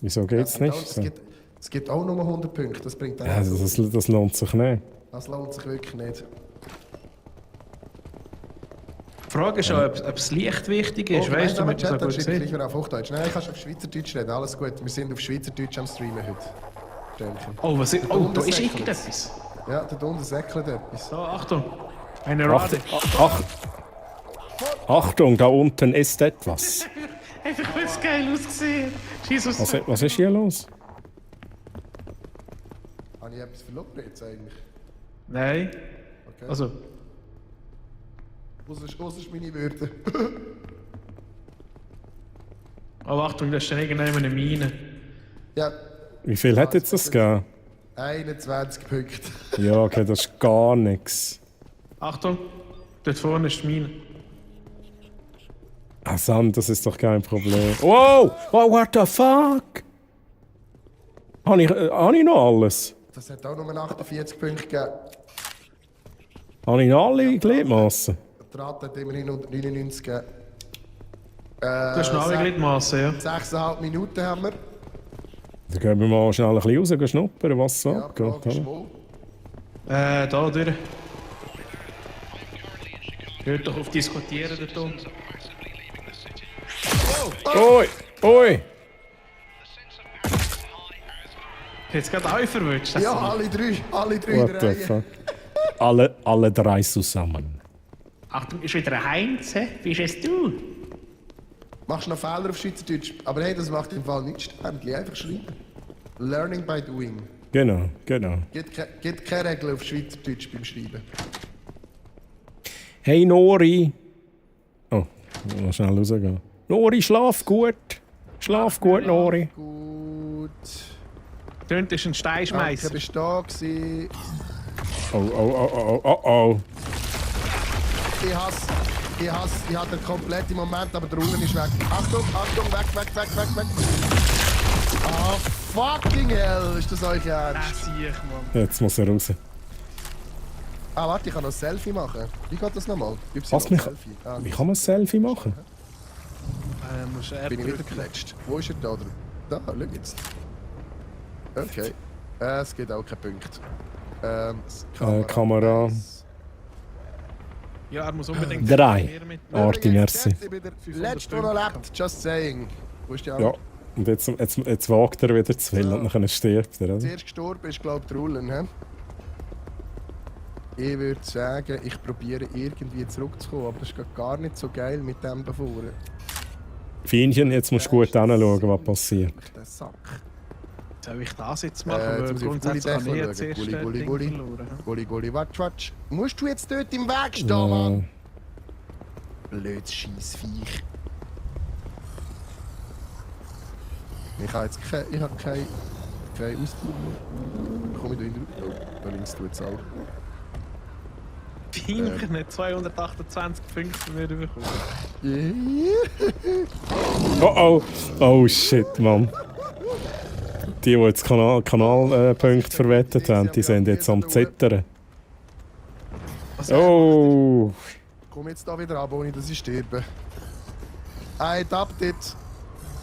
C: Wieso geht es nicht? So?
A: Es gibt auch nur 100 Punkte. Das bringt
C: Ja,
A: dann
C: das lohnt sich nicht.
A: Das lohnt sich wirklich nicht.
B: Die Frage ist auch, ob das Licht wichtig ist. Weißt du, damit du so gut
A: siehst?
B: siehst?
A: Auf Hochdeutsch. Nein, ich kann auf Schweizerdeutsch reden. Alles gut. Wir sind auf Schweizerdeutsch am Streamen heute. Denke.
B: Oh, was ist, oh, da ist
A: Säckelt.
B: irgendetwas.
A: Ja, da unten säckelt etwas.
B: So, Achtung. Eine Rade.
C: Achtung, da unten ist etwas.
B: Einfach, weil es geil ausgesehen. Jesus.
C: Was ist hier los?
A: Habe ich etwas verloren jetzt eigentlich?
B: Nein.
A: Okay.
B: Also,
A: Was ist meine Würde?
B: oh, Achtung, da ist dann irgendjemand eine Mine.
A: Ja,
C: Wie viel hat jetzt das gegeben?
A: 21 Punkte.
C: Ja, okay, das ist gar nichts.
B: Achtung, dort vorne ist die Mine.
C: Ah, Sam, das ist doch kein Problem. Wow! Oh, what the fuck? Habe ich noch alles?
A: Das hat auch nur 48 Punkte gegeben.
C: Habe ich noch alle Gliedmassen?
A: Der Rat hat immerhin 199 gegeben.
B: Du hast noch alle Gliedmassen, ja?
A: 6,5 Minuten haben wir.
C: Dann gehen wir mal schnell ein bisschen raus schnuppern, was so
A: Ja,
C: abgeht.
A: Frage ist
C: oder?
A: wo.
B: Da durch. Hört doch auf diskutieren, der Ton.
C: Oi! Oi!
B: Jetzt gerade euch verwünscht.
A: Ja, alle drei in
C: What
A: der
C: the
A: Reihe.
C: fuck? Alle drei zusammen.
B: Achtung, ist wieder ein Heinz, hä? Wie bist es du?
A: Machst noch Fehler auf Schweizerdeutsch. Aber hey, das macht im Fall nichts. Ständig einfach schreiben. Learning by doing.
C: Genau.
A: Gibt keine Regeln auf Schweizerdeutsch beim Schreiben.
C: Hey Nori! Oh, mal schnell rausgehen. Nori, schlaf gut! Schlaf gut, Nori!
A: Gut.
B: Dort ist ein
A: Danke,
B: Steinschmeißer.
A: bist du da gewesen?
C: Oh.
A: Ich hatte den kompletten Moment, aber der Ruhen ist weg. Achtung, weg. Ah, fucking hell, ist das euch ernst?
B: Sieh ich, Mann.
C: Jetzt muss er raus.
A: Ah, warte, ich kann noch ein Selfie machen. Wie geht das nochmal?
C: Was,
A: Wie
C: Wie kann man ein Selfie machen?
B: Musst du
A: bin ich wieder geklatscht? Wo ist er da? Da, schau jetzt. Okay. Es gibt auch keinen Punkt.
C: Kamera.
B: Ja, er muss unbedingt...
C: 3.
B: mehr mit-
C: Arti, merci.
A: Ich bin der Letzte, der noch lebt. Just saying. Wo ist die
C: Ja,
A: andere?
C: und jetzt wagt er wieder zu viel und dann stirbt er. Oder?
A: Zuerst gestorben ist, glaube ich, der Rullen. He? Ich würde sagen, ich probiere irgendwie zurückzukommen, aber das ist grad gar nicht so geil mit dem davor.
C: Fienchen, jetzt musst du gut hinschauen, was passiert.
A: Der Sack.
B: Soll ich das jetzt machen?
A: Jetzt
B: Weil
A: muss ich auf
B: grundsätzlich habe ich
A: Gulli
B: jetzt erst
A: Gulli, Gulli,
B: Ding
A: Gulli.
B: verloren.
A: Gulli, watsch. Musst du jetzt dort im Weg stehen, Mann? Blödes Scheissviech. Ich habe jetzt keine Ausdauer mehr. Komm ich da in den... Oh, da links tut es auch.
B: Pinker nicht 228 Punkte von mir bekommen.
C: Oh shit, Mann. Die jetzt Kanalpunkte verwettet haben, die sind jetzt am Zittern. Oh!
A: Komm jetzt da wieder ab, ohne dass ich sterbe. I tapped it.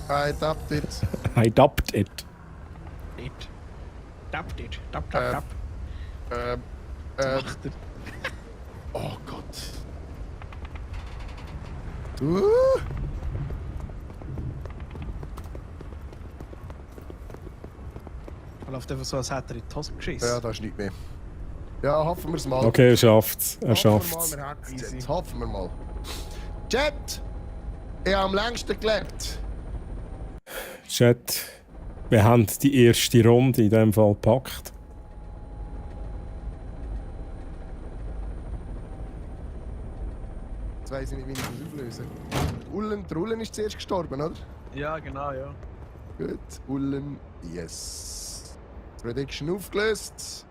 C: I dubbed it.
B: Tap.
A: Was
B: macht er?
A: Oh Gott.
B: Er läuft einfach so, als hätte er in die Hose geschissen.
A: Ja, da ist nicht mehr. Ja, hoffen wir es mal.
C: Okay, er schafft's. Er schafft's.
A: Hoffen wir mal, wir hätten es jetzt. Hoffen wir mal. Jet! Ich habe am längsten gelebt.
C: Chat, wir haben die erste Runde in diesem Fall gepackt.
A: Jetzt weiss ich nicht, wie ich das auflöse. Der Ullen ist zuerst gestorben, oder?
B: Ja, genau, ja.
A: Gut, Ullen, yes. Prediction aufgelöst.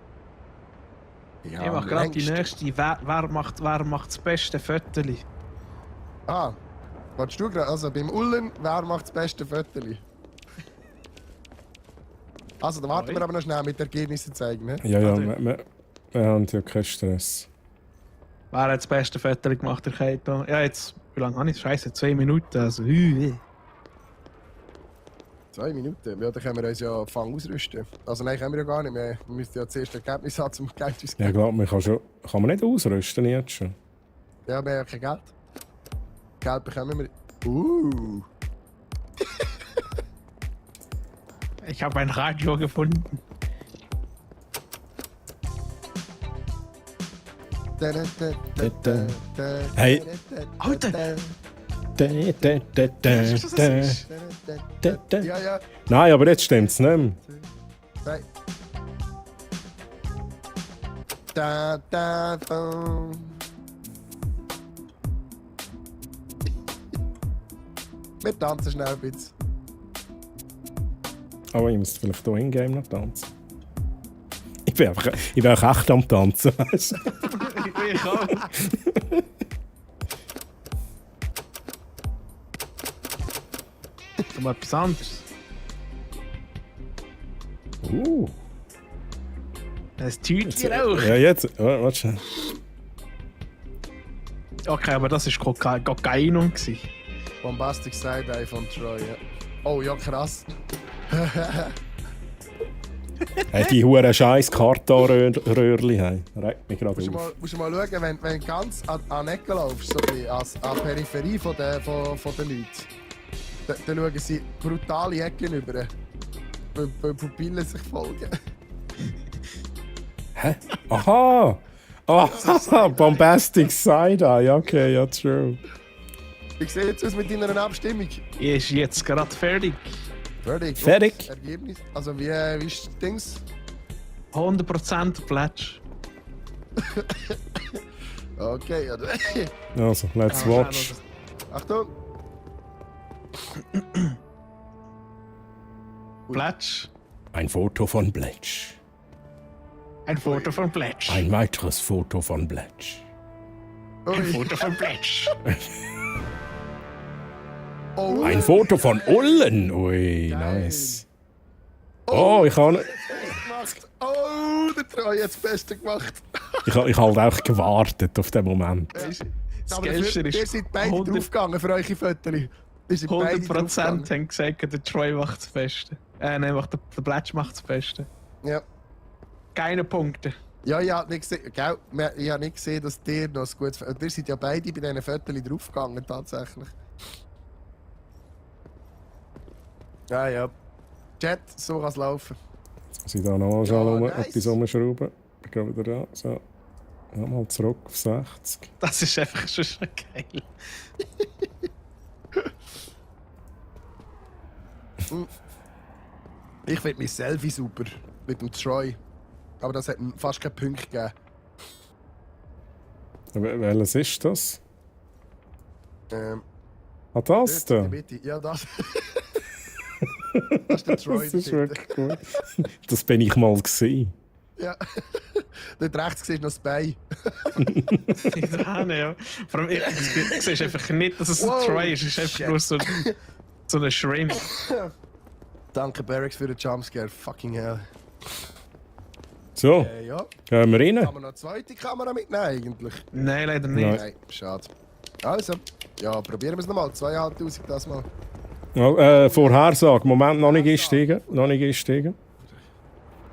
B: Ich mache gerade die nächste. Wer macht das beste Fötterli?
A: Ah, willst du gerade? Also beim Ullen, wer macht das beste Fötterli? Also, da warten wir aber noch schnell mit Ergebnissen zeigen, ne?
C: Ja, wir haben ja keinen Stress.
B: Wer hat das beste Fötterli gemacht, der Keito? Ja, jetzt, wie lange habe ich? Scheiße, 2 Minuten. Also,
A: 2 Minuten? Ja, dann können wir uns ja Fang ausrüsten. Also nein, können wir ja gar nicht mehr. Wir müssen ja zuerst Ergebnis haben, um Geld ausgeben.
C: Ja, klar, kann man nicht ausrüsten jetzt schon.
A: Ja, wir haben ja kein Geld. Geld bekommen wir...
B: Ich habe ein Radio gefunden.
C: Hey.
B: Alter!
A: Ja, ja.
C: Nein, aber jetzt stimmt's nicht mehr.
A: Nein. Da. Wir tanzen schnell ein bisschen.
C: Aber ich muss vielleicht hier in-game noch tanzen. Ich bin einfach echt am Tanzen, weißt du?
B: Ich auch. Mal etwas anderes. Das tut dir auch.
C: Ja, jetzt. Warte schnell.
B: Okay, aber das war Kokainum.
A: Bombastic Side-Eye von Troy. Ja. Oh ja, krass.
C: Hey, die huren scheiß Karton-Röhrli haben. Regt mich gerade auf.
A: Musst du mal schauen, wenn du ganz an die Ecke laufst, so ein bisschen an die Peripherie von den Leuten, dann schauen sie brutale Ecken über, weil Pupillen sich folgen.
C: Hä? Aha! Bombastic Side-Eye, okay, ja, true.
A: Wie sieht es aus mit deiner Abstimmung?
B: Ist jetzt gerade fertig.
A: Fertig? Ergebnis? Also wie ist das Dings?
B: 100% Plätsch.
A: Okay, ja.
C: Also, let's watch.
A: Achtung!
B: Plätsch.
C: Ein Foto von Bletch.
B: Ein Foto von Plätsch.
C: Ein weiteres Foto von Bletch.
B: Ein Foto von Plätsch.
A: Oh,
C: Ein Foto von Ullen. Ui,
A: geil.
C: nice. Oh, ich habe...
A: Oh, der Troy hat das Beste gemacht.
C: Ich habe halt auch gewartet auf den Moment.
A: Aber
B: Geilste
A: ihr
B: ist
A: seid beide
B: 100
A: draufgegangen für eure Fotos.
B: 100% haben gesagt, der Troy macht das Beste. Nein, der Plätsch macht das Beste.
A: Ja.
B: Keine Punkte.
A: Ja, ich habe nicht gesehen, ich habe nicht gesehen, dass ihr noch ein gutes... Ihr seid ja beide bei diesen Fotos draufgegangen, tatsächlich. Ja. Chat, so kann es laufen.
C: Jetzt muss ich da noch mal
A: nice.
C: etwas umschrauben. Ich gehe wieder da. So. Ja, mal zurück auf 60.
B: Das ist einfach schon geil.
A: Ich finde mein Selfie super. Mit dem Troy. Aber das hat fast keinen Punkt gegeben.
C: Welches ist das? Das
A: dort in
C: da?
A: der Mitte. Ja, das. Das ist der Troy.
C: Das ist
A: dort.
C: wirklich gut. Das bin ich mal gesehen.
A: Ja. Dort rechts siehst du noch das Bein.
B: Ja. Vor allem, du siehst einfach nicht, dass es ein
A: Wow,
B: Troy ist. Es ist einfach nur so ein Shrimp.
A: Danke, Barracks, für den Jumpscare. Fucking hell.
C: So,
A: Ja.
C: gehen wir rein.
A: Kann man noch eine zweite Kamera mitnehmen eigentlich?
B: Nein, leider nicht.
C: Nein.
A: Nein, schade. Also, ja, probieren wir es nochmal. 2'500 das mal.
C: Vorhersage. Moment, noch nicht einsteigen.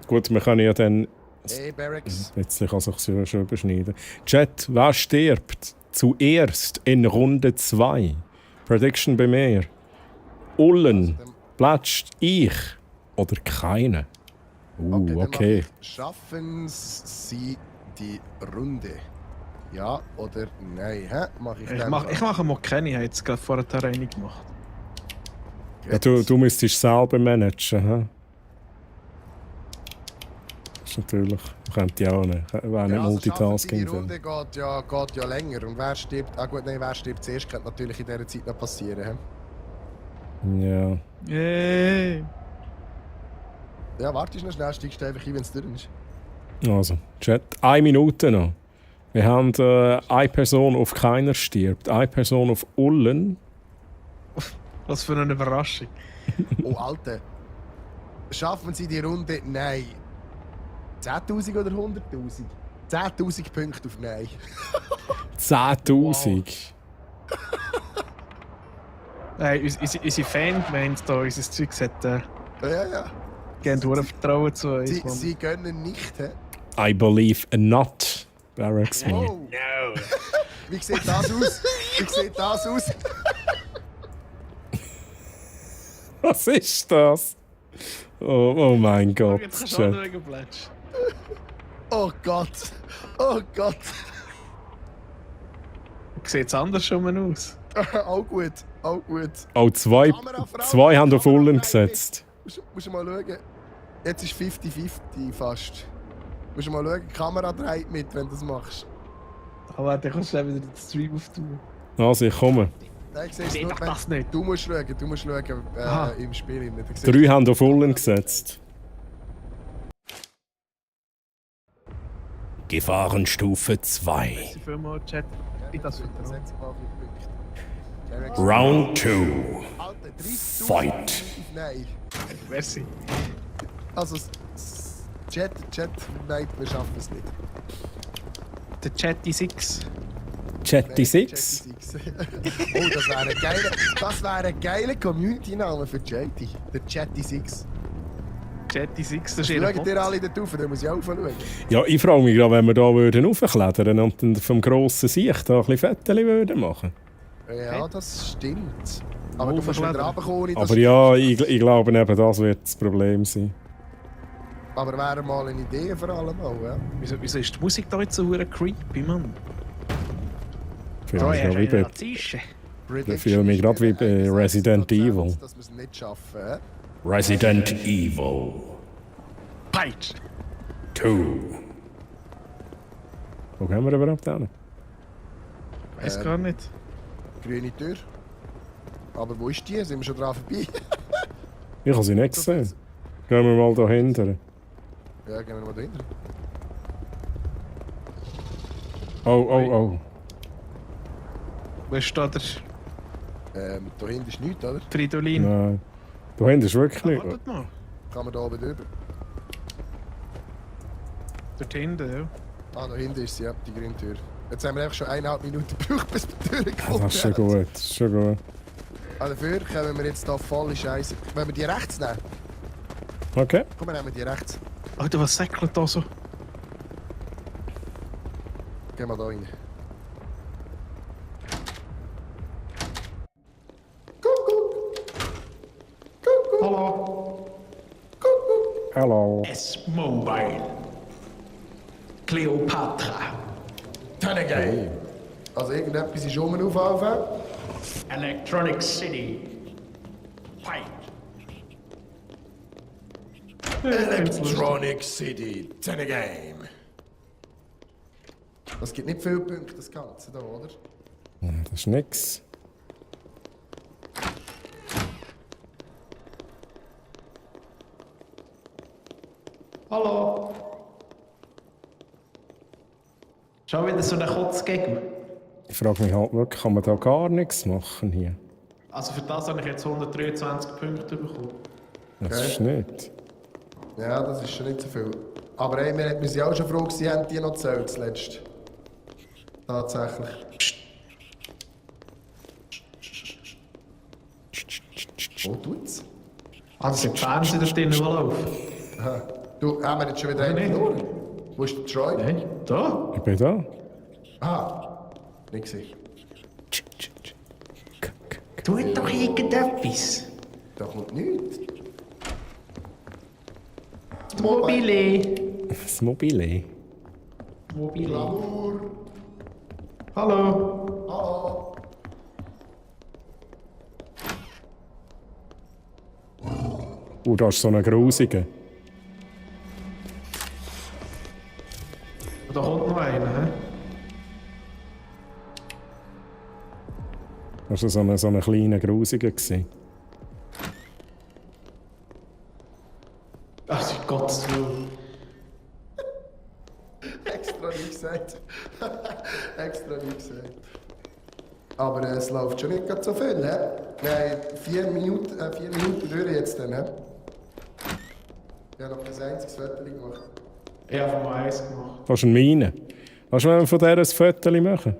C: Gut, wir können ja dann...
A: Hey, Barracks.
C: Jetzt kann sich schon überschneiden. Chat, wer stirbt zuerst in Runde 2? Prediction bei mir. Ullen. Plätscht ich oder keine? Okay.
A: Schaffen Sie die Runde? Ja oder nein? Hä? Mach ich
B: Ich mache mal keine, ich habe jetzt gerade vorher eine gemacht.
C: Ja, du müsstest selber managen. He? Das ist natürlich. Könnte ja auch nicht. Wäre nicht Multitasking.
A: Die Runde geht ja länger. Und wer stirbt? Ah gut, nein, wer stirbt zuerst, könnte natürlich in dieser Zeit noch passieren. He?
C: Ja.
B: Yay!
A: Ja, warte noch schnell, steigst du einfach ein, wenn es drin ist.
C: Also, Chat. 1 Minute noch. Wir haben eine Person auf keiner stirbt. Eine Person auf Ullen.
B: Was für eine Überraschung.
A: Oh, Alter. Schaffen Sie die Runde? Nein. 10.000 oder 100.000? 10.000 Punkte auf Nein.
C: 10.000.
B: Hey, unsere Fangemeinde hier, unser Zeug hat
A: Ja.
B: gerne Vertrauen zu uns.
A: Sie gönnen nicht, hä?
C: I believe not. Barracks me.
A: Oh.
B: No!
A: Wie sieht das aus? Wie sieht das aus?
C: Was ist das? Oh mein Gott.
B: Jetzt kannst du auch
C: Chat.
B: noch Plätsch.
A: Oh Gott. Oh Gott.
B: Sieht es andersrum aus?
A: Auch gut. Auch gut.
C: Oh, zwei haben auf Ullen gesetzt.
A: Musst du mal schauen. Jetzt ist 50-50 fast. Musst du mal schauen, die Kamera dreht mit, wenn du das machst.
B: Aber dann kannst du wieder den Stream auftun.
C: Also, ich komme.
A: Nein, ich sehe es
B: Seh
A: nur,
B: doch das nicht.
A: Du musst schauen
B: Aha.
A: im Spiel.
C: 3 haben auf Ullen gesetzt. Gefahrenstufe 2.
B: Merci vielmals, Chat. Ich das Vertrauen.
C: Round 2.
A: Alter, 30.000
C: Fight.
A: Nein.
B: Merci.
A: Also, Chat, nein, wir schaffen es nicht.
B: Der Chatty 6.
C: Chatty 6.
A: Oh, das wäre ein geiler Community-Name für Chatty. Der Chatty 6.
B: Chatty 6, das ist ihr
A: Schaut ihr alle dort rauf, dann muss ich auch schauen.
C: Ja, ich frage mich gerade, wenn wir da raufklettern und dann vom grossen Sicht da ein bisschen Fettchen würden machen.
A: Ja, das stimmt. Aber
B: Wo
A: du musst wieder
B: verklettern?
A: runterkommen, ohne dass
C: Aber ja, ich glaube eben, das wird das Problem sein.
A: Aber wäre mal eine Idee vor allem auch, ja?
B: Wieso ist die Musik da jetzt so creepy, Mann?
C: Vielleicht ja wie bei,
B: Tische.
C: ich fühle mich gerade wie bei Resident Evil.
A: Dass wir es nicht schaffen, hä?
C: Resident Evil
B: Peitsch!
C: 2. Wo gehen wir überhaupt hin?
B: Weiß gar nicht.
A: Grüne Tür. Aber wo ist die? Sind wir schon dran vorbei?
C: Ich habe sie nicht gesehen. Gehen wir mal da hinten.
A: Ja, gehen wir mal dahinter.
C: Oh.
B: Wo ist da der
A: Da hinten ist nichts, oder?
B: Fridolin?
C: Nein. Da hinten ist wirklich nicht.
B: Wartet mal.
A: Kann man da oben drüber?
B: Dort hinten, ja.
A: Ah, da hinten ist sie, ja, die grüne Tür. Jetzt haben wir einfach schon 1,5 Minuten gebraucht, bis wir die Tür gefunden
C: Das ist schon gut. Das ist schon gut.
A: Ah, dafür kommen wir jetzt da volle Scheiße. Wenn wir die rechts nehmen?
C: Okay.
A: Komm, wir nehmen die rechts.
B: Alter, was säckelt da so?
A: Gehen wir da rein.
E: Hallo.
C: Hallo.
E: S-Mobile. Cleopatra.
A: Hey. Also irgendetwas ist aufhaufen.
E: Electronic City. Fight.
A: Electronic City, Game. Das gibt nicht viele Punkte, das Ganze da, oder?
C: Das ist nix.
E: Hallo. Schon wieder so eine Kotzgegner.
C: Ich frage mich halt wirklich, kann man da gar nichts machen hier?
E: Also für das habe ich jetzt 123 Punkte bekommen.
C: Das
A: Okay.
C: ist nicht.
A: Ja, das ist schon nicht so viel. Aber hey, wir sind auch schon froh gewesen, haben die noch gezählt zuletzt. Tatsächlich. Wo tut's?
E: Ah, das sind die Fernseher da drinnen, die laufen.
A: Aha. Du, haben wir jetzt schon wieder einen
E: nicht.
A: verloren? Wo ist der Troy?
E: Hey, da?
C: Ich bin da.
A: Ah, nicht gesehen.
E: Tut doch irgendetwas.
A: Da kommt nichts.
E: Das Mobile.
C: Das Mobile.
E: Mobile.
A: Glamour.
E: Hallo.
A: Hallo.
C: Da ist so ein grusiger.
E: Da kommt noch einer, hä?
C: Das war so ein kleiner grusiger.
E: Ach, sie Gottes Willen.
A: Extra nicht gesagt. Extra nicht gesagt. Aber es läuft schon nicht gerade so viel, ne? Wir haben 4 Minuten durch jetzt dann, ne? Ich habe noch kein einziges Foto gemacht.
E: Ich habe mal eins gemacht.
C: Das ist ein Mine. Kannst du von der ein Foto machen?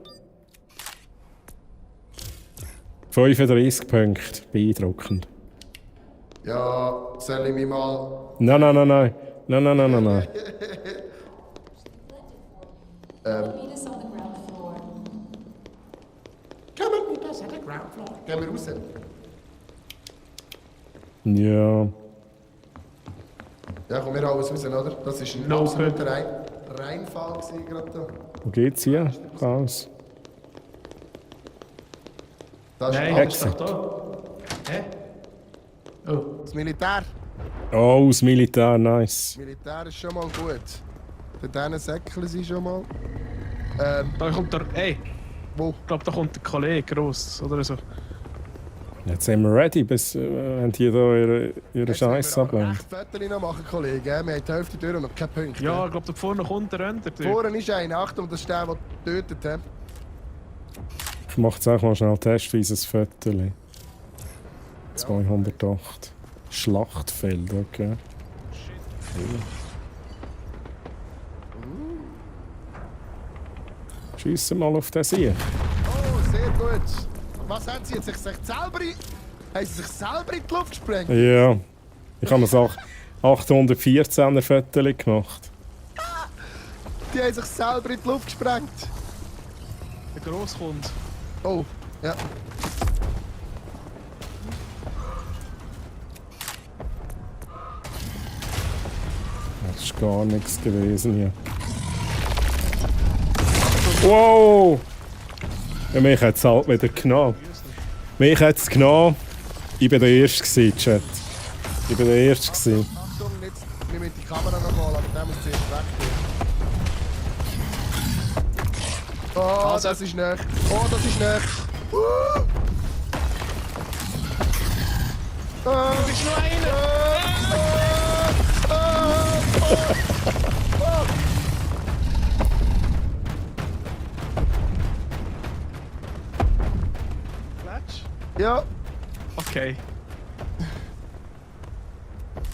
C: 35 Punkte. Beeindruckend.
A: Ja, soll ich mich mal...
C: Nein.
F: Meet us on the ground floor.
A: Gehen wir raus?
C: Ja.
A: Ja, komm, wir hauen es raus, oder? Das war ein
E: No
A: absoluter Reinfall gewesen, gerade da.
C: Wo geht's hier raus?
A: Das ist
E: Nein,
A: alles
E: ist doch da. Hä? Oh.
A: das Militär.
C: Oh, das Militär, nice.
A: Das Militär ist schon mal gut. Für diesen Säckchen sind schon mal...
E: Da kommt der. Ey,
A: Wo?
E: ich glaube, da kommt der Kollege gross oder so.
C: Jetzt sind wir ready, bis wenn die da ihre Scheiße ablehnen.
A: Echt Fotos noch machen, Kollege. Wir haben die Hälfte durch und noch keinen Punkt.
E: Ja, ich glaube, da vorne kommt der Render.
A: Vorne ist einer. Achtung, das ist der, der getötet hat.
C: Ich mache jetzt auch mal schnell testweise ein Foto. 208. Schlachtfeld, okay. Schiessen mal auf den Sieg.
A: Oh, sehr gut. Was haben sie jetzt? Haben sie sich selber in die Luft gesprengt?
C: Ja. Ich habe mir 814er Foto gemacht.
A: Die haben sich selber in die Luft gesprengt.
E: Der Gross kommt.
A: Oh, ja.
C: Das ist gar nichts gewesen hier. Wow! Ja, mich hat es halt wieder genommen. Mich hat es genommen. Ich war der Erste gewesen, Chat. Ich war der Erste gewesen.
A: Achtung, jetzt nehmen wir die Kamera noch mal, aber der muss zuerst weg. Oh, das ist nicht. Oh, das ist nicht. Du bist nur einer!
E: Klatsch?
A: Ja,
E: Okay.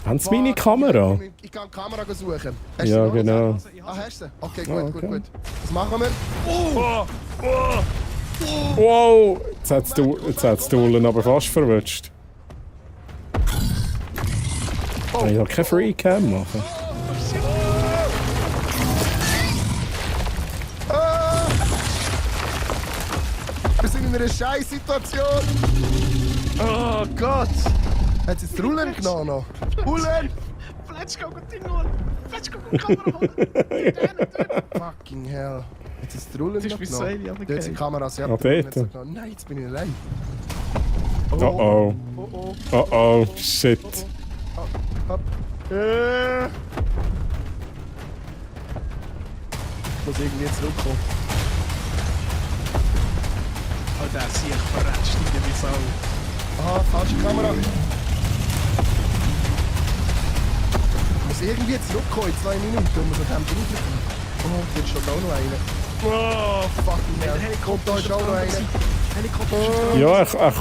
C: Haben Sie meine Kamera?
A: Ich kann die Kamera suchen. Hast
C: Ja,
A: du sie noch?
C: genau.
A: Ah, hast du sie? Okay, gut,
C: Ah,
A: gut,
C: okay.
A: gut. Was machen wir?
C: Wow! Jetzt hat's die Ullen aber fast verwutscht. Kann ich doch keine Freecam machen?
A: Ah! Wir sind in einer Scheiß-Situation. Oh Gott! Hat sie jetzt die Rullen genommen noch? Rullen!
E: Fletsch, go Ding holen! Fletsch, go Kamera holen!
A: Fucking hell. Hat sie jetzt die Rullen
E: Das ist
A: noch
E: bis
A: genommen?
E: Seil, ja, okay.
A: Dort sind Kameras, ja.
C: Ah,
A: die Rullen
C: dort?
A: hat sie genommen. Nein, jetzt bin ich allein.
C: Oh oh.
A: Oh oh.
C: Oh oh. Shit.
A: Hopp. Ich muss irgendwie zurückkommen.
E: Oh, der ist hier verratscht in der Sau.
A: Aha, falsche Kamera. Ich muss irgendwie zurückkommen in 2 Minuten, um so dem Ding zu bleiben. Oh, jetzt steht auch noch einer. Oh, fucking hell. Kommt da ist auch noch einer.
E: Helikopter.
C: Ja, er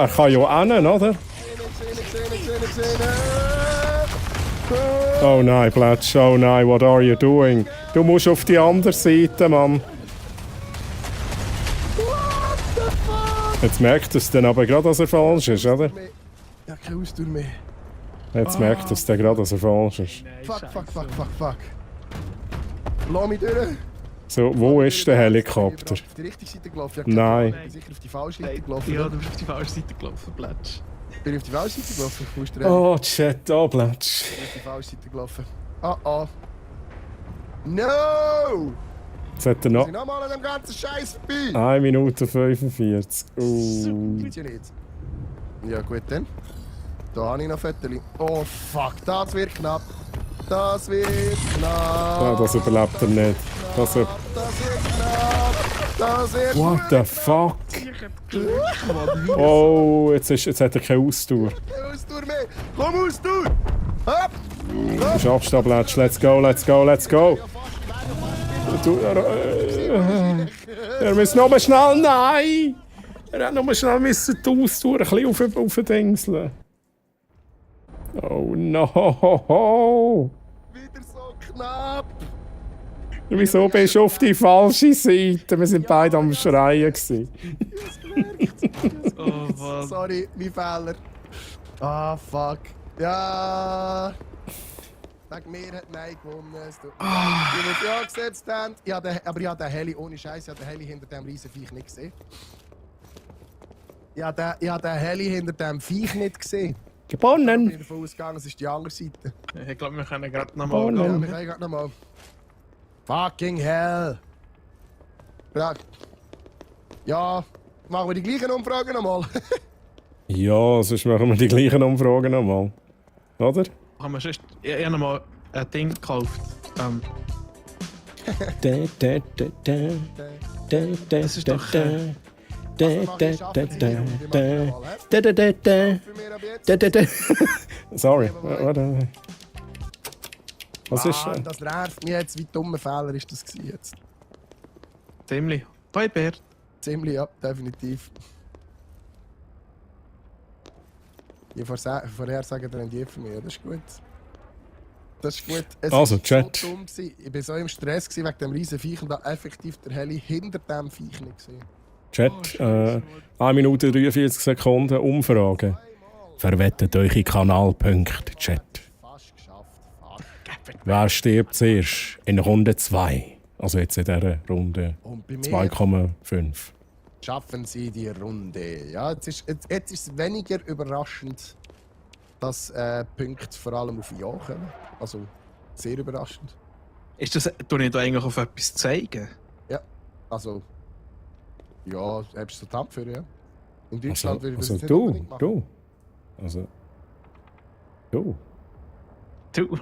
C: kann ja rennen, oder?
A: Gesehen.
C: Oh nein, Blatsch, oh nein, what are you doing? Du musst auf die andere Seite, Mann. Jetzt merkt er es dann aber gerade, dass er falsch ist, oder?
A: Ja, keine Ausdauer mehr.
C: Jetzt merkt er es dann gerade, dass er falsch ist.
A: Fuck. Lass mich durch.
C: So, wo ist der Helikopter?
A: Auf die richtige Seite gelaufen?
C: Nein.
A: Ich bin sicher auf die falsche Seite gelaufen.
B: Ja,
A: oder?
B: du bist auf die falsche Seite gelaufen, Plätsch.
A: Bin ich auf die falsche Seite gelaufen? Wo ist der
C: Oh, Chat, da bleibst
A: Ich bin auf die falsche Seite gelaufen. Oh. No!
C: Jetzt hat er
A: Ich
C: noch
A: bin nochmal an dem ganzen Scheiß vorbei.
C: 1 Minute 45.
A: Gibt's ja nicht. Ja gut dann. Da habe ich noch Fotos. Oh fuck, das wird knapp. Das wird knapp.
C: Ah, das überlebt er nicht. Das
A: Das wird knapp. Das wird
C: What the fuck? Oh, jetzt hat er keine Ausdauer.
A: Ausdauer mehr. Komm Ausdauer. Hopp.
C: Du schaffst da, Blatsch. Let's go, let's go, let's go. Er muss noch mal schnell. Nein! Er hat noch mal schnell die Ausdauer ein bisschen aufdingseln. Oh no!
A: Wieder so knapp.
C: Wieso bist du auf die falsche Seite? Wir sind beide am Schreien gewesen.
B: Oh, was?
A: Sorry, mein Fehler. Ah, fuck. Ja. Sag mir, hat Nein gewonnen. Ich muss ja gesetzt haben. Aber ich habe den Heli, ohne Scheiß, ich habe den Heli hinter dem Riesenviech nicht gesehen. Ich habe den Heli hinter dem Viech nicht gesehen. Ich
C: Gewonnen!
A: bin davon ausgegangen, es ist die andere Seite.
B: Ich glaube, wir können gerade nochmal
C: Oh,
A: Ja,
B: gehen.
A: wir können gerade nochmal. Fucking hell. Ja, machen wir die gleichen Umfragen nochmal.
C: Ja, sonst machen wir die gleichen Umfragen nochmal. Oder?
B: Haben wir sonst... Ich habe nochmal ein Ding gekauft.
C: Das
B: ist doch,
A: Für mich ab jetzt.
C: Sorry, warte. Was ist
A: Mann, das nervt mich jetzt. Wie dummer Fehler ist das gewesen jetzt?
B: Ziemlich. Bei Bert.
A: Ziemlich, ja, definitiv. Die Vorhersagen dann die für mich, das ist gut. Das ist gut. Es
C: Also,
A: ist
C: Chat.
A: so dumm gewesen. Ich war so im Stress gewesen wegen dem riesen Viech und da effektiv der Heli hinter dem Viech nicht gesehen.
C: Chat, 1 Minute 43 Sekunden Umfrage. Verwettet eure Kanalpunkte, Chat.
A: Fast geschafft. Fuck.
C: Wer stirbt zuerst in Runde 2? Also jetzt in dieser Runde
A: Und bei mir
C: 2,5.
A: schaffen sie die Runde. Ja, jetzt ist es weniger überraschend, dass Punkte vor allem auf Ja kommen. Also sehr überraschend.
B: Ist das... Tue ich da eigentlich auf etwas zeigen?
A: Ja, also. Ja, hast du so Tapfer, ja. In Deutschland würde ich das
C: Also
A: nicht unbedingt machen.
C: du. Also. Du.
B: Du.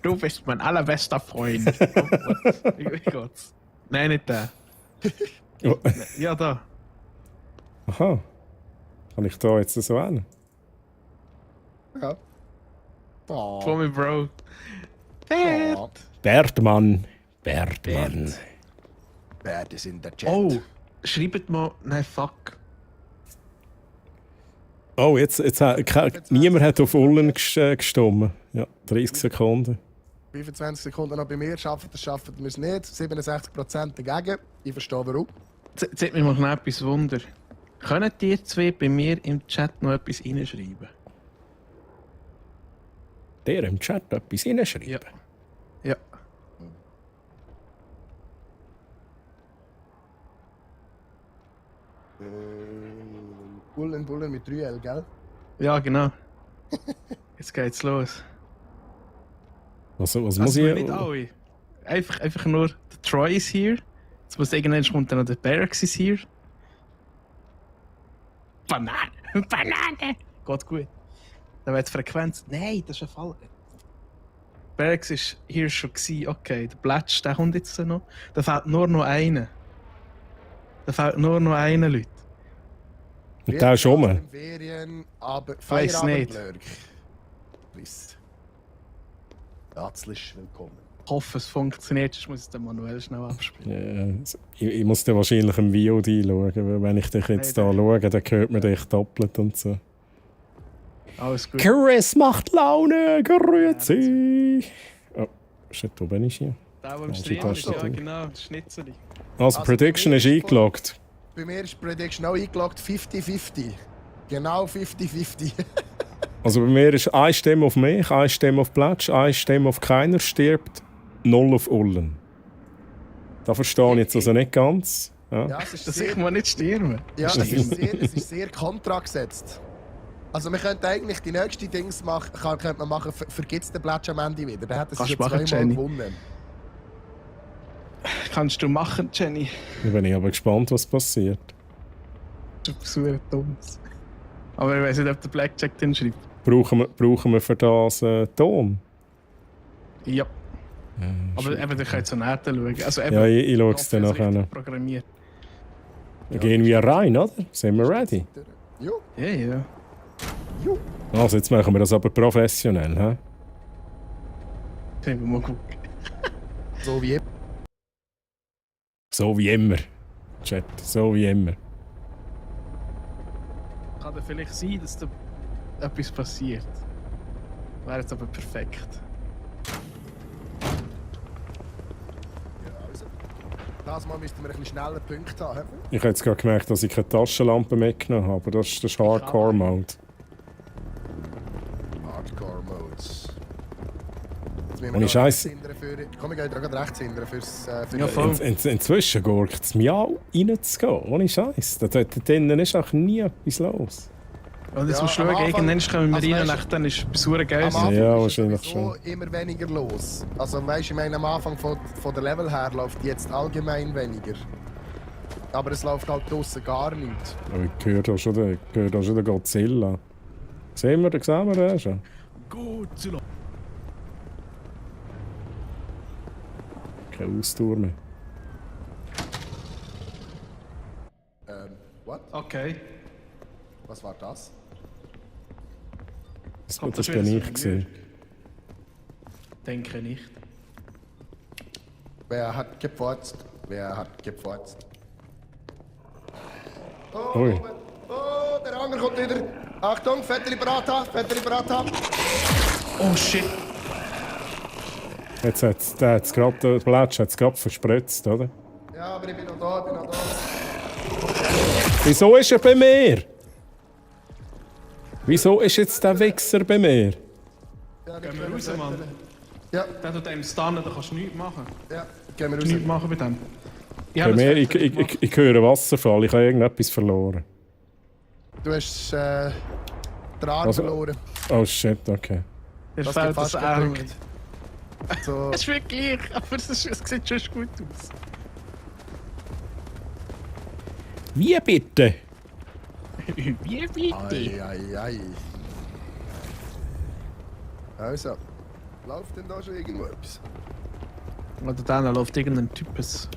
B: Du bist mein allerbester Freund. Oh Gott. Nein, nicht der.
C: Oh.
B: Ja, da.
C: Aha. Kann ich da jetzt so hin?
A: Ja. Oh.
B: Von mir, Bro. Bert.
A: Oh.
C: Bertmann.
A: Bert ist in der Chat.
B: Oh, schreibt mal... Nein, fuck.
C: Oh, jetzt niemand hat auf Ullen gestimmt. Ja, 30 Sekunden.
A: 25 Sekunden noch bei mir. Schaffen wir es nicht. 67% dagegen. Ich verstehe warum.
B: Jetzt hat mich mal noch etwas Wunder. Können ihr zwei bei mir im Chat noch etwas reinschreiben?
C: Der im Chat etwas hineinschreiben.
B: Ja. Ja.
A: Bullen mit 3L, gell?
B: Ja, genau. Jetzt geht's los.
C: Was
B: Also
C: muss ich...
B: nicht alle. Einfach nur, der Troy ist hier. Jetzt muss irgendwann kommt dann noch der Barracks ist hier. Banane! Geht gut. Dann wird die Frequenz... Nein, das ist ein Fall. Barracks ist hier schon gewesen. Okay, der Blatsch, der kommt jetzt noch. Da fehlt nur noch einer. Leute.
C: Und der ist rum.
A: Ferien, aber
B: Weiss nicht.
A: Feierabendlurk. Please. Herzlich willkommen.
B: Ich hoffe, es funktioniert, sonst muss ich es dann manuell schnell abspielen.
C: Ja, ich muss dann wahrscheinlich im VOD schauen, weil wenn ich dich jetzt
B: Nein,
C: da schaue, dann hört man dich doppelt und so.
B: Alles gut.
C: Chris macht Laune, grüezi! Oh, shit, wo bin ich hier?
B: Der, der im
C: Ja,
B: Stream ist, ja
C: Taste.
B: genau, Schnitzeli.
C: Also,
A: Also,
C: Prediction
A: bei
C: ist
A: mir
C: eingeloggt.
A: Bei mir ist Prediction auch eingeloggt 50-50. Genau 50-50.
C: Also bei mir ist eine Stimme auf mich, eine Stimme auf Plätsch, eine Stimme auf keiner stirbt, 0 auf Ullen. Da verstehe ich jetzt also nicht ganz. Ja.
A: Ja, es ist
B: Dass
A: sehr,
B: ich mal nicht sterben.
A: ja, es ist sehr kontragesetzt. Also wir könnten eigentlich die nächste Dings machen, könnte man machen, vergiss den Plätsch am Ende wieder. Dann hat er
B: Kannst
A: sich
B: du machen,
A: zweimal
B: Jenny.
A: gewonnen.
B: Kannst du machen, Jenny?
C: Da bin ich aber gespannt, was passiert.
B: Das ist super dummes. Aber ich weiß nicht, ob der Blackjack den schreibt.
C: Brauchen wir für das Ton?
B: Ja. Aber eben, ihr könnt so näher schauen. Also eben,
C: Ja, ich schaue es
B: hoffe,
C: dann
B: es ist
C: nachher.
B: richtig programmiert.
C: Wir gehen wir rein, oder? Sind wir ready?
A: Jo,
B: Ja, ja.
A: jo.
C: Also jetzt machen wir das aber professionell, hä?
B: Sehen wir mal gucken.
A: So wie eben.
C: So wie immer. Chat, so wie immer.
B: Kann ja vielleicht sein, dass da etwas passiert. Wäre jetzt aber perfekt.
A: Das Mal müssten wir ein bisschen schneller Punkte haben.
C: Ich habe jetzt gerade gemerkt, dass ich keine Taschenlampe mitgenommen habe, aber das ist Hardcore-Mode.
A: Hardcore-Modes.
C: Ohne Scheiß.
A: Komm, ich gehe gerade rechts hinten fürs... für
B: Ja,
A: die-
B: voll.
C: Inzwischen gurkt es mir auch reinzugehen, ohne Scheiß. Da drinnen ist auch nie etwas los.
B: Und jetzt
A: Ja,
B: musst du
A: am
B: schauen,
A: Anfang-
B: irgendwann kommen wir
A: also
B: rein und
A: weißt du-
B: dann ist es super geil.
A: Am Anfang
C: Ja,
A: ist
C: wahrscheinlich
A: sowieso immer weniger los. Also weißt du, ich meine, am Anfang von der Level her läuft jetzt allgemein weniger. Aber es läuft halt draussen gar nichts.
C: Aber ich höre da schon den Godzilla. Sehen wir den schon?
B: Godzilla.
C: Keine Ausdauer mehr.
A: What?
B: Okay.
A: Was war das?
B: Kommt
C: Das
B: das
C: bin
B: wieder
C: ich
B: so
C: gesehen.
B: Denke nicht.
A: Wer hat gepfotzt? Wer hat gepfotzt?
C: Ui.
A: Oh, der Anger kommt wieder. Achtung, Fetteli Brata, Fetteli Brata.
B: Oh shit.
C: Jetzt hat's, der Plätsch hat es gerade verspritzt, oder?
A: Ja, aber ich bin noch da, ich bin noch da.
C: Wieso ist er bei mir? Wieso ist jetzt der Wichser bei mir?
A: Ja,
B: Gehen wir raus, Mann.
A: Ja,
B: Der tut einem stunnen, da kannst du nichts machen.
A: ja, gehen wir
B: Nichts
A: raus.
B: machen bei dem. Ich
C: Bei
B: habe
C: mir,
B: das Fenster gemacht.
C: ich höre Wasserfall, ich habe irgendetwas verloren.
A: Du hast den Arm
C: Also-
A: verloren.
C: Oh shit, okay.
B: Der
A: Das
B: fällt
A: gibt fast
B: das
A: keinen
B: Arm.
A: Punkt. So,
B: Es ist wirklich, aber es sieht schon gut aus.
C: Wie bitte?
B: Wie bitte?
A: ei. Also, läuft denn da schon irgendwo etwas?
B: Oder dann läuft irgendein Types.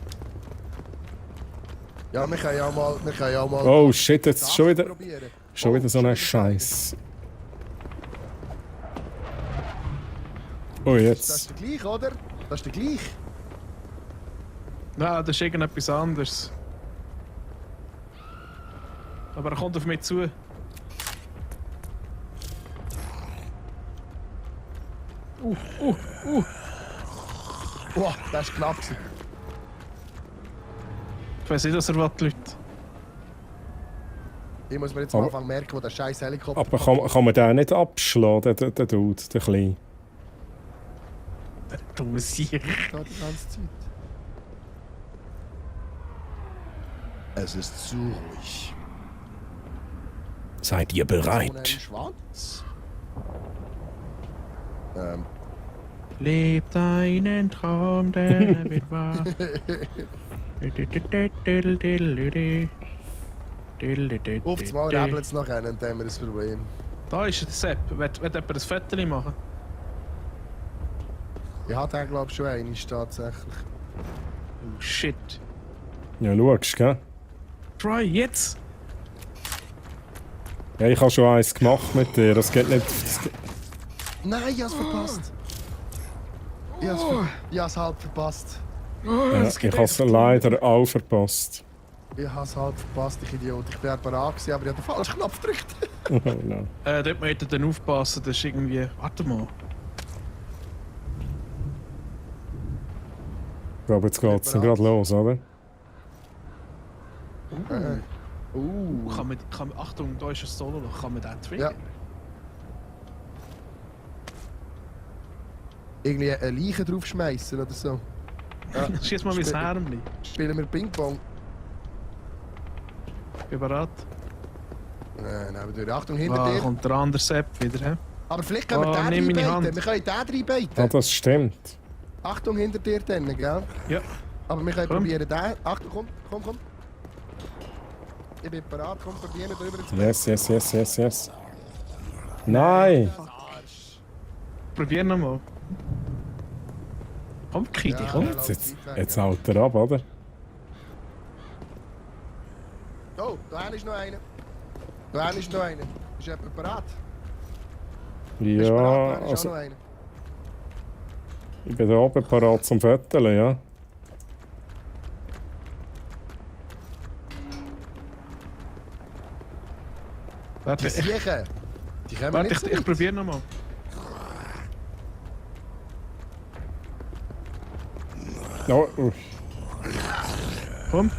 A: Ja, wir können ja mal
C: Oh shit, jetzt
A: das
C: schon wieder
A: probieren.
C: so ein Scheiß. Oh,
A: Das
C: jetzt.
A: ist der gleich, oder? Das ist der gleich.
B: Ja, das ist irgendetwas anderes. Aber er kommt auf mich zu.
A: Boah, das ist knapp gewesen.
B: Ich weiß nicht, dass er was die Leute.
A: Ich muss mir jetzt am
C: Aber-
A: Anfang merken, wo der scheiß Helikopter
C: Aber kann man den nicht abschlagen, der Dude, der Kleine?
B: Dumme Sieg.
A: da die ganze Zeit. Es ist zu ruhig.
C: Seid ihr
A: Ohne einen
C: bereit?
A: Schwanz.
B: Lebt einen Traum, der wird wahr.
A: Auf Mal rebelt es noch einen, dann haben wir ein Problem.
B: Da ist der Sepp. Will jemand ein Foto machen?
A: Ich hatte den, glaube ich, schon einen, tatsächlich.
B: Oh shit.
C: Ja, schaust, gell?
B: Try jetzt!
C: Ja, ich habe schon eins gemacht mit dir, das geht nicht...
A: Nein, ich hab's verpasst. Ich hab's halb verpasst.
C: Ja, ich habe es leider auch verpasst.
A: Ich hab's halb verpasst, ich Idiot. Ich bin bereit gewesen, aber ich habe den falschen Knopf gedrückt.
C: Oh no.
B: Dort muss ich dann aufpassen, das ist irgendwie. Warte mal.
C: Ich glaube, jetzt geht es gerade los, oder?
B: Kann man, Achtung, da ist ein Solo, kann man den triggern?
A: irgendwie eine Leiche draufschmeißen oder so. Ja.
B: Schieß mal mein
A: Spiel-
B: Härmli.
A: Spielen wir Ping-Pong?
B: Bin bereit.
A: Nein, durch. Achtung, hinter
B: Ah,
A: dir.
B: kommt der andere Sepp wieder, hä?
A: Aber vielleicht können wir den
B: nimm meine
A: reinbeiten.
B: Hand.
A: Wir können den reinbeiten.
C: Ah, das stimmt.
A: Achtung, hinter dir dann, gell?
B: Ja.
A: Aber wir können
B: Komm.
A: probieren, den... Achtung, komm. Ich bin bereit, komm, probieren drüber zu
C: Yes. Nein!
B: Probier nochmal. Komm, Kidi,
A: Ja.
B: komm.
C: Jetzt haut er ab, oder?
A: Oh, da ist noch einer. Ist jemand bereit? Bist du bereit?
C: Ja,
A: Da ist auch
C: also
A: noch einer.
C: ich bin da oben parat zum Fötteln, ja.
B: Warte,
A: Die Siechen. Die kommen
B: warte,
A: nicht so
B: ich
A: weit.
B: probier nochmal.
C: Oh,
B: Komm.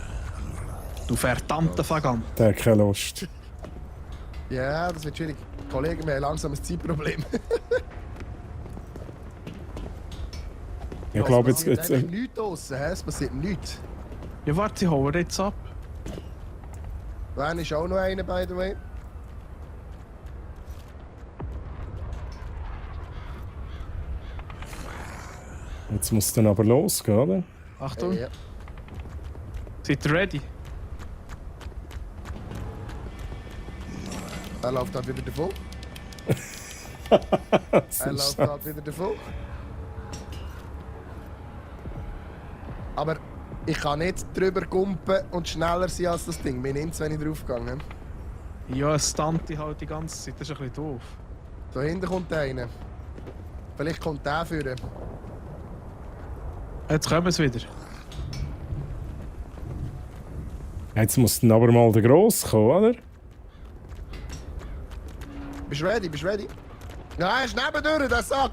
B: Du verdammter Vagant.
C: der hat keine Lust.
A: Ja, das wird schwierig. Kollegen, wir haben langsam ein Zeitproblem.
C: Ich glaube,
A: Es
C: jetzt,
A: passiert
C: jetzt,
A: eigentlich nichts draussen, hä? Es passiert nichts.
B: Ja, warte, ich hole jetzt ab.
A: Da ist auch noch einer, by the way.
C: jetzt muss es dann aber losgehen, oder?
B: Achtung.
A: Ja.
B: Seid ihr ready?
A: Er läuft halt wieder davon. Er läuft halt wieder davon. Aber ich kann nicht drüber kumpen und schneller sein als das Ding. Mir nimmt es, wenn ich draufgegangen.
B: Ja, es stunt halt die ganze Zeit. Das ist ein bisschen doof.
A: Da hinten kommt einer. Vielleicht kommt der führen.
B: Jetzt kommen sie wieder.
C: Jetzt muss dann aber mal der Gross kommen, oder?
A: Bist du ready? Ja, er ist nebendurch, der Sack.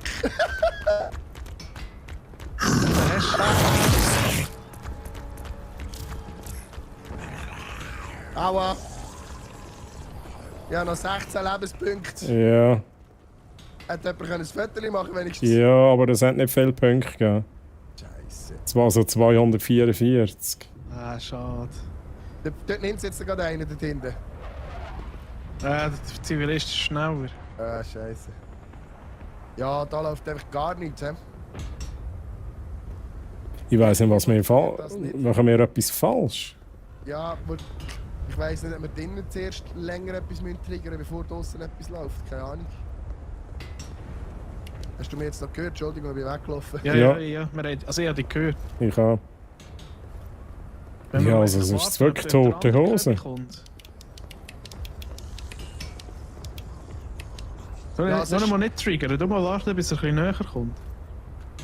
A: Aua. Ja, noch 16 Lebenspunkte.
C: Ja.
A: Hätte jemand ein Foto machen wenigstens?
C: Ja, aber das hat nicht viele Punkte gegeben.
A: Scheiße.
C: Es war so 244.
B: Ah, schade.
A: Dort nimmt es jetzt gerade einen dort hinten.
B: Der Zivilist ist schneller.
A: Ah, scheiße. Ja, da läuft einfach gar nichts. He?
C: Ich weiss nicht, was wir
A: Das nicht.
C: machen wir etwas falsch.
A: Ja, aber ich weiss nicht, ob wir drinnen zuerst länger etwas triggern müssen, bevor draußen etwas läuft. Keine Ahnung. Hast du mich jetzt noch gehört? Entschuldigung, ich bin weggelaufen.
B: Ja.
C: Ja.
B: Wir haben, also ich habe dich gehört.
C: Ich auch.
B: Wenn
C: Ja,
B: wir
C: also
B: einfach
C: es ist
B: warten,
C: wirklich
B: ob der
C: tote
B: andere
C: Hose.
B: kommt. Soll
A: Ja,
B: ich
A: es
B: soll ich
A: ist-
B: mal nicht triggern? Du mal warten, bis er ein bisschen näher kommt.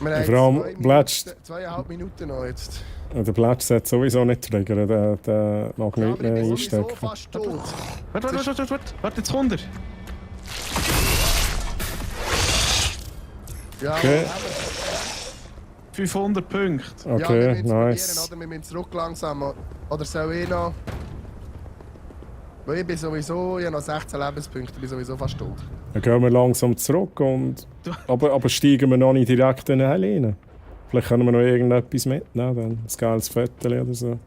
A: Wir haben
C: Vor allem
A: 2
C: Blatsch.
A: Minuten, 2,5 Minuten noch jetzt.
C: Der Platz sollte sowieso nicht triggern, der mag
A: Ja,
C: nichts
A: aber ich
C: mehr
A: bin sowieso
C: einstecken.
A: fast tot.
B: Warte, jetzt kommt er.
A: Ja,
C: Okay.
A: aber
B: 500 Punkte.
A: ja, wir
C: Okay,
A: müssen probieren,
C: nice.
A: oder? Wir müssen zurück langsam. Oder soll ich noch? Weil ich bin sowieso, ich habe noch 16 Lebenspunkte, ich bin sowieso fast tot.
C: Dann gehen wir langsam zurück und... Aber steigen wir noch nicht direkt in den Hell rein. Vielleicht können wir noch irgendetwas mitnehmen, dann ein geiles Foto oder so.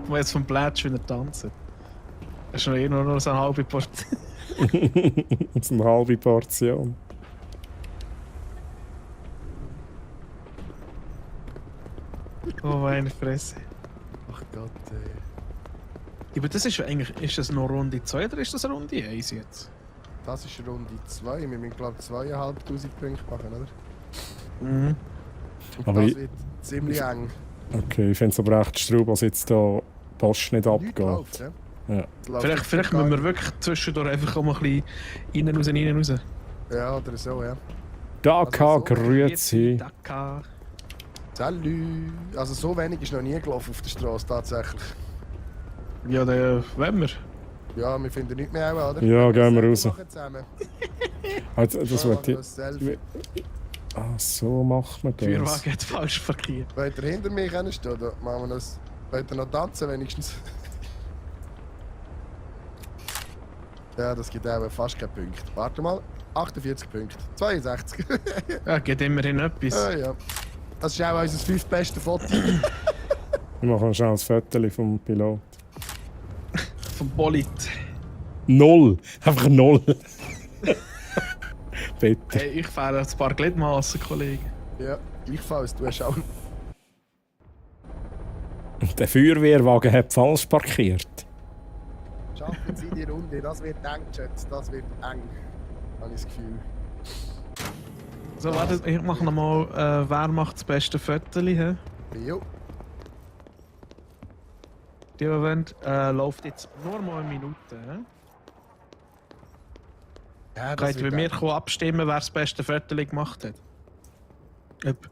B: Wo jetzt vom Plätsch wieder tanzen. Das ist noch nur so eine halbe Portion.
C: Das ist eine halbe Portion.
B: Oh meine Fresse.
A: Ach Gott,
B: Aber das ist ja eigentlich, ist das noch Runde 2 oder ist das Runde 1 jetzt?
A: Das ist Runde 2. Wir müssen, glaube ich, 2'500 Punkte machen, oder?
B: Mhm.
A: Und
C: Aber
A: das
C: ich-
A: wird ziemlich eng.
C: Okay, ich finde es aber echt straub, dass jetzt da Post nicht
A: Nichts
C: abgeht.
A: läuft, ja?
C: Ja.
A: Es läuft
B: Vielleicht
A: gar
B: müssen wir
A: nicht.
B: wirklich zwischendurch einfach auch mal ein bisschen rein raus.
A: Ja, oder so, ja.
C: Daka,
A: Also so
C: grüezi.
B: Daka.
A: Salut! Also so wenig ist noch nie gelaufen auf der Straße tatsächlich.
B: Ja, dann wollen wir.
A: Ja, wir finden nichts mehr, auch, oder?
C: Ja, gehen wir raus.
A: Machen zusammen.
C: Also, das
A: Ja,
C: wird
A: ein Selfie.
C: Ah, so macht man das.
B: Feuerwagen hat falsch parkiert.
A: Wollt ihr hinter mir stehen? Da machen wir das. Wollt ihr noch tanzen wenigstens? Ja, das gibt eben fast keinen Punkt. Warte mal. 48 Punkte. 62.
B: Ja, geht immerhin etwas.
A: Ja. Das ist auch unser 5. bestes Foto.
C: Ich mache noch schnell ein Foto vom Pilot.
B: Vom Polit.
C: 0. Einfach 0. Bitte.
B: Hey, ich fahre ein paar Gliedmassen, Kollege.
A: Ja, gleichfalls. Du hast auch...
C: Der Feuerwehrwagen hat falsch parkiert.
A: Schaffen Sie die Runde. Das wird eng, Chat. Das wird eng. Habe ich das Gefühl.
B: So, warte, ich mache nochmal, wer macht das beste Foto? He?
A: Jo.
B: Die Event läuft jetzt nur mal eine Minute. He?
A: Ja, das
B: Könnt
A: wird
B: bei mir
A: eng.
B: kommen abstimmen, wer das beste Foto gemacht hat? Ob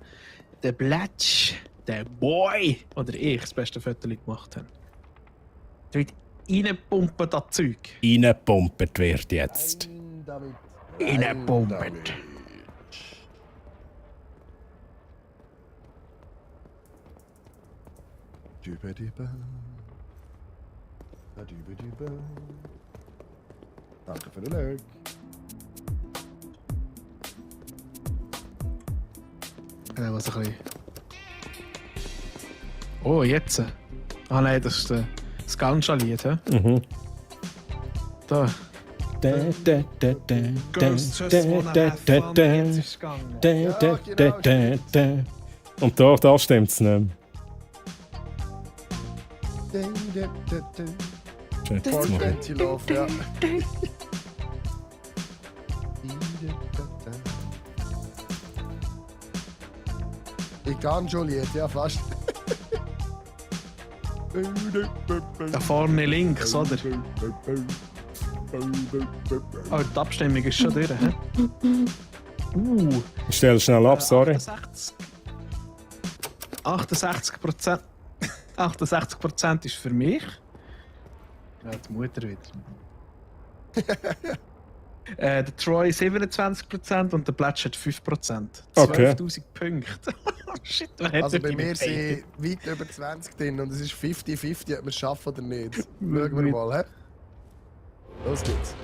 B: der Blatsch, der Boy oder ich das beste Foto gemacht haben. Da wird reinpumpen, das Zeug.
C: Reingepumpert wird jetzt.
A: Rein damit.
B: Reinpumpen.
A: Rein damit. Dübe. Dübe. Danke für den Like.
B: Was ein bisschen. Oh, jetzt. Ah nein, das ist das Ganja-Lied, hä?
C: Mhm.
B: Da. Girls just wanna have fun, jetzt ist es gegangen.
C: Und da stimmt es nicht. Schätze mal.
A: 420 Love, ja. Ich kann schon Lied, ja fast.
B: Da vorne links, oder? Oh, die Abstimmung ist schon durch, hä?
C: Ich stelle schnell ab, sorry.
B: 68%. 68% ist für mich. Ja, die Mutter wieder. Der Troy 27% und der Blatch hat 5%.
C: Okay.
B: 12.000 Punkte. Shit, wer hat
A: Also
B: dort
A: bei mir
B: reingehatet?
A: sind weit über 20 drin und es ist 50-50, ob wir es schaffen oder nicht. Schauen wir mal, hä? Los geht's.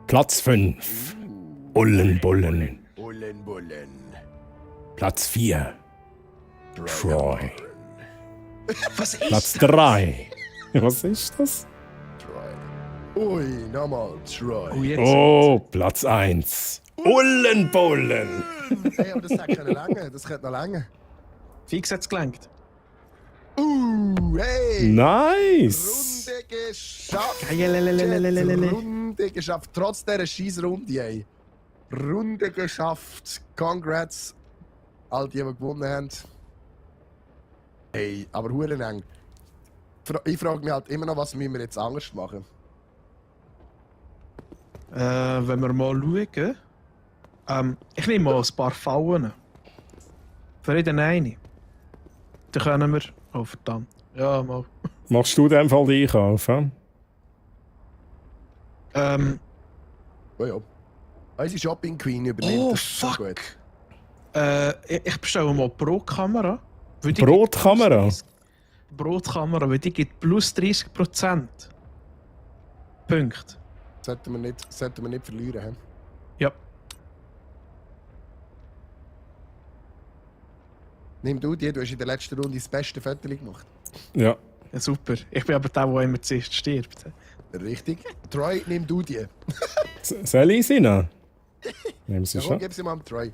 C: Platz 5. Ullenbullen.
A: Bullen.
C: Platz 4. Troy.
B: Was ist
C: Platz 3. Was ist das?
A: Troy. Ui, nochmal Troy.
B: Oh, jetzt.
C: Oh, Platz 1. Ullenbullen.
A: Hey, aber das könnte lange. Das könnte noch lange.
B: Fix hat's gelenkt.
A: Hey!
C: Nice.
A: Runde geschafft!
B: Geilelelelelelelele.
A: Runde geschafft, trotz dieser scheiß Runde, ey. Runde geschafft. Congrats. All die gewonnen haben. Hey, aber huren eng. Ich frage mich halt immer noch, was müssen wir jetzt anders machen?
B: Wenn wir mal schauen. Ich nehme mal ein paar Fallen. Für jeden eine. Dann können wir. Oh verdammt. Ja, mal.
C: Machst du in dem Fall den Einkauf? He?
A: Oh ja. Unsere Shopping Queen übernimmt
B: Oh
A: das schon
B: fuck!
A: gut.
B: Ich bestelle mal Brotkamera. Weil die
C: Brotkamera?
B: gibt Brotkamera, weil die gibt plus 30%. Punkt.
A: Sollten wir nicht verlieren. He?
B: Ja.
A: Nimm du die, du hast in der letzten Runde das beste Foto gemacht.
C: Ja.
B: Ja, super. Ich bin aber der immer zuerst stirbt.
A: Richtig. Troy, nimm du die.
C: Soll ich sie noch? Nehmen sie
A: Ja,
C: schon.
A: gib sie mal am Troy.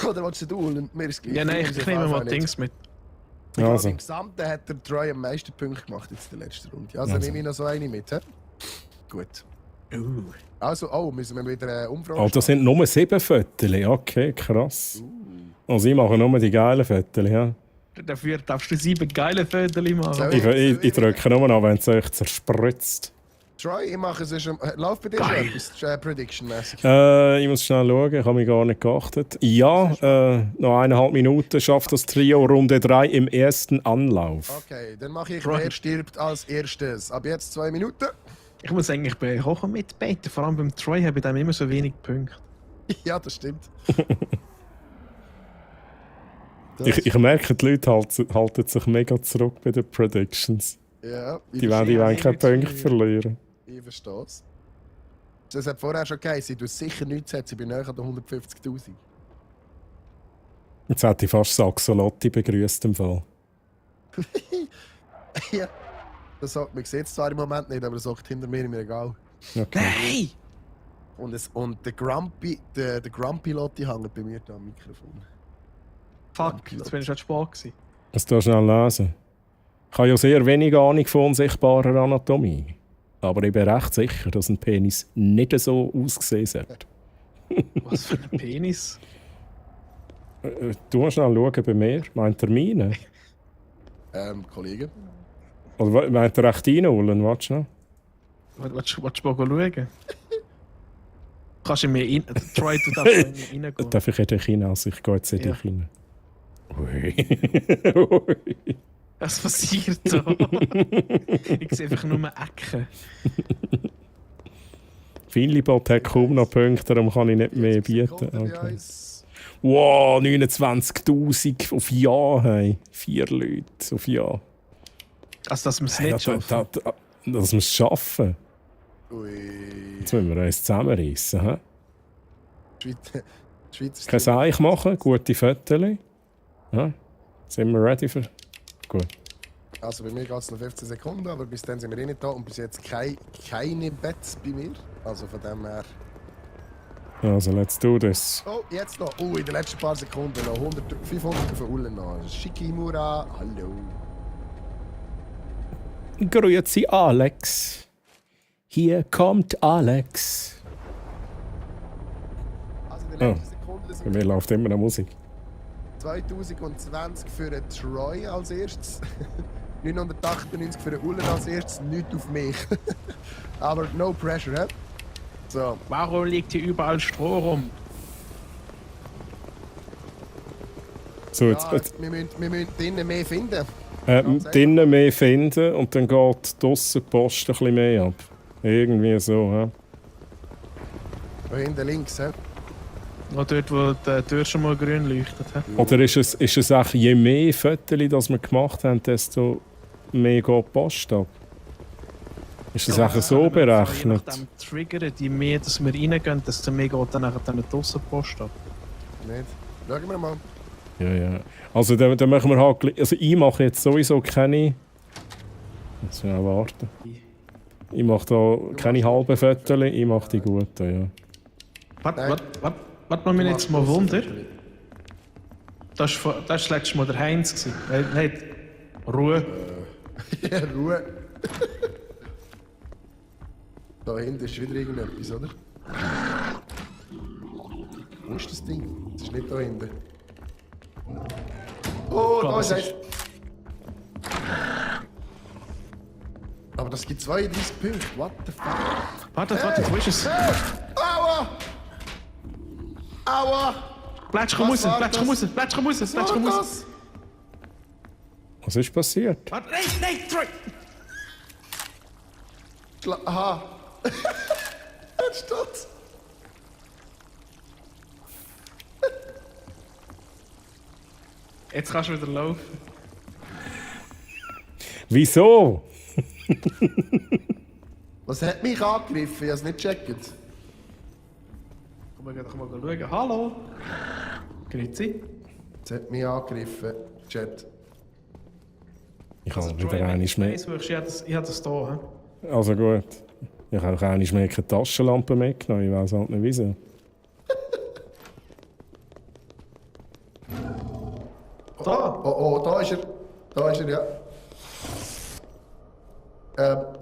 A: Oder willst du und mir ist gleich.
B: Ja, nein, ich nehme mal Dings mit.
A: Ich glaube,
C: Also.
A: im Gesamten hat der Troy am meisten Punkte gemacht jetzt in der letzten Runde. Also,
C: Also.
A: nehme ich noch so eine mit. He? Gut. Also, oh, müssen wir wieder eine Umfrage
C: Oh, das sind nur 7 Fotos. Okay, krass. Also ich mache nur die geilen Fotos, ja.
B: Dafür darfst du 7 geile Fotos machen.
A: So.
C: Ich drücke nur an, wenn es euch zerspritzt.
A: Troy, ich mache es schon. Lauf bei dir schon etwas Prediction-mäßig.
C: Ich muss schnell schauen, ich habe mich gar nicht geachtet. Ja, noch 1,5 Minuten schafft das Trio Runde 3 im ersten Anlauf.
A: Okay, dann mache ich,
B: Troy.
A: wer stirbt als erstes. Ab jetzt 2 Minuten.
B: Ich muss eigentlich bei Kochen mitbeten. Vor allem beim Troy habe ich dann immer so wenig Punkte.
A: Ja, das stimmt.
C: Ich merke, die Leute halten sich mega zurück bei den Predictions.
A: Ja,
C: Die wollen keine Punkte verlieren.
A: Ich verstehe es. Das hat vorher schon geheißen, du hast sicher nichts gesetzt, ich bin näher an den 150'000.
C: Jetzt hätte ich fast Saxolotti begrüßt im Fall.
A: Ja. Das sagt man sieht es zwar im Moment nicht, aber das sagt hinter mir im Regal.
C: Okay.
B: Nein!
A: Und der Grumpy Lotti hängt bei mir da am Mikrofon.
B: Fuck, jetzt bin ich schon spät gewesen.
C: Das darfst du schnell lesen. Ich habe ja sehr wenig Ahnung von unsichtbarer Anatomie. Aber ich bin recht sicher, dass ein Penis nicht so ausgesehen hat.
B: Was für ein Penis?
C: Du musst schnell schauen bei mir. Meint er meine?
A: Kollege.
C: Oder meint er echt reinholen? Warte schnell.
B: Willst du mal schauen? Kannst du mir rein... Try, du darfst reingehen.
C: Darf ich in dich hinein? Also ich gehe jetzt in
B: Ja.
C: dich hinein. Ui. Ui.
B: Was passiert da? Ich sehe einfach nur Ecken.
C: Finlibot hat kaum noch Punkte, darum kann ich nicht mehr bieten. Okay. Wow, 29'000 auf Ja. Hey. 4 Leute auf Ja.
B: Also, dass wir es nicht schaffen.
C: Dass wir es schaffen.
A: Ui.
C: Jetzt müssen wir uns zusammenreissen. He?
A: Schweizer
C: Kein Seich machen, gute Fotos. Ja. Sind wir ready für... Gut.
A: Also bei mir geht es noch 15 Sekunden, aber bis dann sind wir nicht da und bis jetzt keine Bets bei mir. Also von dem her...
C: Also, let's do this.
A: Oh, jetzt noch. Oh, in den letzten paar Sekunden noch 500 von Ullen noch. Shikimura, hallo.
C: Grüezi Alex. Hier kommt Alex.
A: Also in den letzten Sekunden
C: Bei
A: sind
C: mir läuft immer noch Musik.
A: 2020 für den Troy als erstes. 998 für den Ullen als erstes. Nicht auf mich. Aber no pressure, hä? So.
B: Warum liegt hier überall Stroh rum?
C: So, jetzt,
A: Ja, wir müssen drinnen mehr finden.
C: drinnen mehr finden und dann geht draussen die Post ein bisschen mehr ab. Irgendwie so, hä?
A: Da hinten links, hä?
B: Noch dort, wo die Tür schon mal grün leuchtet. He?
C: Oder ist es echt, je mehr Fotos, die wir gemacht haben, desto mehr geht die Post ab? Ist das echt so berechnet?
B: Nach dem Triggern, je mehr dass wir reingehen, desto mehr geht dann nachher die Post ab.
A: Nicht? Schauen wir mal.
C: Ja, ja. Also dann machen wir halt... Also ich mache jetzt sowieso keine... Jetzt müssen wir auch warten. Ich mache da keine halben Fotos, ich mache die guten, ja.
B: Warte mal, mir jetzt mal Wunder. Das war das letzte Mal der Heinz. Nein, Ruhe.
A: Ruhe. Da hinten ist wieder irgendetwas, oder? Wo ist das Ding? Das ist nicht da hinten. Oh, da ist eins. Aber das gibt 32 Punkte. What the fuck?
B: Warte, wo ist es?
A: Aua! Aua!
B: Platsch, komm raus!
A: Was?
C: Was ist passiert?
B: Warte, nein, Troy!
A: Aha! Was ist das?
B: Jetzt kannst du wieder laufen.
C: Wieso?
A: Was hat mich angegriffen? Ich habe es nicht gecheckt.
B: Komm, wir gehen doch mal schauen. Hallo! Grüezi.
A: Es hat mich angegriffen. Chat.
C: Ich habe
B: Troy,
C: wieder einmal mehr...
B: Ich habe das hier.
C: Also gut. Ich habe auch einmal mehr keine Taschenlampe mitgenommen. Ich weiß halt nicht wieso.
B: Da!
A: Oh, da ist er. Da ist er, ja. Der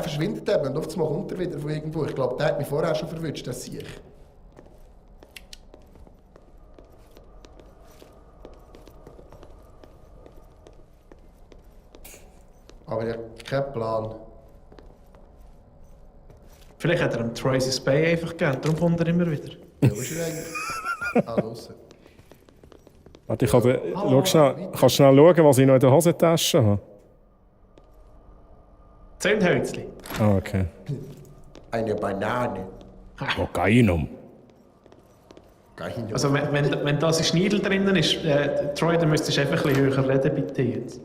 A: verschwindet eben und oft kommt er wieder von irgendwo. Ich glaube, der hat mich vorher schon verwünscht, das sehe ich. Aber ich habe keinen Plan.
B: Vielleicht hat er ihm Troy's Bay einfach gegeben, darum kommt er immer wieder.
A: Ja, wo ist er eigentlich? Ah, draussen.
C: Warte, kannst du schnell schauen, was ich noch in der Hosentasche habe?
B: Zündhölzli.
C: Ah, okay.
A: Eine Banane.
C: Kokainum.
A: Geil.
B: Also wenn da ein Schneidel drinnen ist, Troy, dann müsstest du einfach ein bisschen höher reden, bitte jetzt.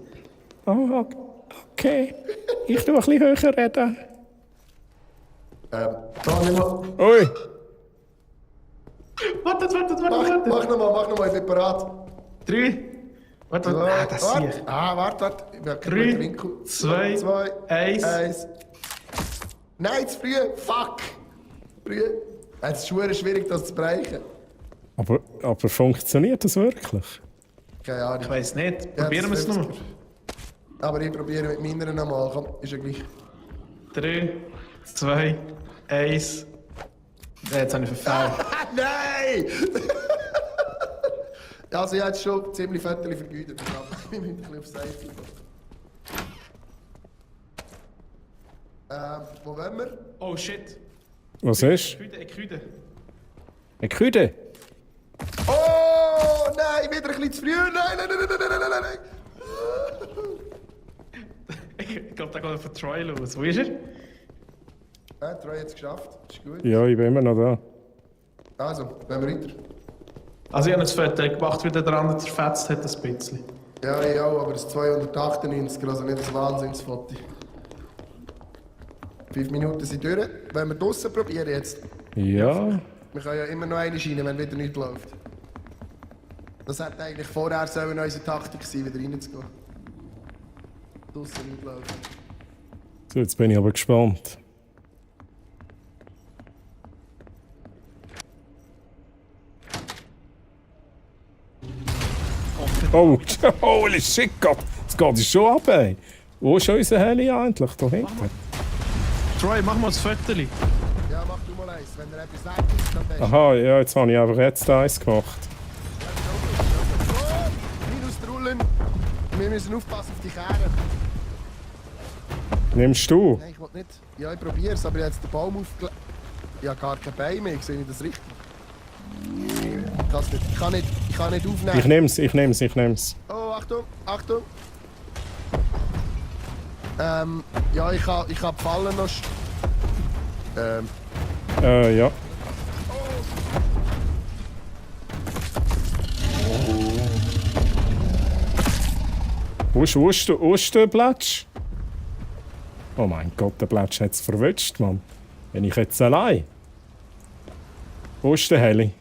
C: Ah, okay. Okay. Ich tu ein bisschen höher reden.
A: Da nicht mal.
C: Ui.
E: Wartet.
A: Mach nochmal, ich bin bereit.
E: 3. Warte. Ah, das sehe ich.
A: Warte. Ich will keinen
E: 3,
A: guten Winkel.
E: 2, 1.
A: 1. Nein, zu früh. Fuck. Früh. Es ist schwierig, das zu brechen.
C: Aber funktioniert das wirklich?
A: Keine Ahnung.
E: Ich weiß nicht.
A: Ja,
E: Probieren wir es
A: das
E: noch.
A: Aber ich probiere mit meiner nochmal. Komm, ist ja gleich.
E: 3, 2, 1. Jetzt habe ich verfehlt.
A: Nein! Also ich habe jetzt schon ziemlich Viertel vergütet. Wir müssen ein bisschen auf Safe gehen. Wo wollen wir?
E: Oh shit.
C: Was ist?
E: Eküde.
C: Eine Küde?
A: Oh nein, wieder ein bisschen zu früh. Nein.
E: Ich glaube, da geht auf Troy los. Wo ist er?
A: Troy hat es geschafft. Ist gut.
C: Ja, ich bin immer noch da.
A: Also, gehen wir weiter.
E: Also ich habe ein Foto gemacht, wie der andere zerfetzt hat, ein bisschen.
A: Ja, ich auch, aber es ist 298, also nicht ein Wahnsinnsfoto. 5 Minuten sind durch. Wenn wir draussen probieren jetzt.
C: Ja.
A: Wir können ja immer noch eine Schiene, wenn wieder nichts läuft. Das hätte eigentlich vorher sollen unsere Taktik sein, wieder reinzugehen. Draussen nichts läuft.
C: So, jetzt bin ich aber gespannt. Oh, holy shit, Gott. Das geht schon ab, ey. Wo ist unser Heli eigentlich? Da hinten?
B: Troy, mach mal das Foto.
A: Ja, mach du mal eins. Wenn er etwas weg ist, dann besser.
C: Aha, ja, jetzt habe ich einfach jetzt eins gemacht.
A: Minus die Rollen. Wir müssen aufpassen auf die Kehren.
C: Nimmst du?
A: Nein, ich will nicht. Ja, ich probiere es, aber jetzt den Baum aufgelegt. Ich habe gar kein Bein mehr. Sehe ich das richtig? Ich kann nicht aufnehmen.
C: Ich nehm's.
A: Oh, Achtung. Ja, ich hab Fallen noch.
C: Ja. Wo ist der Plätsch? Oh mein Gott, der Plätsch hat es verwünscht, Mann. Bin ich jetzt allein? Wo ist der Heli?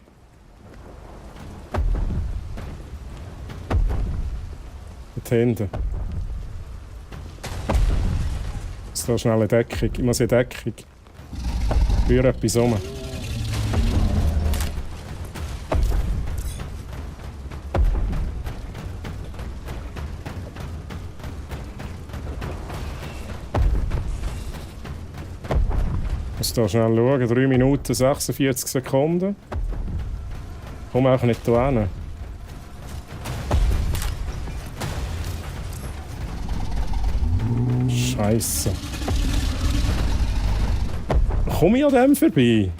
C: Dort hinten. Ist da schnell eine Deckung? Ich muss in Deckung. Für etwas rum. Ich muss da schnell schauen. 3 Minuten 46 Sekunden. Komm auch nicht da hin. Scheiße. Komme ich an dem vorbei?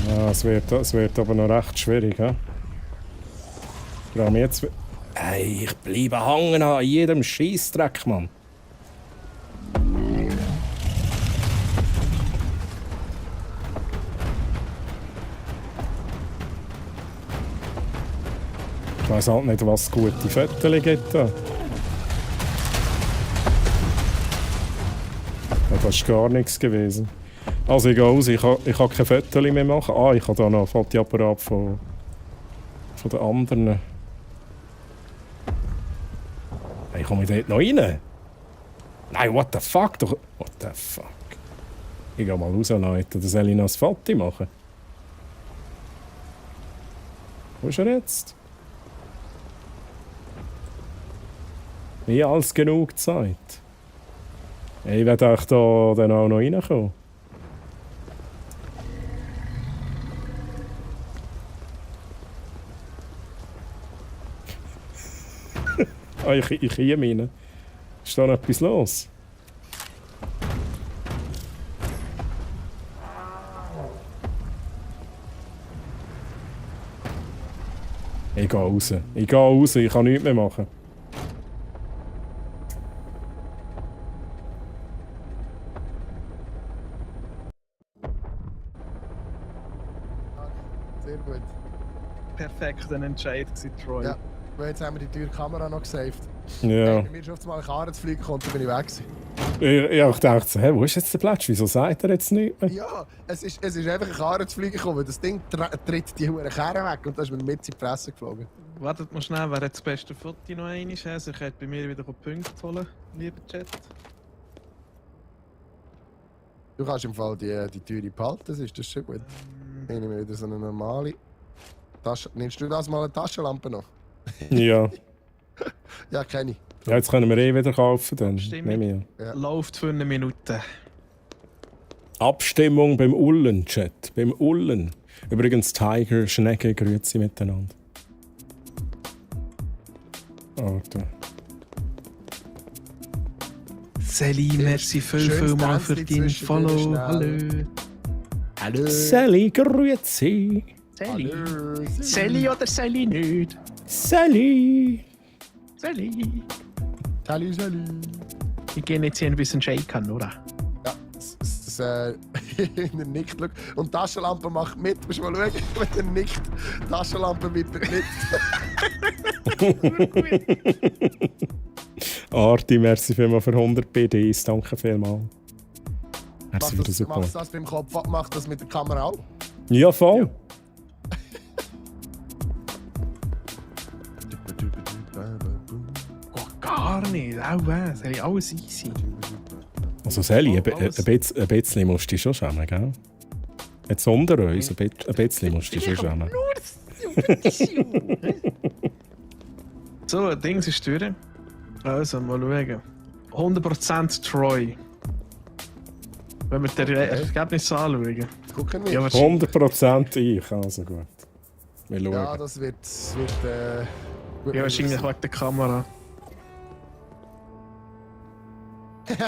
C: Ja, es wird aber noch recht schwierig. He? Vor allem jetzt. Ey, ich bleibe hängen an jedem Scheissdreck, Mann. Ich weiss halt nicht, was gute Fotos gibt. Da. Ja, das ist gar nichts gewesen. Also ich gehe raus, ich kann keine Fotos mehr machen. Ah, ich habe da noch einen Fotoapparat von den anderen. Hey, komme ich dort noch rein? Nein, what the fuck? Doch. What the fuck? Ich gehe mal raus, Leute. Das soll ich noch ein Foto machen. Wo ist er jetzt? Nie alles genug Zeit. Ich werde euch da dann auch noch reinkommen. Ah, ich hier rein. Ist da noch etwas los? Ich gehe raus. Ich kann nichts mehr machen.
A: Sehr gut.
B: Perfekter Entscheid gewesen, Troy.
A: Ja. Weil jetzt haben wir die Türkamera noch gesaved.
C: Ja.
A: Wenn mir schon mal ein Karrenflug kommt, dann bin ich weg gewesen.
C: Ich dachte so, wo ist jetzt der Platz? Wieso sagt er jetzt nichts mehr?
A: Ja, es ist einfach ein Karrenflug gekommen. Das Ding tritt die hure Karre weg und da ist mir mit in die Fresse geflogen.
B: Wartet mal schnell, wer hat das beste Foto noch einmal? Also ich hätte bei mir wieder Punkte holen, lieber Chat.
A: Du kannst im Fall die Türe behalten, das ist schon gut. Ich nehme wieder so eine normale Tasche. Nimmst du das mal eine Taschenlampe noch?
C: Ja.
A: Ja, kenne ich.
C: Ja, jetzt können wir wieder kaufen. Dann.
B: Abstimmung.
C: Nehme ich an.
A: Ja.
B: Läuft für eine Minute.
C: Abstimmung beim Ullen, Chat. Beim Ullen. Übrigens, Tiger, Schnecke, grüezi miteinander. Warte.
B: Sally, merci viel mal für dein Follow.
A: schnell.
B: Hallo.
C: Sally, grüezi.
B: Sally.
A: Hallo.
B: Sally oder Sally nicht?
C: Sally.
B: Sally.
A: Salut.
B: Wir gehen jetzt hier ein bisschen shaken, oder?
A: Ja, in der nickt. Schau. Und die Taschenlampe macht mit. Musst du mal schauen, wenn er nickt. Die Taschenlampe wippert mit.
C: Arti, merci vielmals für 100 BDs. Danke vielmals. Merci für den Support.
A: Machst du das beim Kopf? Macht das mit der Kamera auch?
C: Ja, voll.
B: Oh, gar nicht. Auch was. Sally, alles easy.
C: Also Sally, ein
B: Alles.
C: bisschen musst du dich schon schämen, gell? Jetzt unter uns, ein bisschen musst du dich schon schämen.
B: So, Dings ist durch. Also, mal schauen. 100% Troy. Wenn wir die Ergebnisse anschauen.
A: Gucken wir.
B: Ja, wahrscheinlich.
C: 100% ich, also gut. Wir schauen.
A: Ja, das wird gut.
B: Ja, wahrscheinlich wegen der Kamera.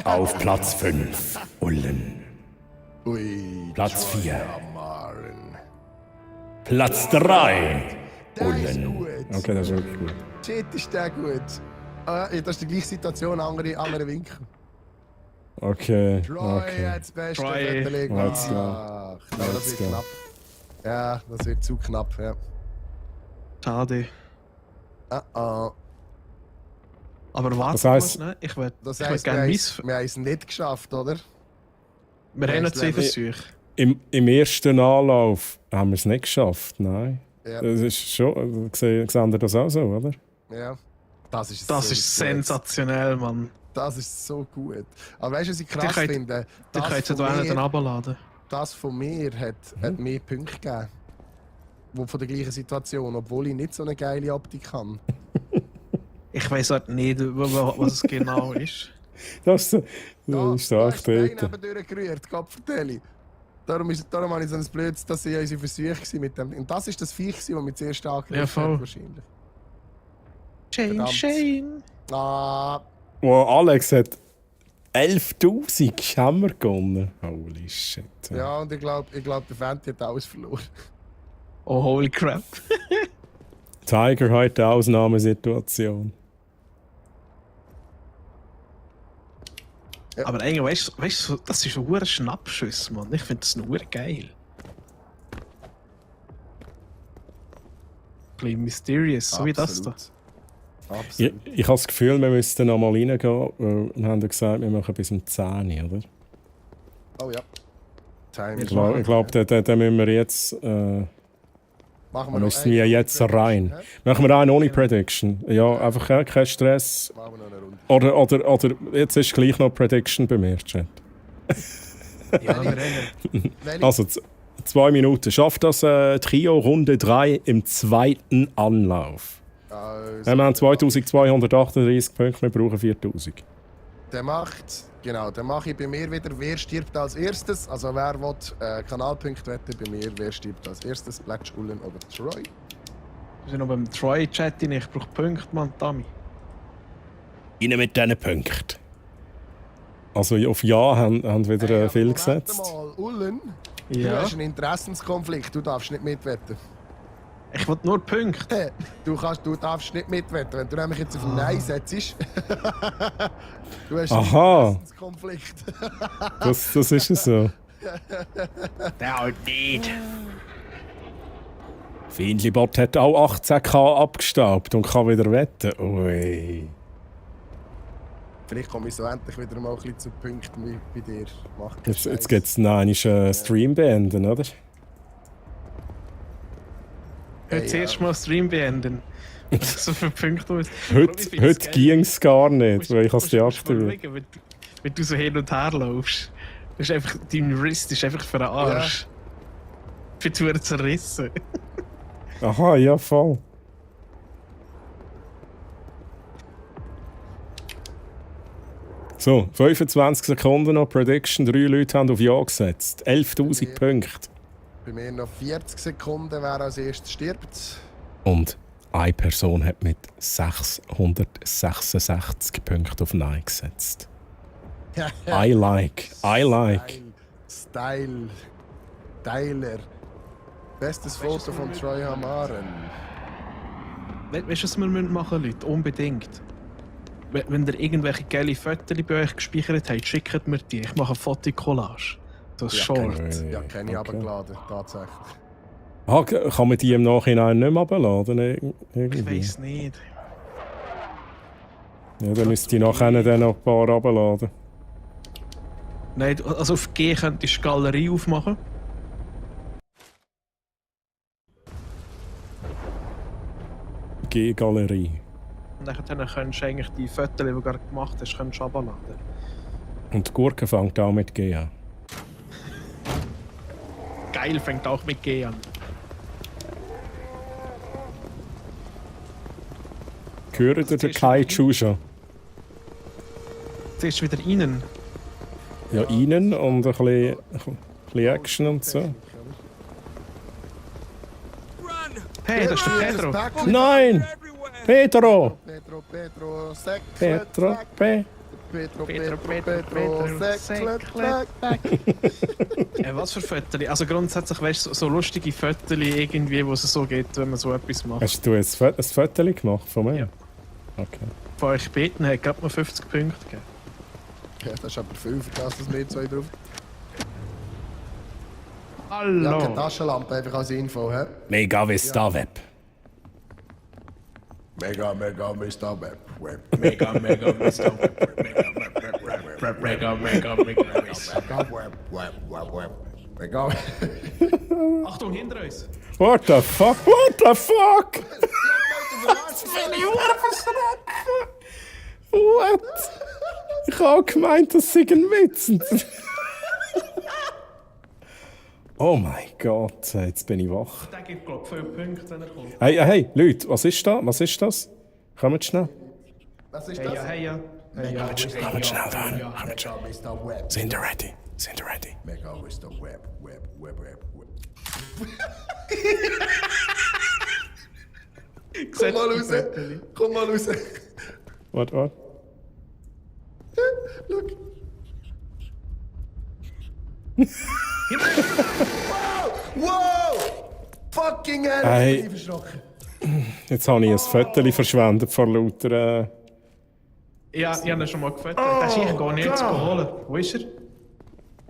C: Auf Platz 5, Ullen.
A: Ui,
C: Platz 4,
A: Maren.
C: Platz 3,
A: Der ist
C: Ullen.
A: gut.
C: Okay, das ist wirklich gut.
A: Shit, ist der gut. Ah, ja, das ist die gleiche Situation, andere Winkel.
C: Okay,
A: Troy
C: okay.
A: hat das Beste
B: Troy.
A: Let's
C: Let's go.
A: Aber das
C: Let's
A: wird
C: go.
A: knapp. Ja, das wird zu knapp, ja.
B: Schade.
A: Ah.
B: Aber warte
C: Das heisst-
B: mal, ich würde
A: Das
B: würd
A: heisst,
B: gerne
A: wir haben es nicht geschafft, oder?
B: Wir haben noch 2
A: heisst,
B: Versuche.
C: Im ersten Anlauf haben wir es nicht geschafft, nein.
A: Ja.
C: Das ist schon, sehen ihr das auch so, oder?
A: Ja. Das ist
B: Das
A: so
B: ist
A: gut.
B: sensationell, Mann.
A: Das ist so gut. Aber weißt du, was ich
B: Die
A: krass
B: könnt-
A: finde?
B: Du kannst ja da dann runterladen.
A: Das von mir hat mehr Punkte gegeben. Wo von der gleichen Situation, obwohl ich nicht so eine geile Optik habe.
B: Ich weiß halt nicht, was es genau ist.
C: Das ist
A: Da
C: echt
A: ist der Stein
C: dort.
A: nebendurch gerührt, Gott vertelle. Darum habe ich so ein blödes, dass sie unsere Versuche waren mit dem. Und das ist das Viech, das mich zuerst angegriffen
B: Ja, voll.
A: hat, wahrscheinlich.
B: Shane,
A: Verdammt.
B: Shane.
A: Ah,
C: Wow, Alex hat 11.000 Hammer gewonnen. Holy shit.
A: ja, und ich glaube, der Fenty hat alles verloren.
B: Oh, holy crap.
C: Tiger heute eine Ausnahmesituation.
A: Ja.
B: Aber eigentlich, weißt du, das ist ein hoher Schnappschuss, Mann. Ich finde das nur geil. Ein bisschen mysterious, so wie das da.
C: Ich,
A: Absolut.
C: ich habe das Gefühl, wir müssten noch mal reingehen, weil wir haben ja gesagt, wir machen bis um 10 Uhr, oder?
A: Oh ja. Time
C: Ich glaube, da müssen wir jetzt...
A: machen
C: wir
A: noch
C: müssen
A: eine
C: ja jetzt
A: Runde
C: rein.
A: Prediction,
C: Machen wir einen ohne Prediction. Ja, einfach kein Stress.
A: hä? Machen wir noch eine Runde.
C: Oder jetzt ist gleich noch Prediction bei mir, Chat.
B: Ja, wir rennen.
A: Welche?
C: Also 2 Minuten. Schafft das Trio Runde 3 im zweiten Anlauf?
A: Also,
C: Wir haben 2238 Punkte, wir brauchen 4000.
A: der mache ich bei mir wieder, wer stirbt als erstes. Also wer will Kanalpunkte wetten bei mir, wer stirbt als erstes, Black Ullen oder Troy.
B: Wir sind noch beim Troy-Chat, ich brauche Punkte, Mann, Tommy.
C: Rein mit diesen Punkten. Also auf Ja haben wieder viel
A: Moment
C: gesetzt.
A: mal, Ullen, du
B: Ja.
A: hast einen Interessenskonflikt, du darfst nicht mitwetten.
B: Ich will nur Punkte.
A: Du darfst nicht mitwetten, wenn du nämlich jetzt auf Nein setzt. Du hast
C: Aha.
A: einen Konflikt.
C: Das ist es so.
E: Der halt nicht.
C: Findlibot hat auch 18k abgestaubt und kann wieder wetten. Ui.
A: Vielleicht komme ich so endlich wieder mal ein bisschen zu Punkten wie bei dir. Mach keinen
C: Jetzt
A: Scheiß.
C: gibt es noch einen Stream beenden, oder?
B: Heute zuerst mal Stream beenden. So viele Punkte aus.
C: Heute ging es gar nicht, weil ich es deaktiviert.
B: Wenn du so hin und her laufst, ist einfach, dein Wrist ist einfach für den Arsch. Ich bin zu zerrissen.
C: Aha, ja, voll. So, 25 Sekunden noch, Prediction, 3 Leute haben auf Ja gesetzt. 11'000 Punkte.
A: Bei mir noch 40 Sekunden, wer als erstes stirbt.
C: Und eine Person hat mit 666 Punkten auf Nein gesetzt. I like.
A: Style. Tyler. Bestes Foto von Troy Hamaren.
B: Weißt du, was wir machen müssen, Leute? Unbedingt. Wenn ihr irgendwelche geile Fotos bei euch gespeichert habt, schickt mir die. Ich mache eine Fotokollage. Das ist short.
A: Ja, kenne ich abgeladen, tatsächlich.
C: Ah, kann man die im Nachhinein nicht mehr abladen?
B: Ich weiß nicht.
C: Ja, dann müsste ich nachher dann noch ein paar abladen.
B: Nein, also auf G könntest du Galerie aufmachen.
C: G-Galerie.
B: Und dann kannst du eigentlich die Fotos, die du gerade gemacht hast, abladen.
C: Und die Gurke fängt auch mit G an.
B: Geil, fängt auch mit G an.
C: Gehört der Kaiju schon?
B: Zuerst wieder rein.
C: Ja, rein und ein bisschen Action und so.
B: Hey, das ist der Pedro.
C: Nein! Pedro!
A: Pedro, Säckle,
C: Pedro,
A: Säckle.
B: Was für Fotos? Also grundsätzlich, weißt du, so lustige Fotos irgendwie, wo es so geht, wenn man so etwas macht.
C: Hast du ein Foto gemacht von mir?
B: Ja.
C: Okay.
B: Von euch beten hat gerade mal 50 Punkte gegeben.
A: Ja, das ist aber viel für das, dass wir zwei drauf. Ja,
B: Hallo!
A: keine Taschenlampe, einfach als Info, hä?
C: Mega Vista Web.
A: Mega, Mr. Web.
E: Mega, Mr. Mega,
A: Mega.
B: Achtung, hinter uns!
C: What the fuck? What the fuck? What? Ich habe auch gemeint, das sei ein Witz. Oh mein Gott, jetzt bin ich wach.
B: Der gibt, glaube ich, 5 Punkte, wenn er kommt.
C: Hey, Leute, was ist da? Was ist das? Kommt schnell.
A: Was ist
B: Hey
A: das?
B: ja, hey ja.
C: Kommt schnell da.
A: Mega, Mr. Web.
C: Sind ihr ready?
A: Mega, Mr. Web. Komm mal raus.
C: Warte.
A: Look. Wow! Fucking hell,
C: Hey.
A: ich bin verschrocken.
C: Jetzt habe ich ein Foto verschwendet vor lauter...
B: Ja, ich habe ihn schon mal gefüttert. Der ist ich gar nicht zu holen. Wo ist er?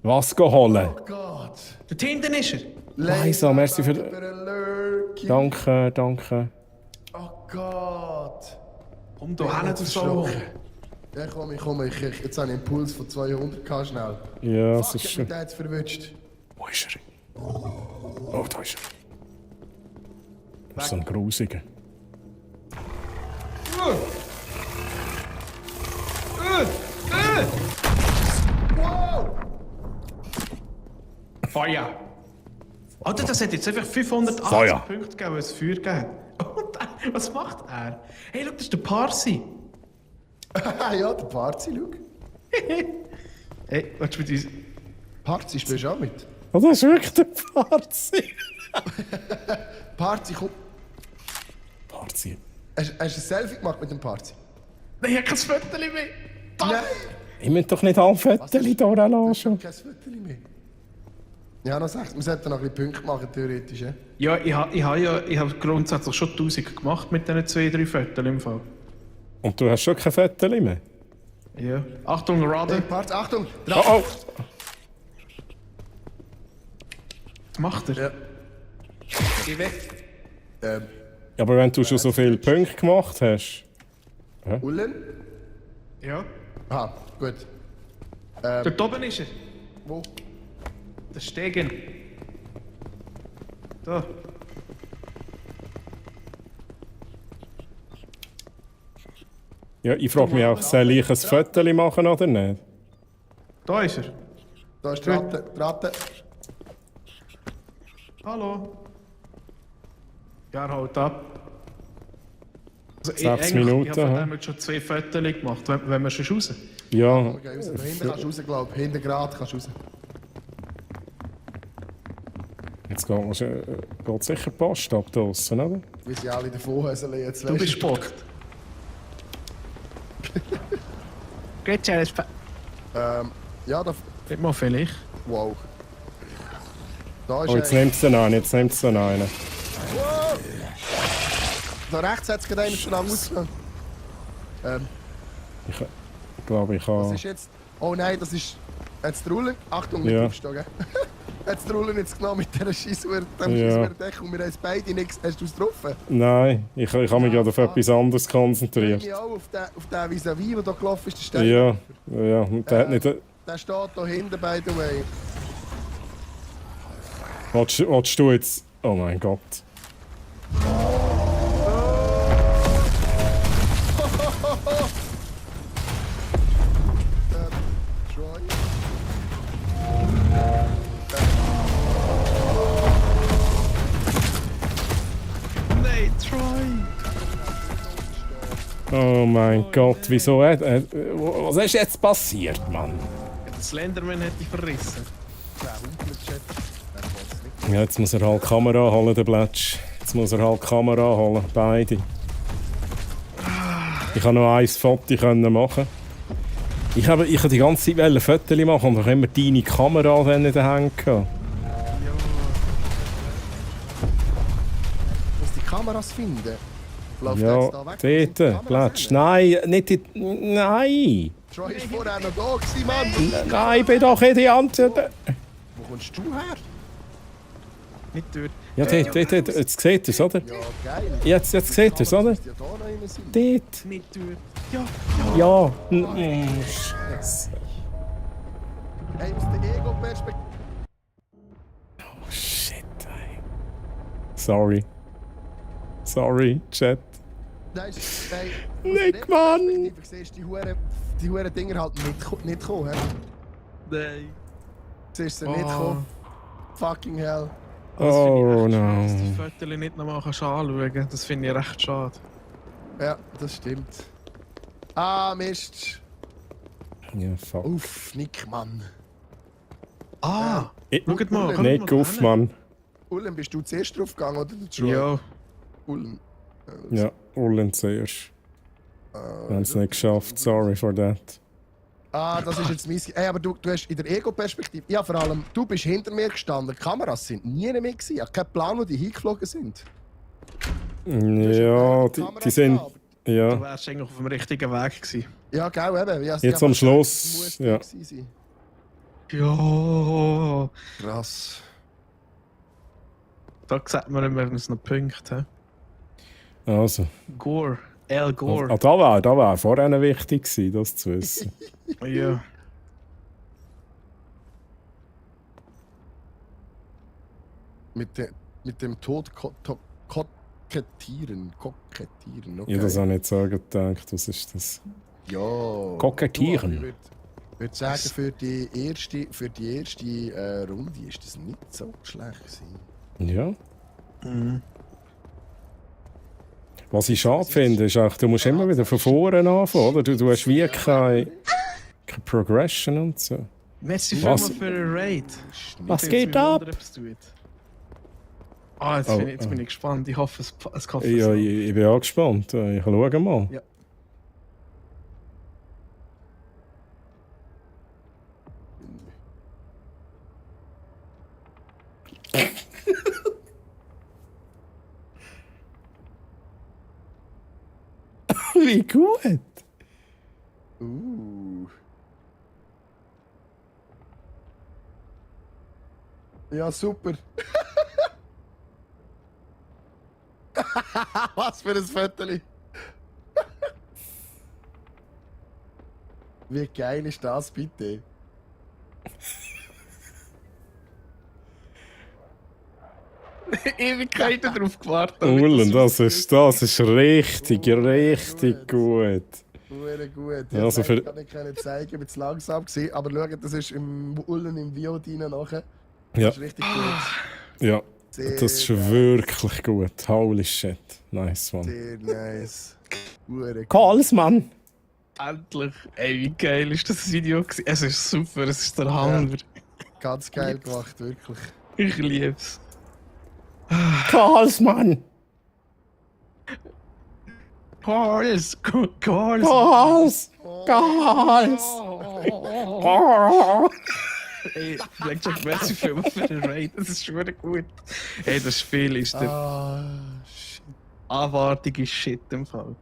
C: Was holen?
A: Oh Gott.
B: Dort hinten ist er.
C: Leisa, merci für...
A: einen Lurky.
C: Danke.
A: Oh Gott.
B: Komm da hin, du Sau.
A: Ja, komm, ich. Jetzt habe ich einen Puls von 200 km schnell.
C: Ja, das
A: Fuck,
C: ist
A: ich
C: schon...
A: bin jetzt verwünscht.
C: Wo ist er? Oh, da ist er. Das ist so ein Grusiger.
A: Wow!
B: Feuer! Alter, das hat jetzt einfach 580
C: Feuer.
B: Punkte gegeben, weil es Feuer gegeben hat. Und was macht er? Hey, schau, das ist der Parsi.
A: Ja, der Parzi, schau.
B: Hey, willst du mit uns...
A: Parzi, spielst du auch mit?
C: Oh, das ist wirklich der Parzi.
A: Parzi, komm.
C: Parzi.
A: Hast du ein Selfie gemacht mit dem Parzi?
B: Nein, ich habe kein Foto mehr.
A: Nein!
C: Ich muss doch nicht alle Fotos hier lassen.
A: Kein Foto mehr. Ja, noch 6. Wir sollten noch ein bisschen Punkte machen, theoretisch.
E: Ja, ich hab grundsätzlich schon 1000 gemacht mit diesen 2-3 Fotos im Fall.
C: Und du hast schon kein Foto mehr?
E: Ja. Achtung,
A: Hey,
E: Rade.
A: Parts, Achtung!
C: Oh, oh!
E: Was macht er?
A: Ja.
E: Geh weg.
C: Aber wenn du schon so viele Punkte gemacht hast...
A: Ullen?
E: Ja.
A: Aha, gut.
E: Dort oben ist er.
A: Wo?
E: Der Stegen. Da.
C: Ja, ich frage mich auch, soll ich ein Foto machen oder nicht?
E: Da ist er.
A: Da ist die Ratte. Die Ratte.
E: Hallo. Ja, er haut ab. Also,
C: 6 Minuten,
E: Ich habe
C: hä?
E: von dem jetzt schon 2 Fotos gemacht. Wenn wir schon raus.
C: Ja,
A: Okay, raus. Da hinten kannst du raus, glaube ich. Hinten gerade kannst du raus.
C: jetzt geht sicher die Post ab draussen, oder?
A: Wie sie alle davon höseln jetzt.
E: Du
A: weisst
E: bist spockt. Geht's ja, das
A: Ja, da...
E: Geht mal vielleicht.
A: Wow. Da ist
C: Oh, jetzt nimmt es den einen, jetzt nimmt es den einen.
A: Da rechts hat es gerade einen schon lange ausgegangen.
C: Ich glaube, ich
A: Was
C: habe...
A: ist jetzt? Oh nein, das ist... Jetzt die Rulle. Achtung,
C: Ja.
A: nicht aufstehen, gell? Jetzt die Rulle jetzt genommen mit dieser Scheisswurdeckung. Und wir haben es beide nichts. Hast du es getroffen?
C: Nein, ich habe mich gerade auf etwas anderes
A: Ich
C: konzentriert.
A: mich auch auf den Vis-à-vis, der da gelaufen ist, der Stein.
C: Ja, ja, und der hat nicht...
A: Der steht da hinten, by the way.
C: Willst du jetzt... Oh mein Gott.
A: Troy.
E: Nein, Troy.
C: Oh mein Gott, wieso... was ist jetzt passiert, Mann?
E: Der Slenderman hat dich verrissen.
C: Ja, jetzt muss er halt die Kamera holen, der Bletsch. Jetzt muss er halt die Kamera holen, beide. Ich konnte noch ein Foto machen. Ich habe die ganze Zeit ein Foto machen und habe immer deine Kamera dann in den Händen gehabt.
A: Muss die Kameras finden. Läuft
C: Ja,
A: jetzt da weg?
C: dort, Bletsch. Nein, nicht die... Nein!
A: Troy ist vorher noch da gewesen, Mann.
C: Nein, ich bin doch in die andere...
A: Wo kommst du her?
E: Nicht dort.
C: Ja, dort, jetzt seht ihr es, oder?
A: Ja, geil.
C: Jetzt seht ihr es, oder?
A: Müsste ja da noch einer sein.
C: Dort.
E: Nicht dort.
C: Ja. Scheiße.
A: Hey, aus der Ego-Perspektive.
C: Shit, ey. Sorry, Chat.
A: Nein, nein.
C: Nick, Mann!
A: Du siehst die Huren Dinger halt nicht kommen. He?
E: Nein.
A: Du siehst sie nicht kommen. Fucking hell.
C: Oh
E: Dass
C: no.
E: du die Fotos nicht nochmal anschauen kannst. Das finde ich recht schade.
A: Ja, das stimmt. Ah, Mist.
C: Ja, fuck.
A: Uff, Nick, Mann.
E: Schaut mal. schaut
C: Nick,
E: mal
C: auf,
E: hin.
C: Mann.
A: Ullen, bist du zuerst drauf gegangen oder der Troy?
E: Ja.
A: Ullen.
C: Ja, Ullen zuerst. Wir haben es nicht geschafft, sorry for that.
A: Ah, das ist jetzt mein... Hey, aber du hast in der Ego-Perspektive... Ja, vor allem, du bist hinter mir gestanden. Die Kameras sind nie mehr gewesen. Ich habe keinen Plan, wo die hingeflogen sind.
C: Ja, die sind...
E: Du
C: Ja,
E: wärst eigentlich auf dem richtigen Weg gewesen.
A: Ja, genau, eben. Ja,
C: Jetzt am Schluss, ja.
A: Sein.
E: Ja.
A: Krass.
E: Da sieht man immer noch Punkte.
C: also.
E: Gore. Al Gore.
C: Ah, da wär vorher wichtig gewesen, das zu wissen.
E: Ja.
A: Mit dem Tod kokettieren. Kokettieren, okay.
C: Ja, das habe ich jetzt so gedacht, was ist das?
A: Ja.
C: Kokettieren.
A: Du, ich würde sagen, für die erste Runde ist das nicht so schlecht gewesen.
C: Ja. Was ich schade finde, ist auch, du musst immer wieder von vorne anfangen, oder? Du hast wie keine Progression und so.
E: Merci
C: Was?
E: vielmals für den Raid.
C: Was
E: Ich
C: geht
E: bin
C: ab?
E: wundern, ob es tut. Ah, jetzt,
C: Oh,
E: bin ich gespannt. Ich hoffe, es kann
C: Ja, ich bin auch gespannt. Ich schaue mal.
E: Ja.
C: wie gut!
A: Ja, super. Was für ein Foto. Wie geil ist das bitte?
B: Ewigkeiten drauf gewartet.
C: Ullen, das ist richtig gut.
A: Hure gut.
C: Ja, also
A: Ich
C: für-
A: kann nicht zeigen, ich bin zu langsam gewesen, aber schaut, das ist im Ullen im VOD nachher. Das
C: Ja,
A: ist richtig gut.
C: ja.
A: Sehr
C: Das ist
A: geil.
C: wirklich gut. Holy shit. Nice one.
A: Sehr nice. Hure gut.
C: Calls, Mann!
B: Endlich. Ey, wie geil ist das Video gewesen? Es ist super, es ist der Hammer.
A: Ganz geil gemacht, wirklich.
B: Ich lieb's.
C: Calls, Mann!
B: Calls!
C: Calls! Calls!
B: Ey, Blackjack, merci für den Raid, das ist schon gut. Ey, das Spiel ist der
A: Shit.
B: abartige Shit im Fall.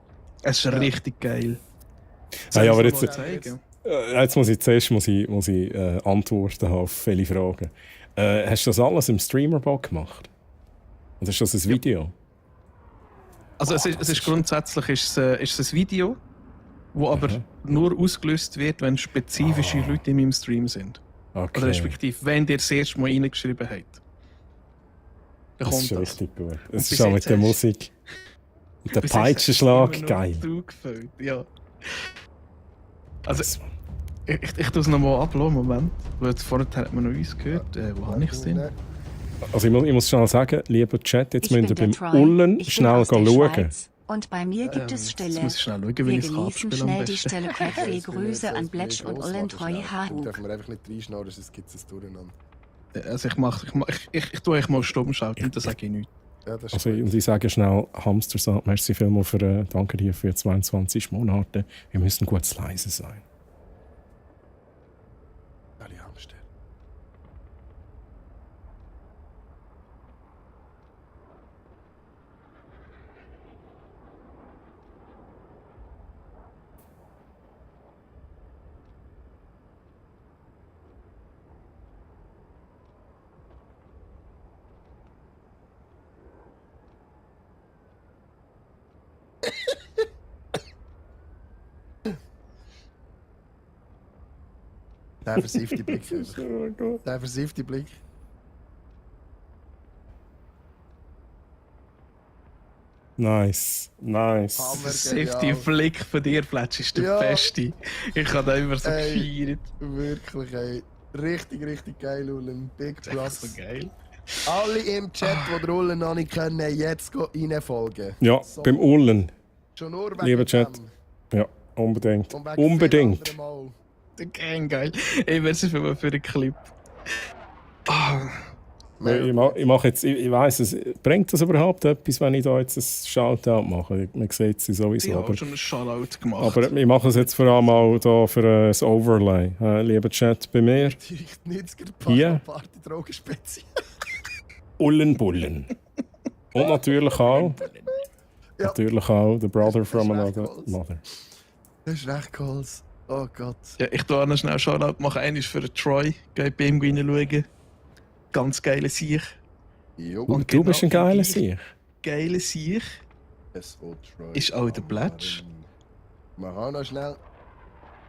B: Es ist richtig geil.
C: Hey, aber
B: Soll ich
C: jetzt,
B: mal zeigen?
C: jetzt muss ich zuerst antworten auf viele Fragen. Hast du das alles im Streamer-Bot gemacht? Oder ist das ein Video?
B: Also es ist grundsätzlich ist es ein Video, wo aber nur ausgelöst wird, wenn spezifische Leute in meinem Stream sind.
C: Okay.
B: Oder respektive, wenn ihr das erste Mal reingeschrieben habt. Dann
C: Das ist
B: kommt das.
C: richtig gut.
B: Und
C: Es
B: bis
C: ist auch
B: jetzt
C: mit der
B: hast-
C: Musik. Mit der
B: Bis jetzt
C: Peitschenschlag,
B: hast du immer
C: geil.
B: noch zugefüllt, ja. Also,
C: Nice, Mann.
B: ich tue es nochmal ablassen, Moment. Weil vorher hat man noch uns gehört. Wo habe ich es denn?
C: Also ich muss schnell sagen, lieber Chat, jetzt
D: Ich bin
C: müsst ihr
D: der
C: beim
D: Troy.
C: Ullen
D: Ich bin
C: schnell
D: aus der
C: schauen.
D: Schweiz. Und bei mir gibt es
B: Jetzt muss
D: Stille.
B: ich schnell schauen, wie
D: Wir
B: ich es
D: genießen
B: abspielen am
D: schnell die
B: besten.
D: Stelle Quackfee. Grüße an Bletsch und Ullen Treue
A: Dann
D: Hahug.
A: dürfen wir einfach nicht reinschneiden, sonst gibt es ein Durcheinander.
B: Also ich tue euch mal stumm schalten und dann sage ich nichts.
A: Ja, das ist
C: Also,
A: gut.
C: und ich sage schnell, Hamstersaat, merci vielmals für, danke dir für 22 Monate. Wir müssen kurz leise sein.
A: Alle Hamster. Der versiffte Blick. Der versiffte Blick.
C: Nice, nice.
A: Hammer.
B: Safety
A: Genial.
B: Flick von dir, Fletch, ist der
A: Ja.
B: Beste. Ich habe den immer so
A: Ey.
B: gefeiert.
A: Wirklich, ey. Richtig, richtig geil, Ullen. Big
B: Das ist
A: Plus.
B: so geil.
A: Alle im Chat, die den Ullen noch nicht kennen, jetzt reinfolgen.
C: Ja,
A: So.
C: beim Ullen.
A: Schon nur wegen
C: Lieber Chat.
A: dem.
C: Ja, unbedingt.
A: Und wegen vielen
C: Unbedingt.
A: anderen Mal.
B: Der Gang, geil. Ey, merci für den Clip. Ah,
C: Ich mache jetzt, ich weiss, bringt das überhaupt etwas, wenn ich da jetzt ein Shoutout mache? Man sieht sie
B: ich
C: sowieso,
B: habe
C: aber,
B: schon einen Shoutout gemacht.
C: aber ich mache es jetzt vor allem auch da für ein Overlay. Lieber Chat, bei mir,
A: Die 90er
C: Hier.
A: Party Drogenspezial.
C: Ullenbullen. Und natürlich auch,
A: Ja.
C: natürlich auch, the brother
A: Das ist
C: from
A: recht
C: another
A: cool.
C: mother.
A: Das ist recht cool. Oh Gott.
B: Ja, ich tue noch schnell Shoutout machen. Einer ist für den Troy. Geht bei ihm reinschauen. Ganz geile Sieg.
A: Jo.
B: Und
C: Du bist ein
B: genau
C: geiler
B: gleich-
C: Sieg.
B: Geile Sieg.
A: SO Troy.
B: Ist auch der Bletch.
A: Wir haben noch schnell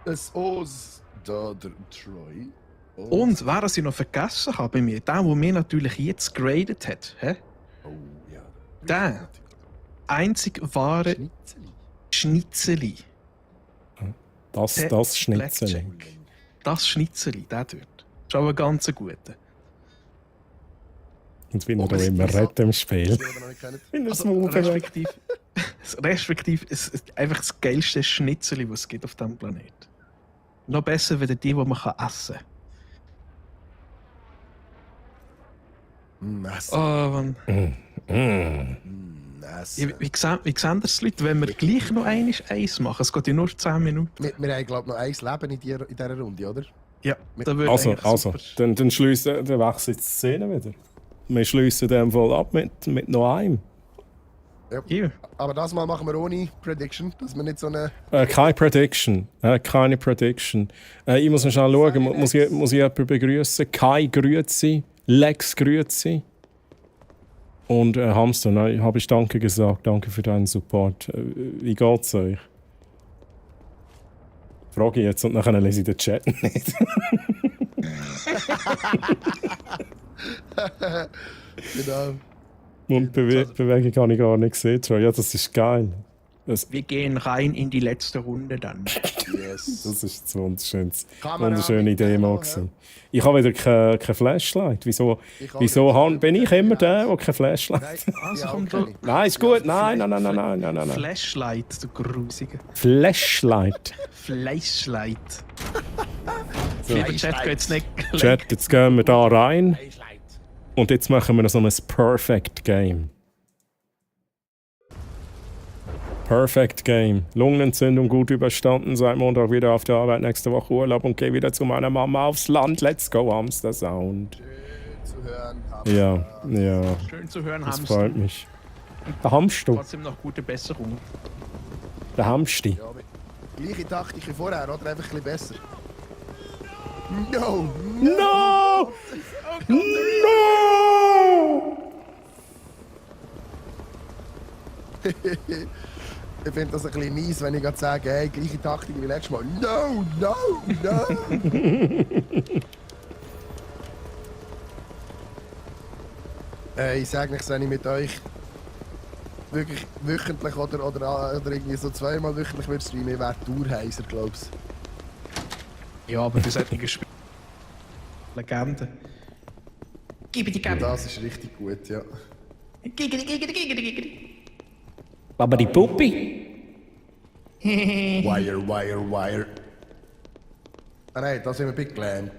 A: SOs. Da der Troy.
B: Und wer das ich noch vergessen habe bei mir, der mir natürlich jetzt geradet hat. Hä?
A: Oh ja.
B: Der. Einzig wahre
A: Schnitzeli.
B: Schnitzeli.
C: Das Schnitzel.
B: Blackjack. Das Schnitzeli, der dort. Ist auch ein ganz guter.
C: Und wie er
A: Oh,
C: da
A: was-
C: immer
A: was-
C: redet im Spiel.
A: Die wir noch nicht kennen.
C: In der
B: Also,
C: Smooth
B: respektiv es ist einfach das geilste Schnitzeli, was es gibt auf diesem Planeten. Noch besser wie die man essen kann.
A: Nass.
B: Oh, Mann.
A: Nass.
B: Wie sehen das die Leute, wenn wir gleich noch eins machen? Es geht ja nur 10 Minuten.
A: Wir haben, glaube ich, noch ein Leben in dieser Runde, oder?
B: Ja, da würde
C: Also,
B: eigentlich
C: also
B: super.
C: dann schliessen, dann wechselt die Szene wieder. Wir schliessen den Fall ab mit noch einem.
A: Ja.
B: Hier.
A: Aber das Mal machen wir ohne Prediction, dass wir nicht so eine...
C: Keine Prediction. Keine Prediction. Ich muss noch schnell schauen. Muss ich jemanden begrüßen? Kai, grüezi. Lex, grüezi. Und Hamster, habe ich Danke gesagt. Danke für deinen Support. Wie geht's euch? Frage ich jetzt und nachher lese ich den Chat nicht.
A: Genau.
C: Und Bewegung habe ich gar nicht gesehen. Ja, das ist geil.
B: Wir gehen rein in die letzte Runde dann.
A: Yes.
C: Das ist eine
A: Kamera
C: wunderschöne
A: mit
C: Demo.
A: Demo,
C: Gewesen. Ich habe wieder kein Flashlight. Wieso bin ich immer der kein Flashlight?
B: Also
A: Ja,
B: komm
A: okay.
B: du.
C: Nein, ist gut. Nein.
B: Flashlight, du Grusige.
C: Flashlight.
B: Flashlight. Lieber Chat, geht's nicht.
C: Chat, jetzt gehen wir da rein. Und jetzt machen wir so ein Perfect Game. Perfect Game. Lungenentzündung gut überstanden. Seit Montag wieder auf der Arbeit. Nächste Woche Urlaub und gehe wieder zu meiner Mama aufs Land. Let's go, Hamster Sound.
A: Zu hören.
C: Ja.
B: Schön zu hören,
C: Das
B: Hamster.
C: freut mich. Der Hamster.
B: Trotzdem noch gute Besserung.
C: Der Hamsti.
A: Ja, aber gleiche Taktik wie vorher, oder? Einfach ein bisschen besser. No!
C: No! No!
A: Ich finde das ein bisschen mies, wenn ich gerade sage, hey, gleiche Taktik wie letztes Mal. No! Ich sage nichts, wenn ich mit euch wirklich wöchentlich oder irgendwie so zweimal wöchentlich würde streamen, ich wäre Tourheiser, glaub's.
B: Ja, aber für solche Spiele. Legende. Gib die Geld.
A: Das ist richtig gut, ja.
C: Aber die Puppi.
A: Wire. Ah nein, da sind wir bei Glam.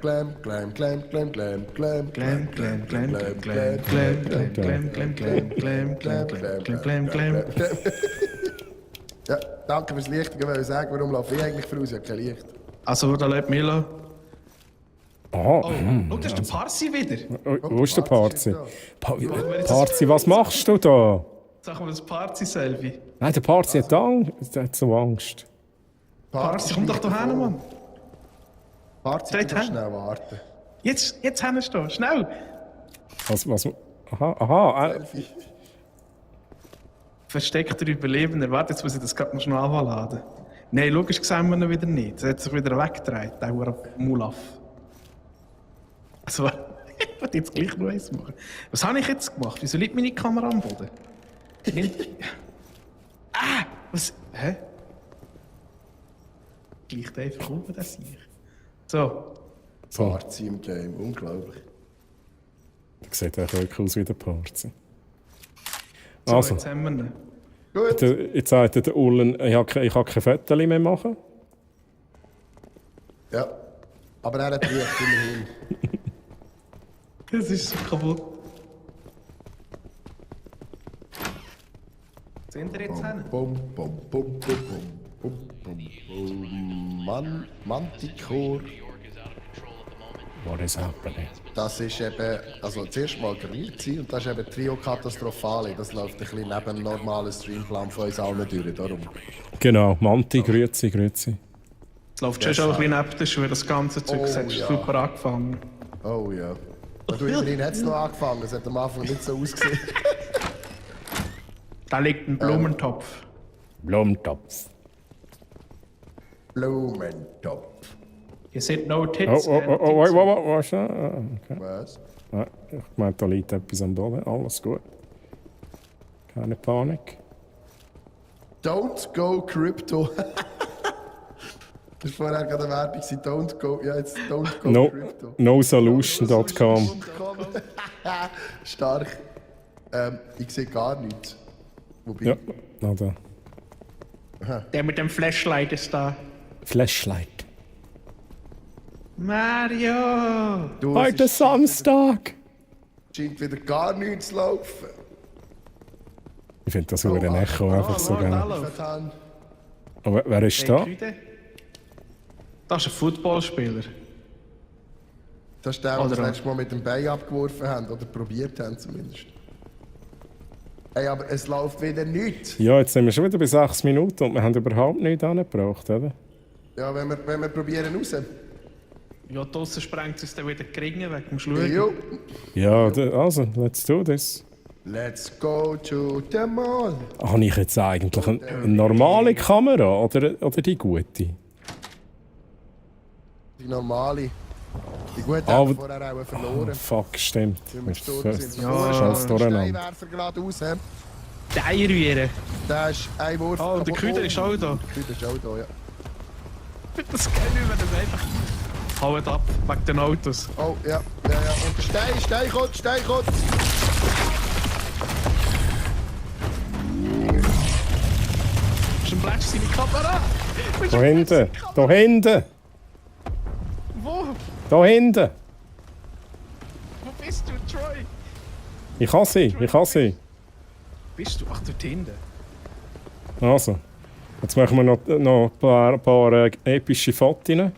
A: Ja, danke fürs Licht. Ich wollte sagen, warum laufe ich eigentlich voraus? Ich habe kein Licht.
B: Also, da lädt Milo.
C: Oh,
B: Schau, das ist der Parsi wieder.
C: wo ist der Parzi? Parzi, was machst du da?
B: Sag mal das Parsi-Selfie.
C: Nein, der Parzi hat so Angst.
B: Parsi, komm doch da hin, Mann.
A: Parzi,
B: Dreht
A: du musst
B: hin.
A: schnell warten.
B: Jetzt hin, schnell.
C: Was? Aha.
A: Selfie.
B: Versteckter Überlebender. Warte, jetzt muss ich das gerade noch schnell anladen. Nein, logisch sehen wir ihn wieder nicht. Er hat sich wieder weggedreht, der Mulaf. Also, ich wollte jetzt gleich noch eins machen. Was habe ich jetzt gemacht? Wieso liegt meine Kamera am Boden? Was? Hä? Gleicht einfach oben, das sehe ich. So.
A: Parzi im Game, unglaublich.
C: Der sieht auch wirklich aus wie der Parzi.
B: So,
C: Also,
B: jetzt haben wir ihn.
A: Gut.
C: jetzt sagt der Ullen, ich kann kein Fotos mehr machen.
A: Ja. Aber er hat Licht immerhin.
B: Das ist so kaputt. Sind wir jetzt hin?
A: Bum. Manticore.
C: What is happening?
A: Das ist eben, also zuerst mal Grill gewesen, und das ist eben Trio Katastrophale. Das läuft ein bisschen neben dem normalen Streamplan von uns allen durch. Darum.
C: Genau, Manti, grüezi.
B: Es läuft schon ein bisschen neben der Schuhe, das ganze Zeug. Das hat
A: ja.
B: super angefangen.
A: Oh ja. Und immerhin hat es noch angefangen. Es hat am Anfang nicht so ausgesehen.
B: Da liegt ein Blumentopf.
C: Blumentopf.
A: Blumentopf.
B: Ihr seht no
C: Oh,
B: tits.
C: wait, was ist das? Okay.
A: Was?
C: Ich meine, da liegt etwas am Boden. Alles gut. Keine Panik.
A: Don't go crypto. Das war vorher gerade eine Werbung. Don't go. Ja, jetzt don't go crypto.
C: NoSolution.com.
A: Stark. Ich sehe gar nichts. Wobei.
C: Ja, na da.
B: Der mit dem Flashlight ist da.
C: Flashlight.
B: Mario!
A: Du,
C: Heute
A: es
C: Samstag!
A: scheint wieder gar nichts zu laufen.
C: Ich finde das über ein Echo einfach so geil.
A: Vertan.
C: Aber wer ist da?
B: Das ist ein Footballspieler.
A: Das ist der, den wir
B: Oder
A: das letzte Mal mit dem Bein abgeworfen haben. Oder probiert haben zumindest. Ey, aber es läuft wieder nichts.
C: Ja, jetzt sind wir schon wieder bei 6 Minuten und wir haben überhaupt nichts angebracht, oder?
A: Ja, wenn wir probieren raus.
B: Ja, draussen sprengt es uns dann wieder geringen wegen dem Schlugen.
A: Jo.
C: Ja, also, let's do this.
A: Let's go to the mall.
C: Habe ich jetzt eigentlich eine normale Kamera oder die gute?
A: Die normale. Die gute
C: Aber-
A: haben wir vorher auch verloren.
C: Fuck, stimmt.
A: Weil wir gestorben sind.
B: Ja,
A: Vorher ist
C: alles
A: der
C: durcheinander.
A: Steinwerfer gerade raus.
B: Die Eier rühren.
A: Da ist ein Wurf.
B: Oh, der Küder ist auch da.
A: Der Küder ist auch da, ja.
B: Das geht nicht, wenn das einfach... Haut ab, wegen den Autos.
A: Oh, ja. Und der Stein kommt.
B: Ist ein Bletsch seine Kamera?
C: Da hinten! Da hinten!
B: Wo?
C: Da hinten!
B: Wo bist du, Troy?
C: Ich kann sie.
B: Bist du? Ach, dort hinten.
C: Also, jetzt machen wir noch ein paar epische Fotos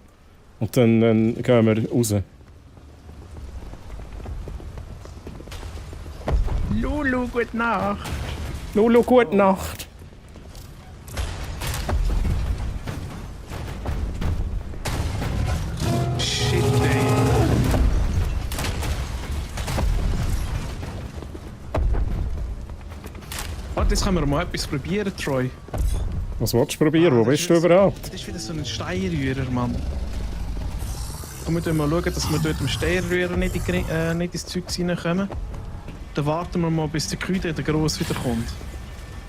C: und dann gehen wir raus.
B: Lulu, gute Nacht.
C: Lulu, gute Nacht!
B: Shit, ey. Warte, jetzt können wir mal etwas probieren, Troy.
C: Was willst du probieren? Wo
B: das
C: bist du
B: ist-
C: überhaupt?
B: Das ist wieder so ein Steinrührer, Mann. Wir müssen mal schauen, dass wir dort im Steinrührer nicht, nicht ins Zeug reinkommen. Dann warten wir mal, bis der Küder, der Gross, wieder kommt.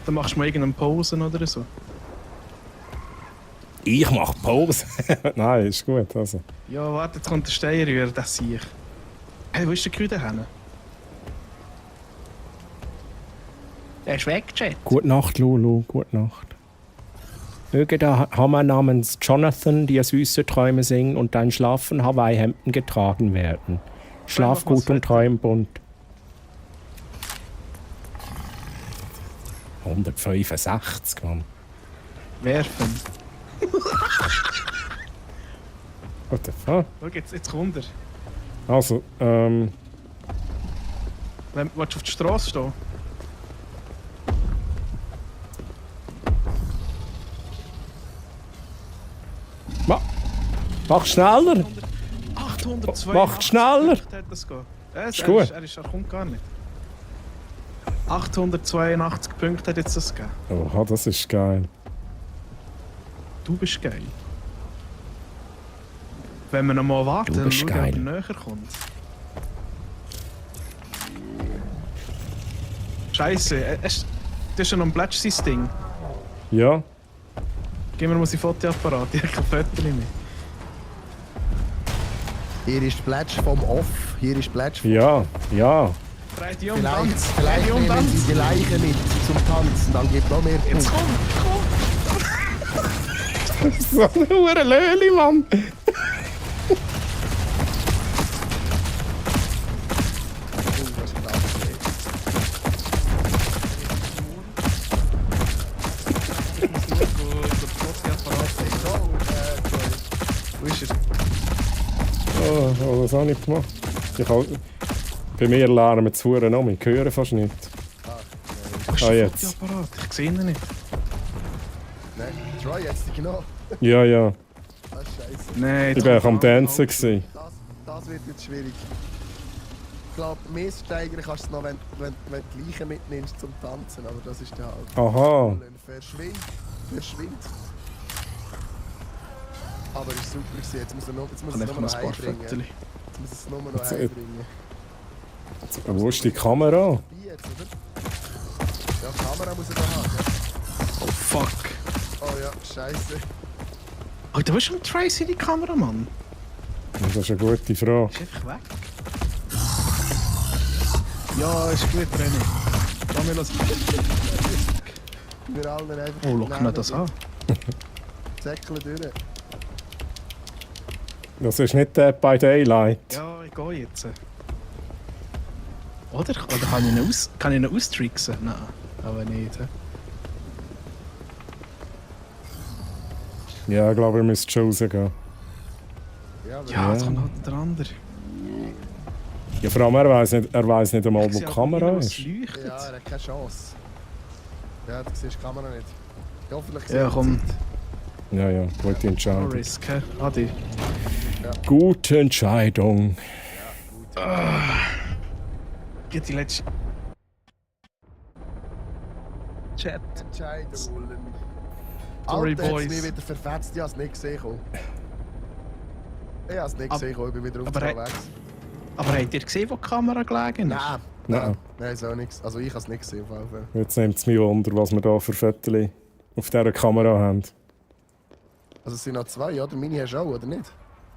B: Dann machst du mal irgendeine Pause oder so.
C: Ich mache Pause. Nein, ist gut. Also.
B: Ja, warte, jetzt kommt der Steinrührer, das sehe ich. Hey, wo ist der Küder hin? Er ist weg, Chat.
C: Gute Nacht, Lulu. Gute Nacht. Möge der Hammer namens Jonathan dir süße Träume singen und dein Schlafen Hawaii-Hemden getragen werden. Schlaf gut und träum bunt. 165, Mann.
B: Werfen.
C: What the fuck?
B: Schau, jetzt kommt er.
C: Also,
B: Willst du auf der Straße stehen?
C: mach schneller!
B: 882
C: Macht schneller.
B: Punkte hat das gehen.
C: Ist gut.
B: Er kommt gar nicht. 882 Punkte hat jetzt das gegeben.
C: Oha, das ist geil.
B: Du bist geil. Wenn wir noch mal warten,
C: Du
B: dann
C: bist
B: schauen, ob
C: geil.
B: er näher kommt. Scheiße, das ist ja noch ein Plätsch, sein Ding.
C: Ja?
B: Gib mir mal sein Fotoapparat, ich habe kein Foto mehr.
A: Hier ist Plätsch vom Off. Hier ist Plätsch vom
C: Ja, ja.
B: Dreh dich um,
A: Vielleicht,
B: Tanz.
A: vielleicht
B: Dreh dich um,
A: nehmen
B: Tanz.
A: sie die Leiche mit zum Tanzen, dann gibt noch mehr
B: Jetzt
A: Punkte.
B: komm!
C: So ein hure Löli, Mann!
B: Wo ist er?
C: Oh, was habe ich gemacht? Bei mir lernen wir zu Huren noch, wir hören fast nicht.
B: Wo ist
C: Ah,
B: der
C: jetzt.
B: Fotoapparat? Ich sehe ihn nicht.
A: Nein, Troy, jetzt genau.
C: Ja, ja.
A: Das ist scheiße.
B: Nein,
C: Ich war am Dancen. Gewesen.
A: Das wird jetzt schwierig. Ich glaube, mehr steigern kannst du noch, wenn du die Leiche mitnimmst zum Tanzen, aber das ist der halt.
C: Aha.
A: Verschwind. Aber es ist super gewesen. Jetzt muss er noch, jetzt muss
B: kann
A: er
B: ich
A: nur
B: noch
A: noch
B: ein paar
A: heimbringen.
B: Fotos.
A: Jetzt muss er es nur noch
C: Jetzt,
A: heimbringen.
C: Wo ist die Kamera?
A: Vorbei jetzt, oder? Ja, die Kamera muss er da haben. Ja.
B: Oh fuck.
A: Oh ja, scheiße.
B: Oh, da ist schon Tracy, die Kameramann.
C: Das ist eine gute Frage.
B: Ist einfach weg. Ja, ist gut, René. Lass mir das.
A: Wir alle einfach.
B: Oh, schau mir das an.
A: Säckeln durch.
C: Das ist nicht Dead by Daylight.
B: Ja, ich gehe jetzt. Oder kann ich ihn austricksen? Nein, aber nicht.
C: Ja, ich glaube, ihr müsst schon rausgehen.
A: Ja, aber
B: Ja, jetzt kommt halt der andere.
C: Ja, vor allem, er weiss nicht einmal, wo die Kamera
B: Es
C: ist.
B: leuchtet.
A: Ja, er hat keine Chance. Ja, du siehst die Kamera nicht. Hoffentlich
B: Ja, komm.
C: Ja, ja, gute
B: No
C: Entscheidung.
B: risk, hä? Adi.
C: Gute Entscheidung.
B: Geht die letzte... Chat.
A: Entscheiden wollen.
B: Sorry,
A: Alter, hat's
B: boys.
A: mich wieder verfetzt. Ich habe es nicht gesehen. Ich habe es nicht gesehen. Ich bin wieder auf
B: aber
A: der
B: er-
A: Weg.
B: Aber habt ihr gesehen, wo die Kamera gelegen ist?
A: Nein.
C: Nein.
A: Nein, so nichts. Also ich habe es nicht gesehen. Auf jeden Fall.
C: Jetzt nimmt es mich wunder, was wir da für Fotos auf dieser Kamera haben.
A: Also es sind noch zwei, oder? Meine hast du auch, oder nicht?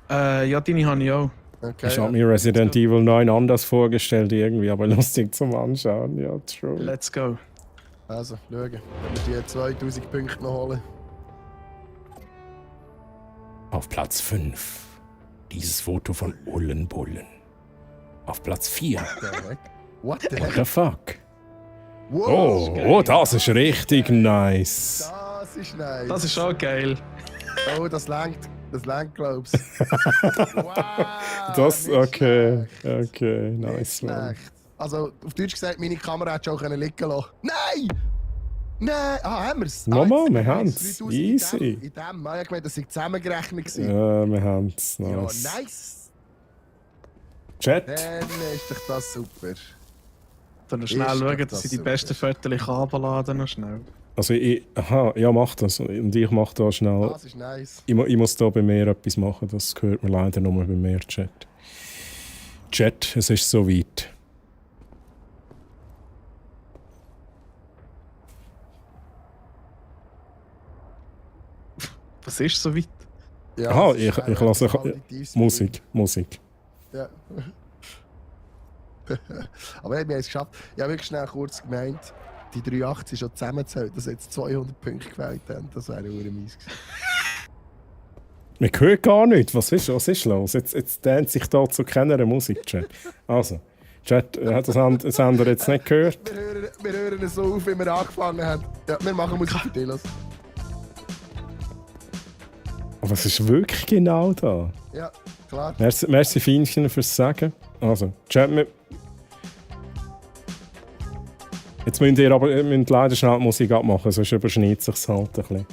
B: Ja, deine habe ich auch.
A: Okay.
C: Ich habe mir Resident Evil 9 anders vorgestellt irgendwie, aber lustig zum Anschauen. Ja, true.
B: Let's go.
A: Also, schauen. Wenn wir die 2000 Punkte noch holen.
C: Auf Platz 5. Dieses Foto von Ullenbullen. Auf Platz 4.
A: Der weg. What the
C: What
A: heck?
C: the fuck?
A: Wow!
C: Oh, das ist richtig nice.
A: Das ist nice.
B: Das ist auch geil.
A: Oh, das langt. Das langt, glaub's. Wow!
C: Das,
A: nicht
C: okay.
A: schlecht.
C: Okay,
A: Nicht
C: nice, man.
A: schlecht. Also, auf Deutsch gesagt, meine Kamera hätte schon liegen lassen. Nein! Nein! Ah, haben wir's?
C: Nochmal,
A: jetzt
C: wir
A: haben
C: haben's.
A: 3000
C: Easy.
A: In dem. Ich habe gemeint, das sei zusammengerechnet gewesen.
C: Ja, wir haben es.
A: Ja,
C: Nice.
A: nice.
C: Chat.
A: Dann ist doch das super.
B: Dann schnell
A: Ist
B: schauen,
A: doch
B: dass
A: das
B: ich die
A: super.
B: besten Fotos abladen noch schnell.
C: Also aha, ja, mach das. Und ich mach da schnell.
A: Das ist nice.
C: Ich muss da bei mir etwas machen, das gehört mir leider nur bei mir, Chat. Chat, es ist soweit.
B: Was ist so weit?
A: Ja,
C: Aha,
A: das ist
C: ich lasse
A: qualitatives
C: Musik.
A: Ja. Aber wir haben es geschafft. Ich habe wirklich schnell kurz gemeint, die 380 schon zusammenzählt, dass jetzt 200 Punkte gewählt haben. Das wäre mies gewesen.
C: Man hört gar nichts. Was ist los? Jetzt dehnt sich da zu keiner Musik, Chat. Also, Chat, das haben wir jetzt nicht gehört.
A: Wir hören es so auf, wie wir angefangen haben. Ja, wir machen Musik für dich. Los.
C: Aber es ist wirklich genau da.
A: Ja, klar.
C: Merci Feinchen fürs Sagen. Also, Chat, jetzt müsst ihr aber leider schnell die Musik abmachen, sonst überschneidet sich es halt ein bisschen.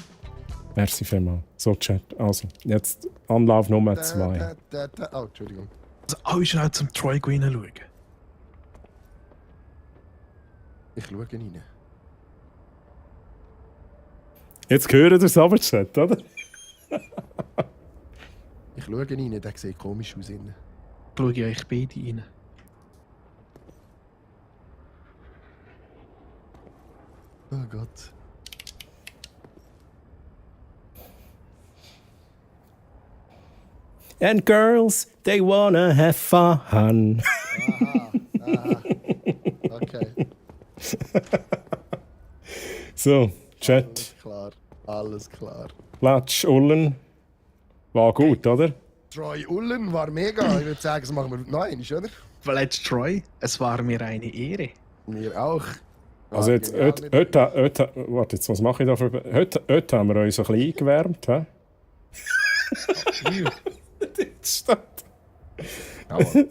C: Merci vielmals. So, Chat. Also, jetzt Anlauf Nummer 2.
A: Oh, Entschuldigung.
B: Also alle schnell zum Troy Green schauen.
A: Ich schaue rein.
C: Jetzt hören ihr es aber, Chat, oder?
A: Ich schaue rein, der sieht komisch aus.
B: Schaue ich euch beide rein.
A: Oh Gott.
C: And girls, they wanna have fun.
A: Aha. Okay.
C: So, Chat.
A: Alles klar. Alles klar.
C: Latsch, Ullen. War gut, oder?
A: Troy Ullen war mega. Ich würde sagen, das machen wir noch einmal, oder?
B: Let's Troy, es war mir eine Ehre.
A: Wir auch.
C: Also
A: Ah,
C: jetzt,
A: genial mit-
C: warte, jetzt, was mache ich da für... Heute haben wir uns ein bisschen eingewärmt, hä? Das steht.
A: Jawohl.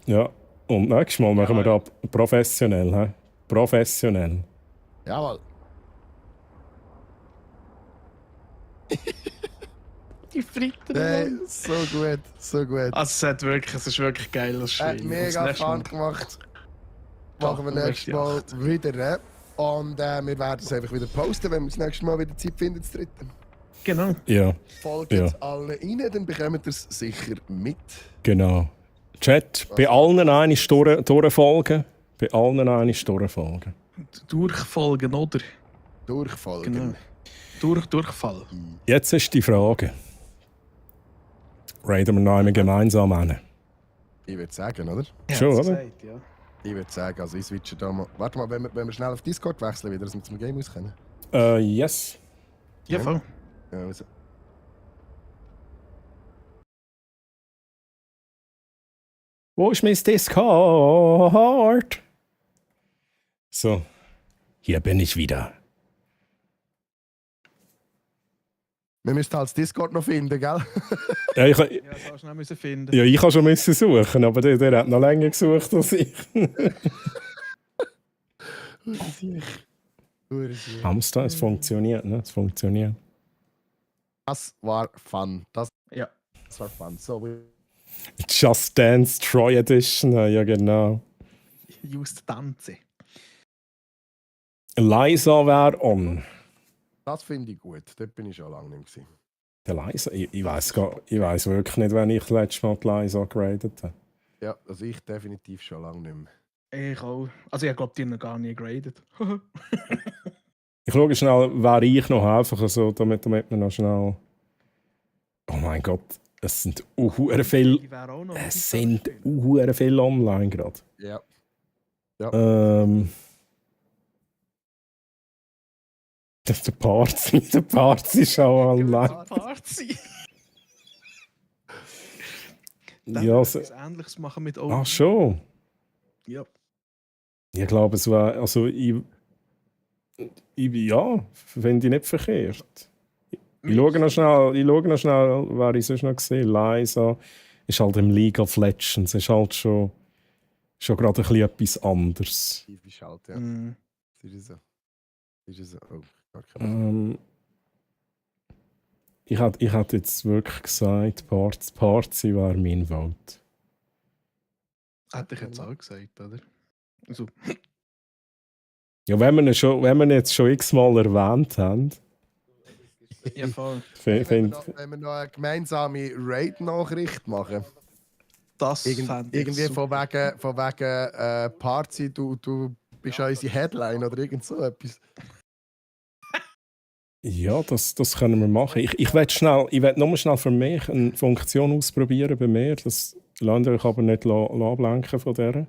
C: Ja, und nächstes Mal machen wir da professionell, hä? Professionell.
A: Jawohl.
B: Die Fritter.
A: Hey, so gut, so gut.
B: Also es ist wirklich geil, das
A: Hat
B: Spiel.
A: mega Fun gemacht. Machen wir
B: Doch,
A: nächstes Mal wieder. Und wir werden es einfach wieder posten, wenn wir das nächste Mal wieder Zeit finden, das dritte.
B: Genau.
C: Ja,
A: Folgt
C: Ja.
A: jetzt allen rein, dann bekommt ihr es sicher mit.
C: genau. Chat, bei allen eine durchfolgen. Bei allen eine durchfolgen.
B: Durchfolgen, oder?
A: Durchfolgen.
B: Genau. Durchfall.
C: Jetzt ist die Frage. Raiden wir noch einmal gemeinsam hin?
A: Ich würde sagen, oder?
C: Schon,
B: hat's
C: oder?
B: gesagt, ja.
A: Ich würde sagen, also ich switche da mal. Warte mal, wenn wir schnell auf Discord wechseln, wieder, dass wir zum Game auskennen.
C: Yes.
B: Ja, voll.
A: Ja, also.
C: Wo ist mein Discord? So, hier bin ich wieder.
A: Wir müssen halt das Discord noch finden, gell?
C: Ja,
B: Ja, das hast du schnell finden.
C: ja, ich habe schon müssen suchen, aber der hat noch länger gesucht als ich. Hamster, es funktioniert, ne? Es funktioniert.
A: Das war fun. Das
B: Ja.
A: war fun. So,
C: Just Dance Troy Edition, ja genau.
B: Just Tanze.
C: Liza wäre on.
A: das finde ich gut. Dort bin ich schon lange nicht mehr.
C: Der Liza, ich weiss wirklich nicht, wenn ich das letzte Mal die Liza geradet habe.
A: Ja, also ich definitiv schon lange nicht mehr.
B: Ich auch. Also ich glaube, die haben noch gar nicht graded.
C: Ich schaue schnell, wer ich noch einfach so, damit wir noch schnell. Oh mein Gott, es sind viel.
B: Die wäre auch noch.
C: Es sind viel online gerade.
A: Ja.
C: Der Parzi ist auch online.
B: Party.
C: Ja,
B: etwas Ähnliches machen mit OG.
C: ach schon.
B: Ja.
C: Ich glaube, es war. Also, ja, finde ich nicht verkehrt. Ich schaue noch schnell, wer ich sonst noch gesehen. Liza ist halt im League of Legends. Ist halt schon gerade ein bisschen etwas anderes.
A: Ist halt, ja.
B: Mm.
A: Das ist so. Oh, gar kein
C: Ich hätte jetzt wirklich gesagt, Parzi wäre mein Vote.
B: Hätte ich jetzt auch gesagt, oder? Also,
C: Ja, wenn wir ihn jetzt schon x-mal erwähnt haben,
B: ja, voll.
A: Wenn wir noch eine gemeinsame Raid-Nachricht machen.
B: Das fände ich
A: Irgendwie
B: super.
A: von wegen Party, du bist ja unsere Headline oder irgend so etwas.
C: ja, das können wir machen. Ich will nur schnell für mich eine Funktion ausprobieren bei mir. Das lasst euch aber nicht ablenken von der.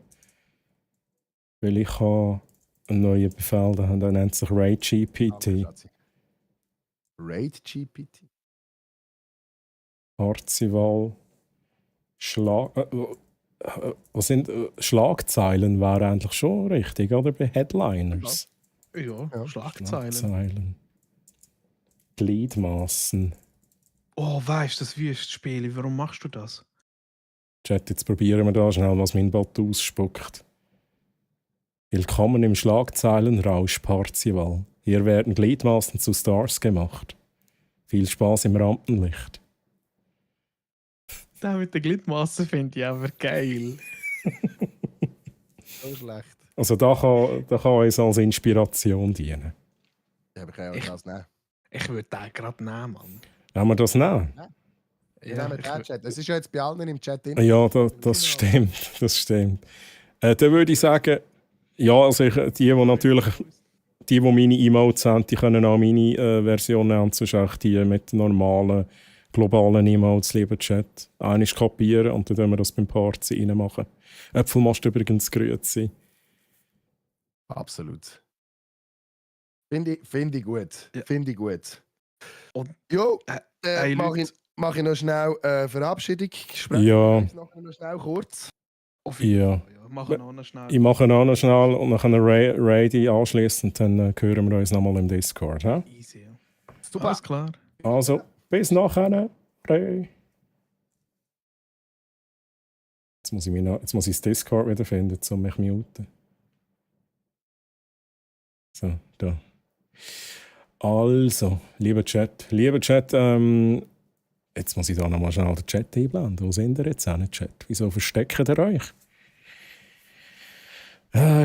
C: Weil ich habe einen neuen Befehl, der nennt sich Raid GPT.
A: Raid GPT?
C: Parzival. Schlagzeilen wären eigentlich schon richtig, oder? Bei Headliners.
B: Ja,
A: Ja.
B: Schlagzeilen.
C: Gliedmaßen.
B: Oh, weißt du, das Wüstspiel, warum machst du das?
C: Chat, jetzt probieren wir da schnell, was mein Bot ausspuckt. Willkommen im Schlagzeilenrausch Parzival. Hier werden Gliedmaßen zu Stars gemacht. Viel Spaß im Rampenlicht.
B: Der mit der Gliedmasse finde ich aber geil.
A: So schlecht.
C: Also da kann uns als Inspiration dienen.
A: Ja, aber kann ich auch das nehmen.
B: Ich würde den gerade nehmen, Mann.
C: Wollen wir das nehmen?
A: Wir nehmen den Chat. Es ist ja jetzt bei allen im Chat drin.
C: Ja, das stimmt. Das stimmt. Dann würde ich sagen, ja, also die meine Emotes haben, die können auch meine Version nehmen, sonst auch die mit normalen, globalen Emotes, lieber Chat. Eines kopieren und dann können wir das beim Party reinmachen. Äpfelmast übrigens grüezi.
A: Absolut. Finde ich gut.
B: Ja.
A: Finde ich gut.
B: Und,
A: Jo,
B: hey,
A: mach
B: Leute.
A: ich noch schnell Verabschiedung.
C: Ja.
A: Noch schnell kurz.
B: Auf jeden
C: Ja.
B: Fall, ja. Machen wir noch schnell.
C: Ich mache auch noch schnell und dann können wir Ready anschließen und dann hören wir uns nochmal im Discord. He?
B: Easy, ja.
A: Super.
B: Alles klar.
C: Also, bis nachher. Hey. Jetzt muss ich das Discord wieder finden, um mich zu muten. So, da. Also, lieber Chat, jetzt muss ich da nochmal schnell den Chat einblenden. Wo sind ihr jetzt auch nicht, Chat? Wieso versteckt ihr euch?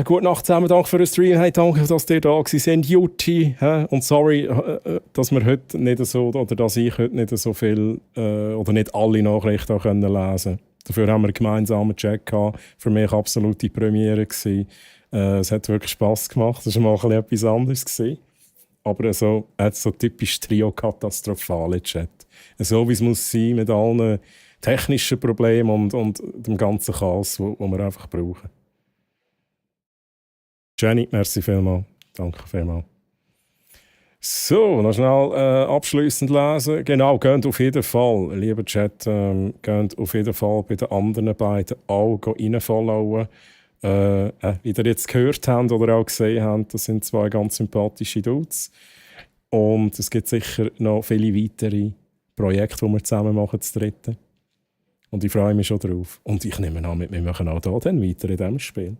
C: Gute Nacht zusammen, danke für den Stream. Hey, danke, dass ihr da seid, Juti. Und sorry, dass wir heute nicht so, oder dass ich heute nicht so viel oder nicht alle Nachrichten auch lesen konnte. Dafür haben wir einen gemeinsamen Chat gehabt. Für mich absolute Premiere gewesen. Es hat wirklich Spass gemacht. Das war mal etwas anderes gewesen. Aber so typisch Trio-katastrophale Chat. So wie es muss sein, mit allen technischen Problemen und dem ganzen Chaos, wo wir einfach brauchen. Jenny, merci vielmals. Danke vielmals. So, noch schnell abschliessend lesen. Genau, geht auf jeden Fall, lieber Chat, geht auf jeden Fall bei den anderen beiden auch reinfollowen. Wie ihr jetzt gehört habt oder auch gesehen habt, das sind zwei ganz sympathische Dudes. Und es gibt sicher noch viele weitere Projekte, die wir zusammen machen, zu dritten. Und ich freue mich schon drauf. Und ich nehme an, wir machen auch hier dann weiter in diesem Spiel.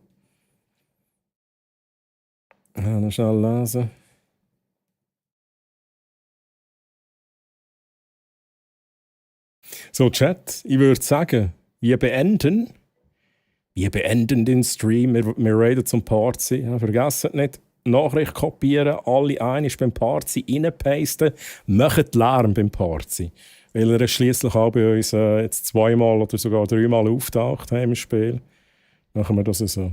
C: Noch schnell lesen. So, Chat, ich würde sagen, wir beenden den Stream. Wir raiden zum Party. Ja, vergesst nicht, Nachricht kopieren, alle einig beim Party reinpasten. Macht Lärm beim Party. Weil er schliesslich auch bei uns jetzt 2-mal oder sogar 3-mal auftaucht im Spiel. Machen wir das so.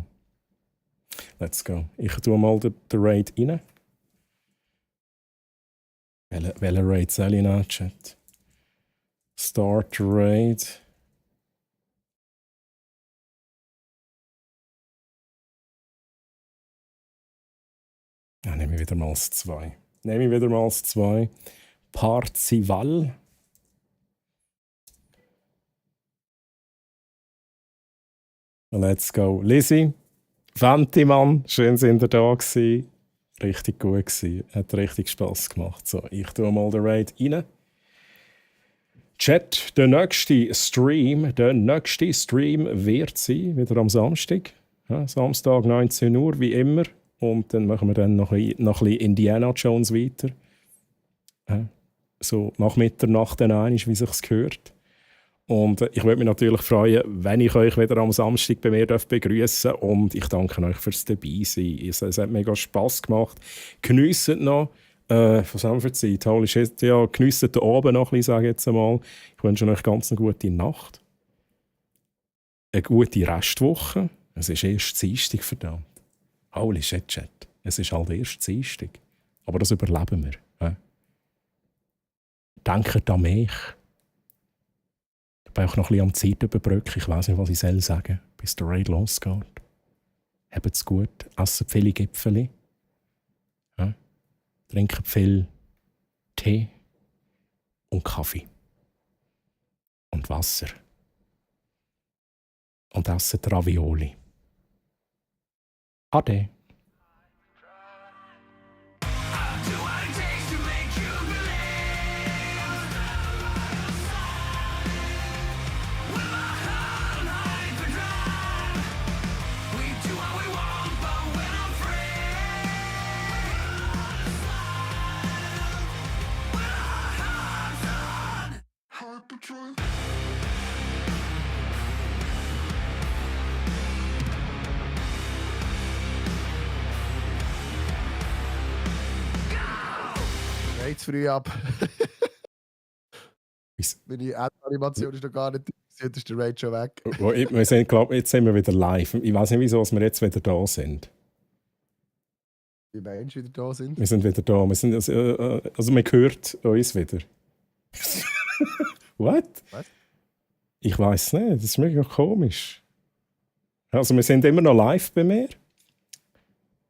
C: Let's go. Ich tue mal den Raid rein. Welcher Raid soll ich noch, Chat? Start Raid. Ja, nehme ich wieder mal das 2. Parzival. Let's go. Lizzie, Fentimann, schön sind ihr da gewesen. Richtig gut gewesen. Hat richtig Spass gemacht. So, ich tue mal den Raid rein. Chat, der nächste Stream wird sein, wieder am Samstag. Ja, Samstag 19 Uhr, wie immer. Und dann machen wir dann noch ein bisschen Indiana Jones weiter. Ja, so nach Mitternacht dann einmal, wie sich's gehört. Und ich würde mich natürlich freuen, wenn ich euch wieder am Samstag bei mir begrüßen darf. Und ich danke euch fürs Dabeisein. Es hat mega Spass gemacht. Geniesst noch. Was haben wir für Zeit? Holy shit, ja, geniesst den Abend noch ein bisschen, sage ich jetzt einmal. Ich wünsche euch ganz eine gute Nacht. Eine gute Restwoche. Es ist erst Dienstag, verdammt. Holy shit, Chat. Es ist halt erst Dienstag. Aber das überleben wir. Ja? Denkt an mich. Ich bin auch noch ein bisschen am Zeit überbrücken. Ich weiss nicht, was ich sagen soll, bis der Raid losgeht. Habt's gut, essen viele Gipfeli. Ja? Trinken viel Tee und Kaffee. Und Wasser. Und essen Ravioli. Ade.
A: Zu früh ab.
C: Wieso?
A: Meine Animation ist noch gar nicht jetzt ist der Raid schon weg.
C: Wir sind, glaub, jetzt sind wir wieder live. Ich weiß nicht, wieso wir jetzt wieder da sind.
A: Wie Menschen wieder da sind.
C: Wir sind wieder da. Wir sind, also man hört uns wieder. What?
A: Was?
C: Ich weiß nicht, das ist mega komisch. Also wir sind immer noch live bei mir.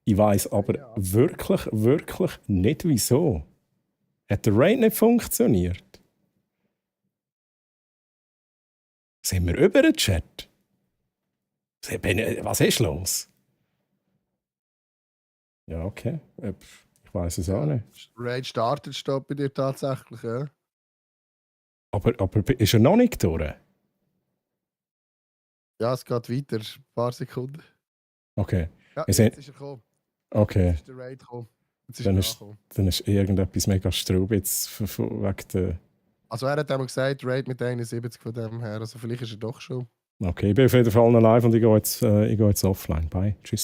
C: Ich weiß aber wirklich nicht, wieso. Hat der Raid nicht funktioniert? Sind wir über den Chat? Was ist los? Ja, okay. Ich weiß es auch nicht.
A: Raid startet steht bei dir tatsächlich, ja.
C: Aber ist er noch nicht durch?
A: Ja, es geht weiter. Ein paar Sekunden.
C: Okay.
A: Ja,
C: Wir
A: jetzt
C: sind-
A: ist er gekommen.
C: Okay.
A: Jetzt ist der Raid gekommen. Jetzt ist
C: Dann
A: er
C: ist-
A: angekommen.
C: Dann ist irgendetwas mega Straub jetzt wegen der...
A: Also er hat einmal gesagt, Raid mit 71 von dem her. Also vielleicht ist er doch schon.
C: Okay, ich bin auf jeden Fall noch live und ich gehe jetzt offline. Bye. Tschüss.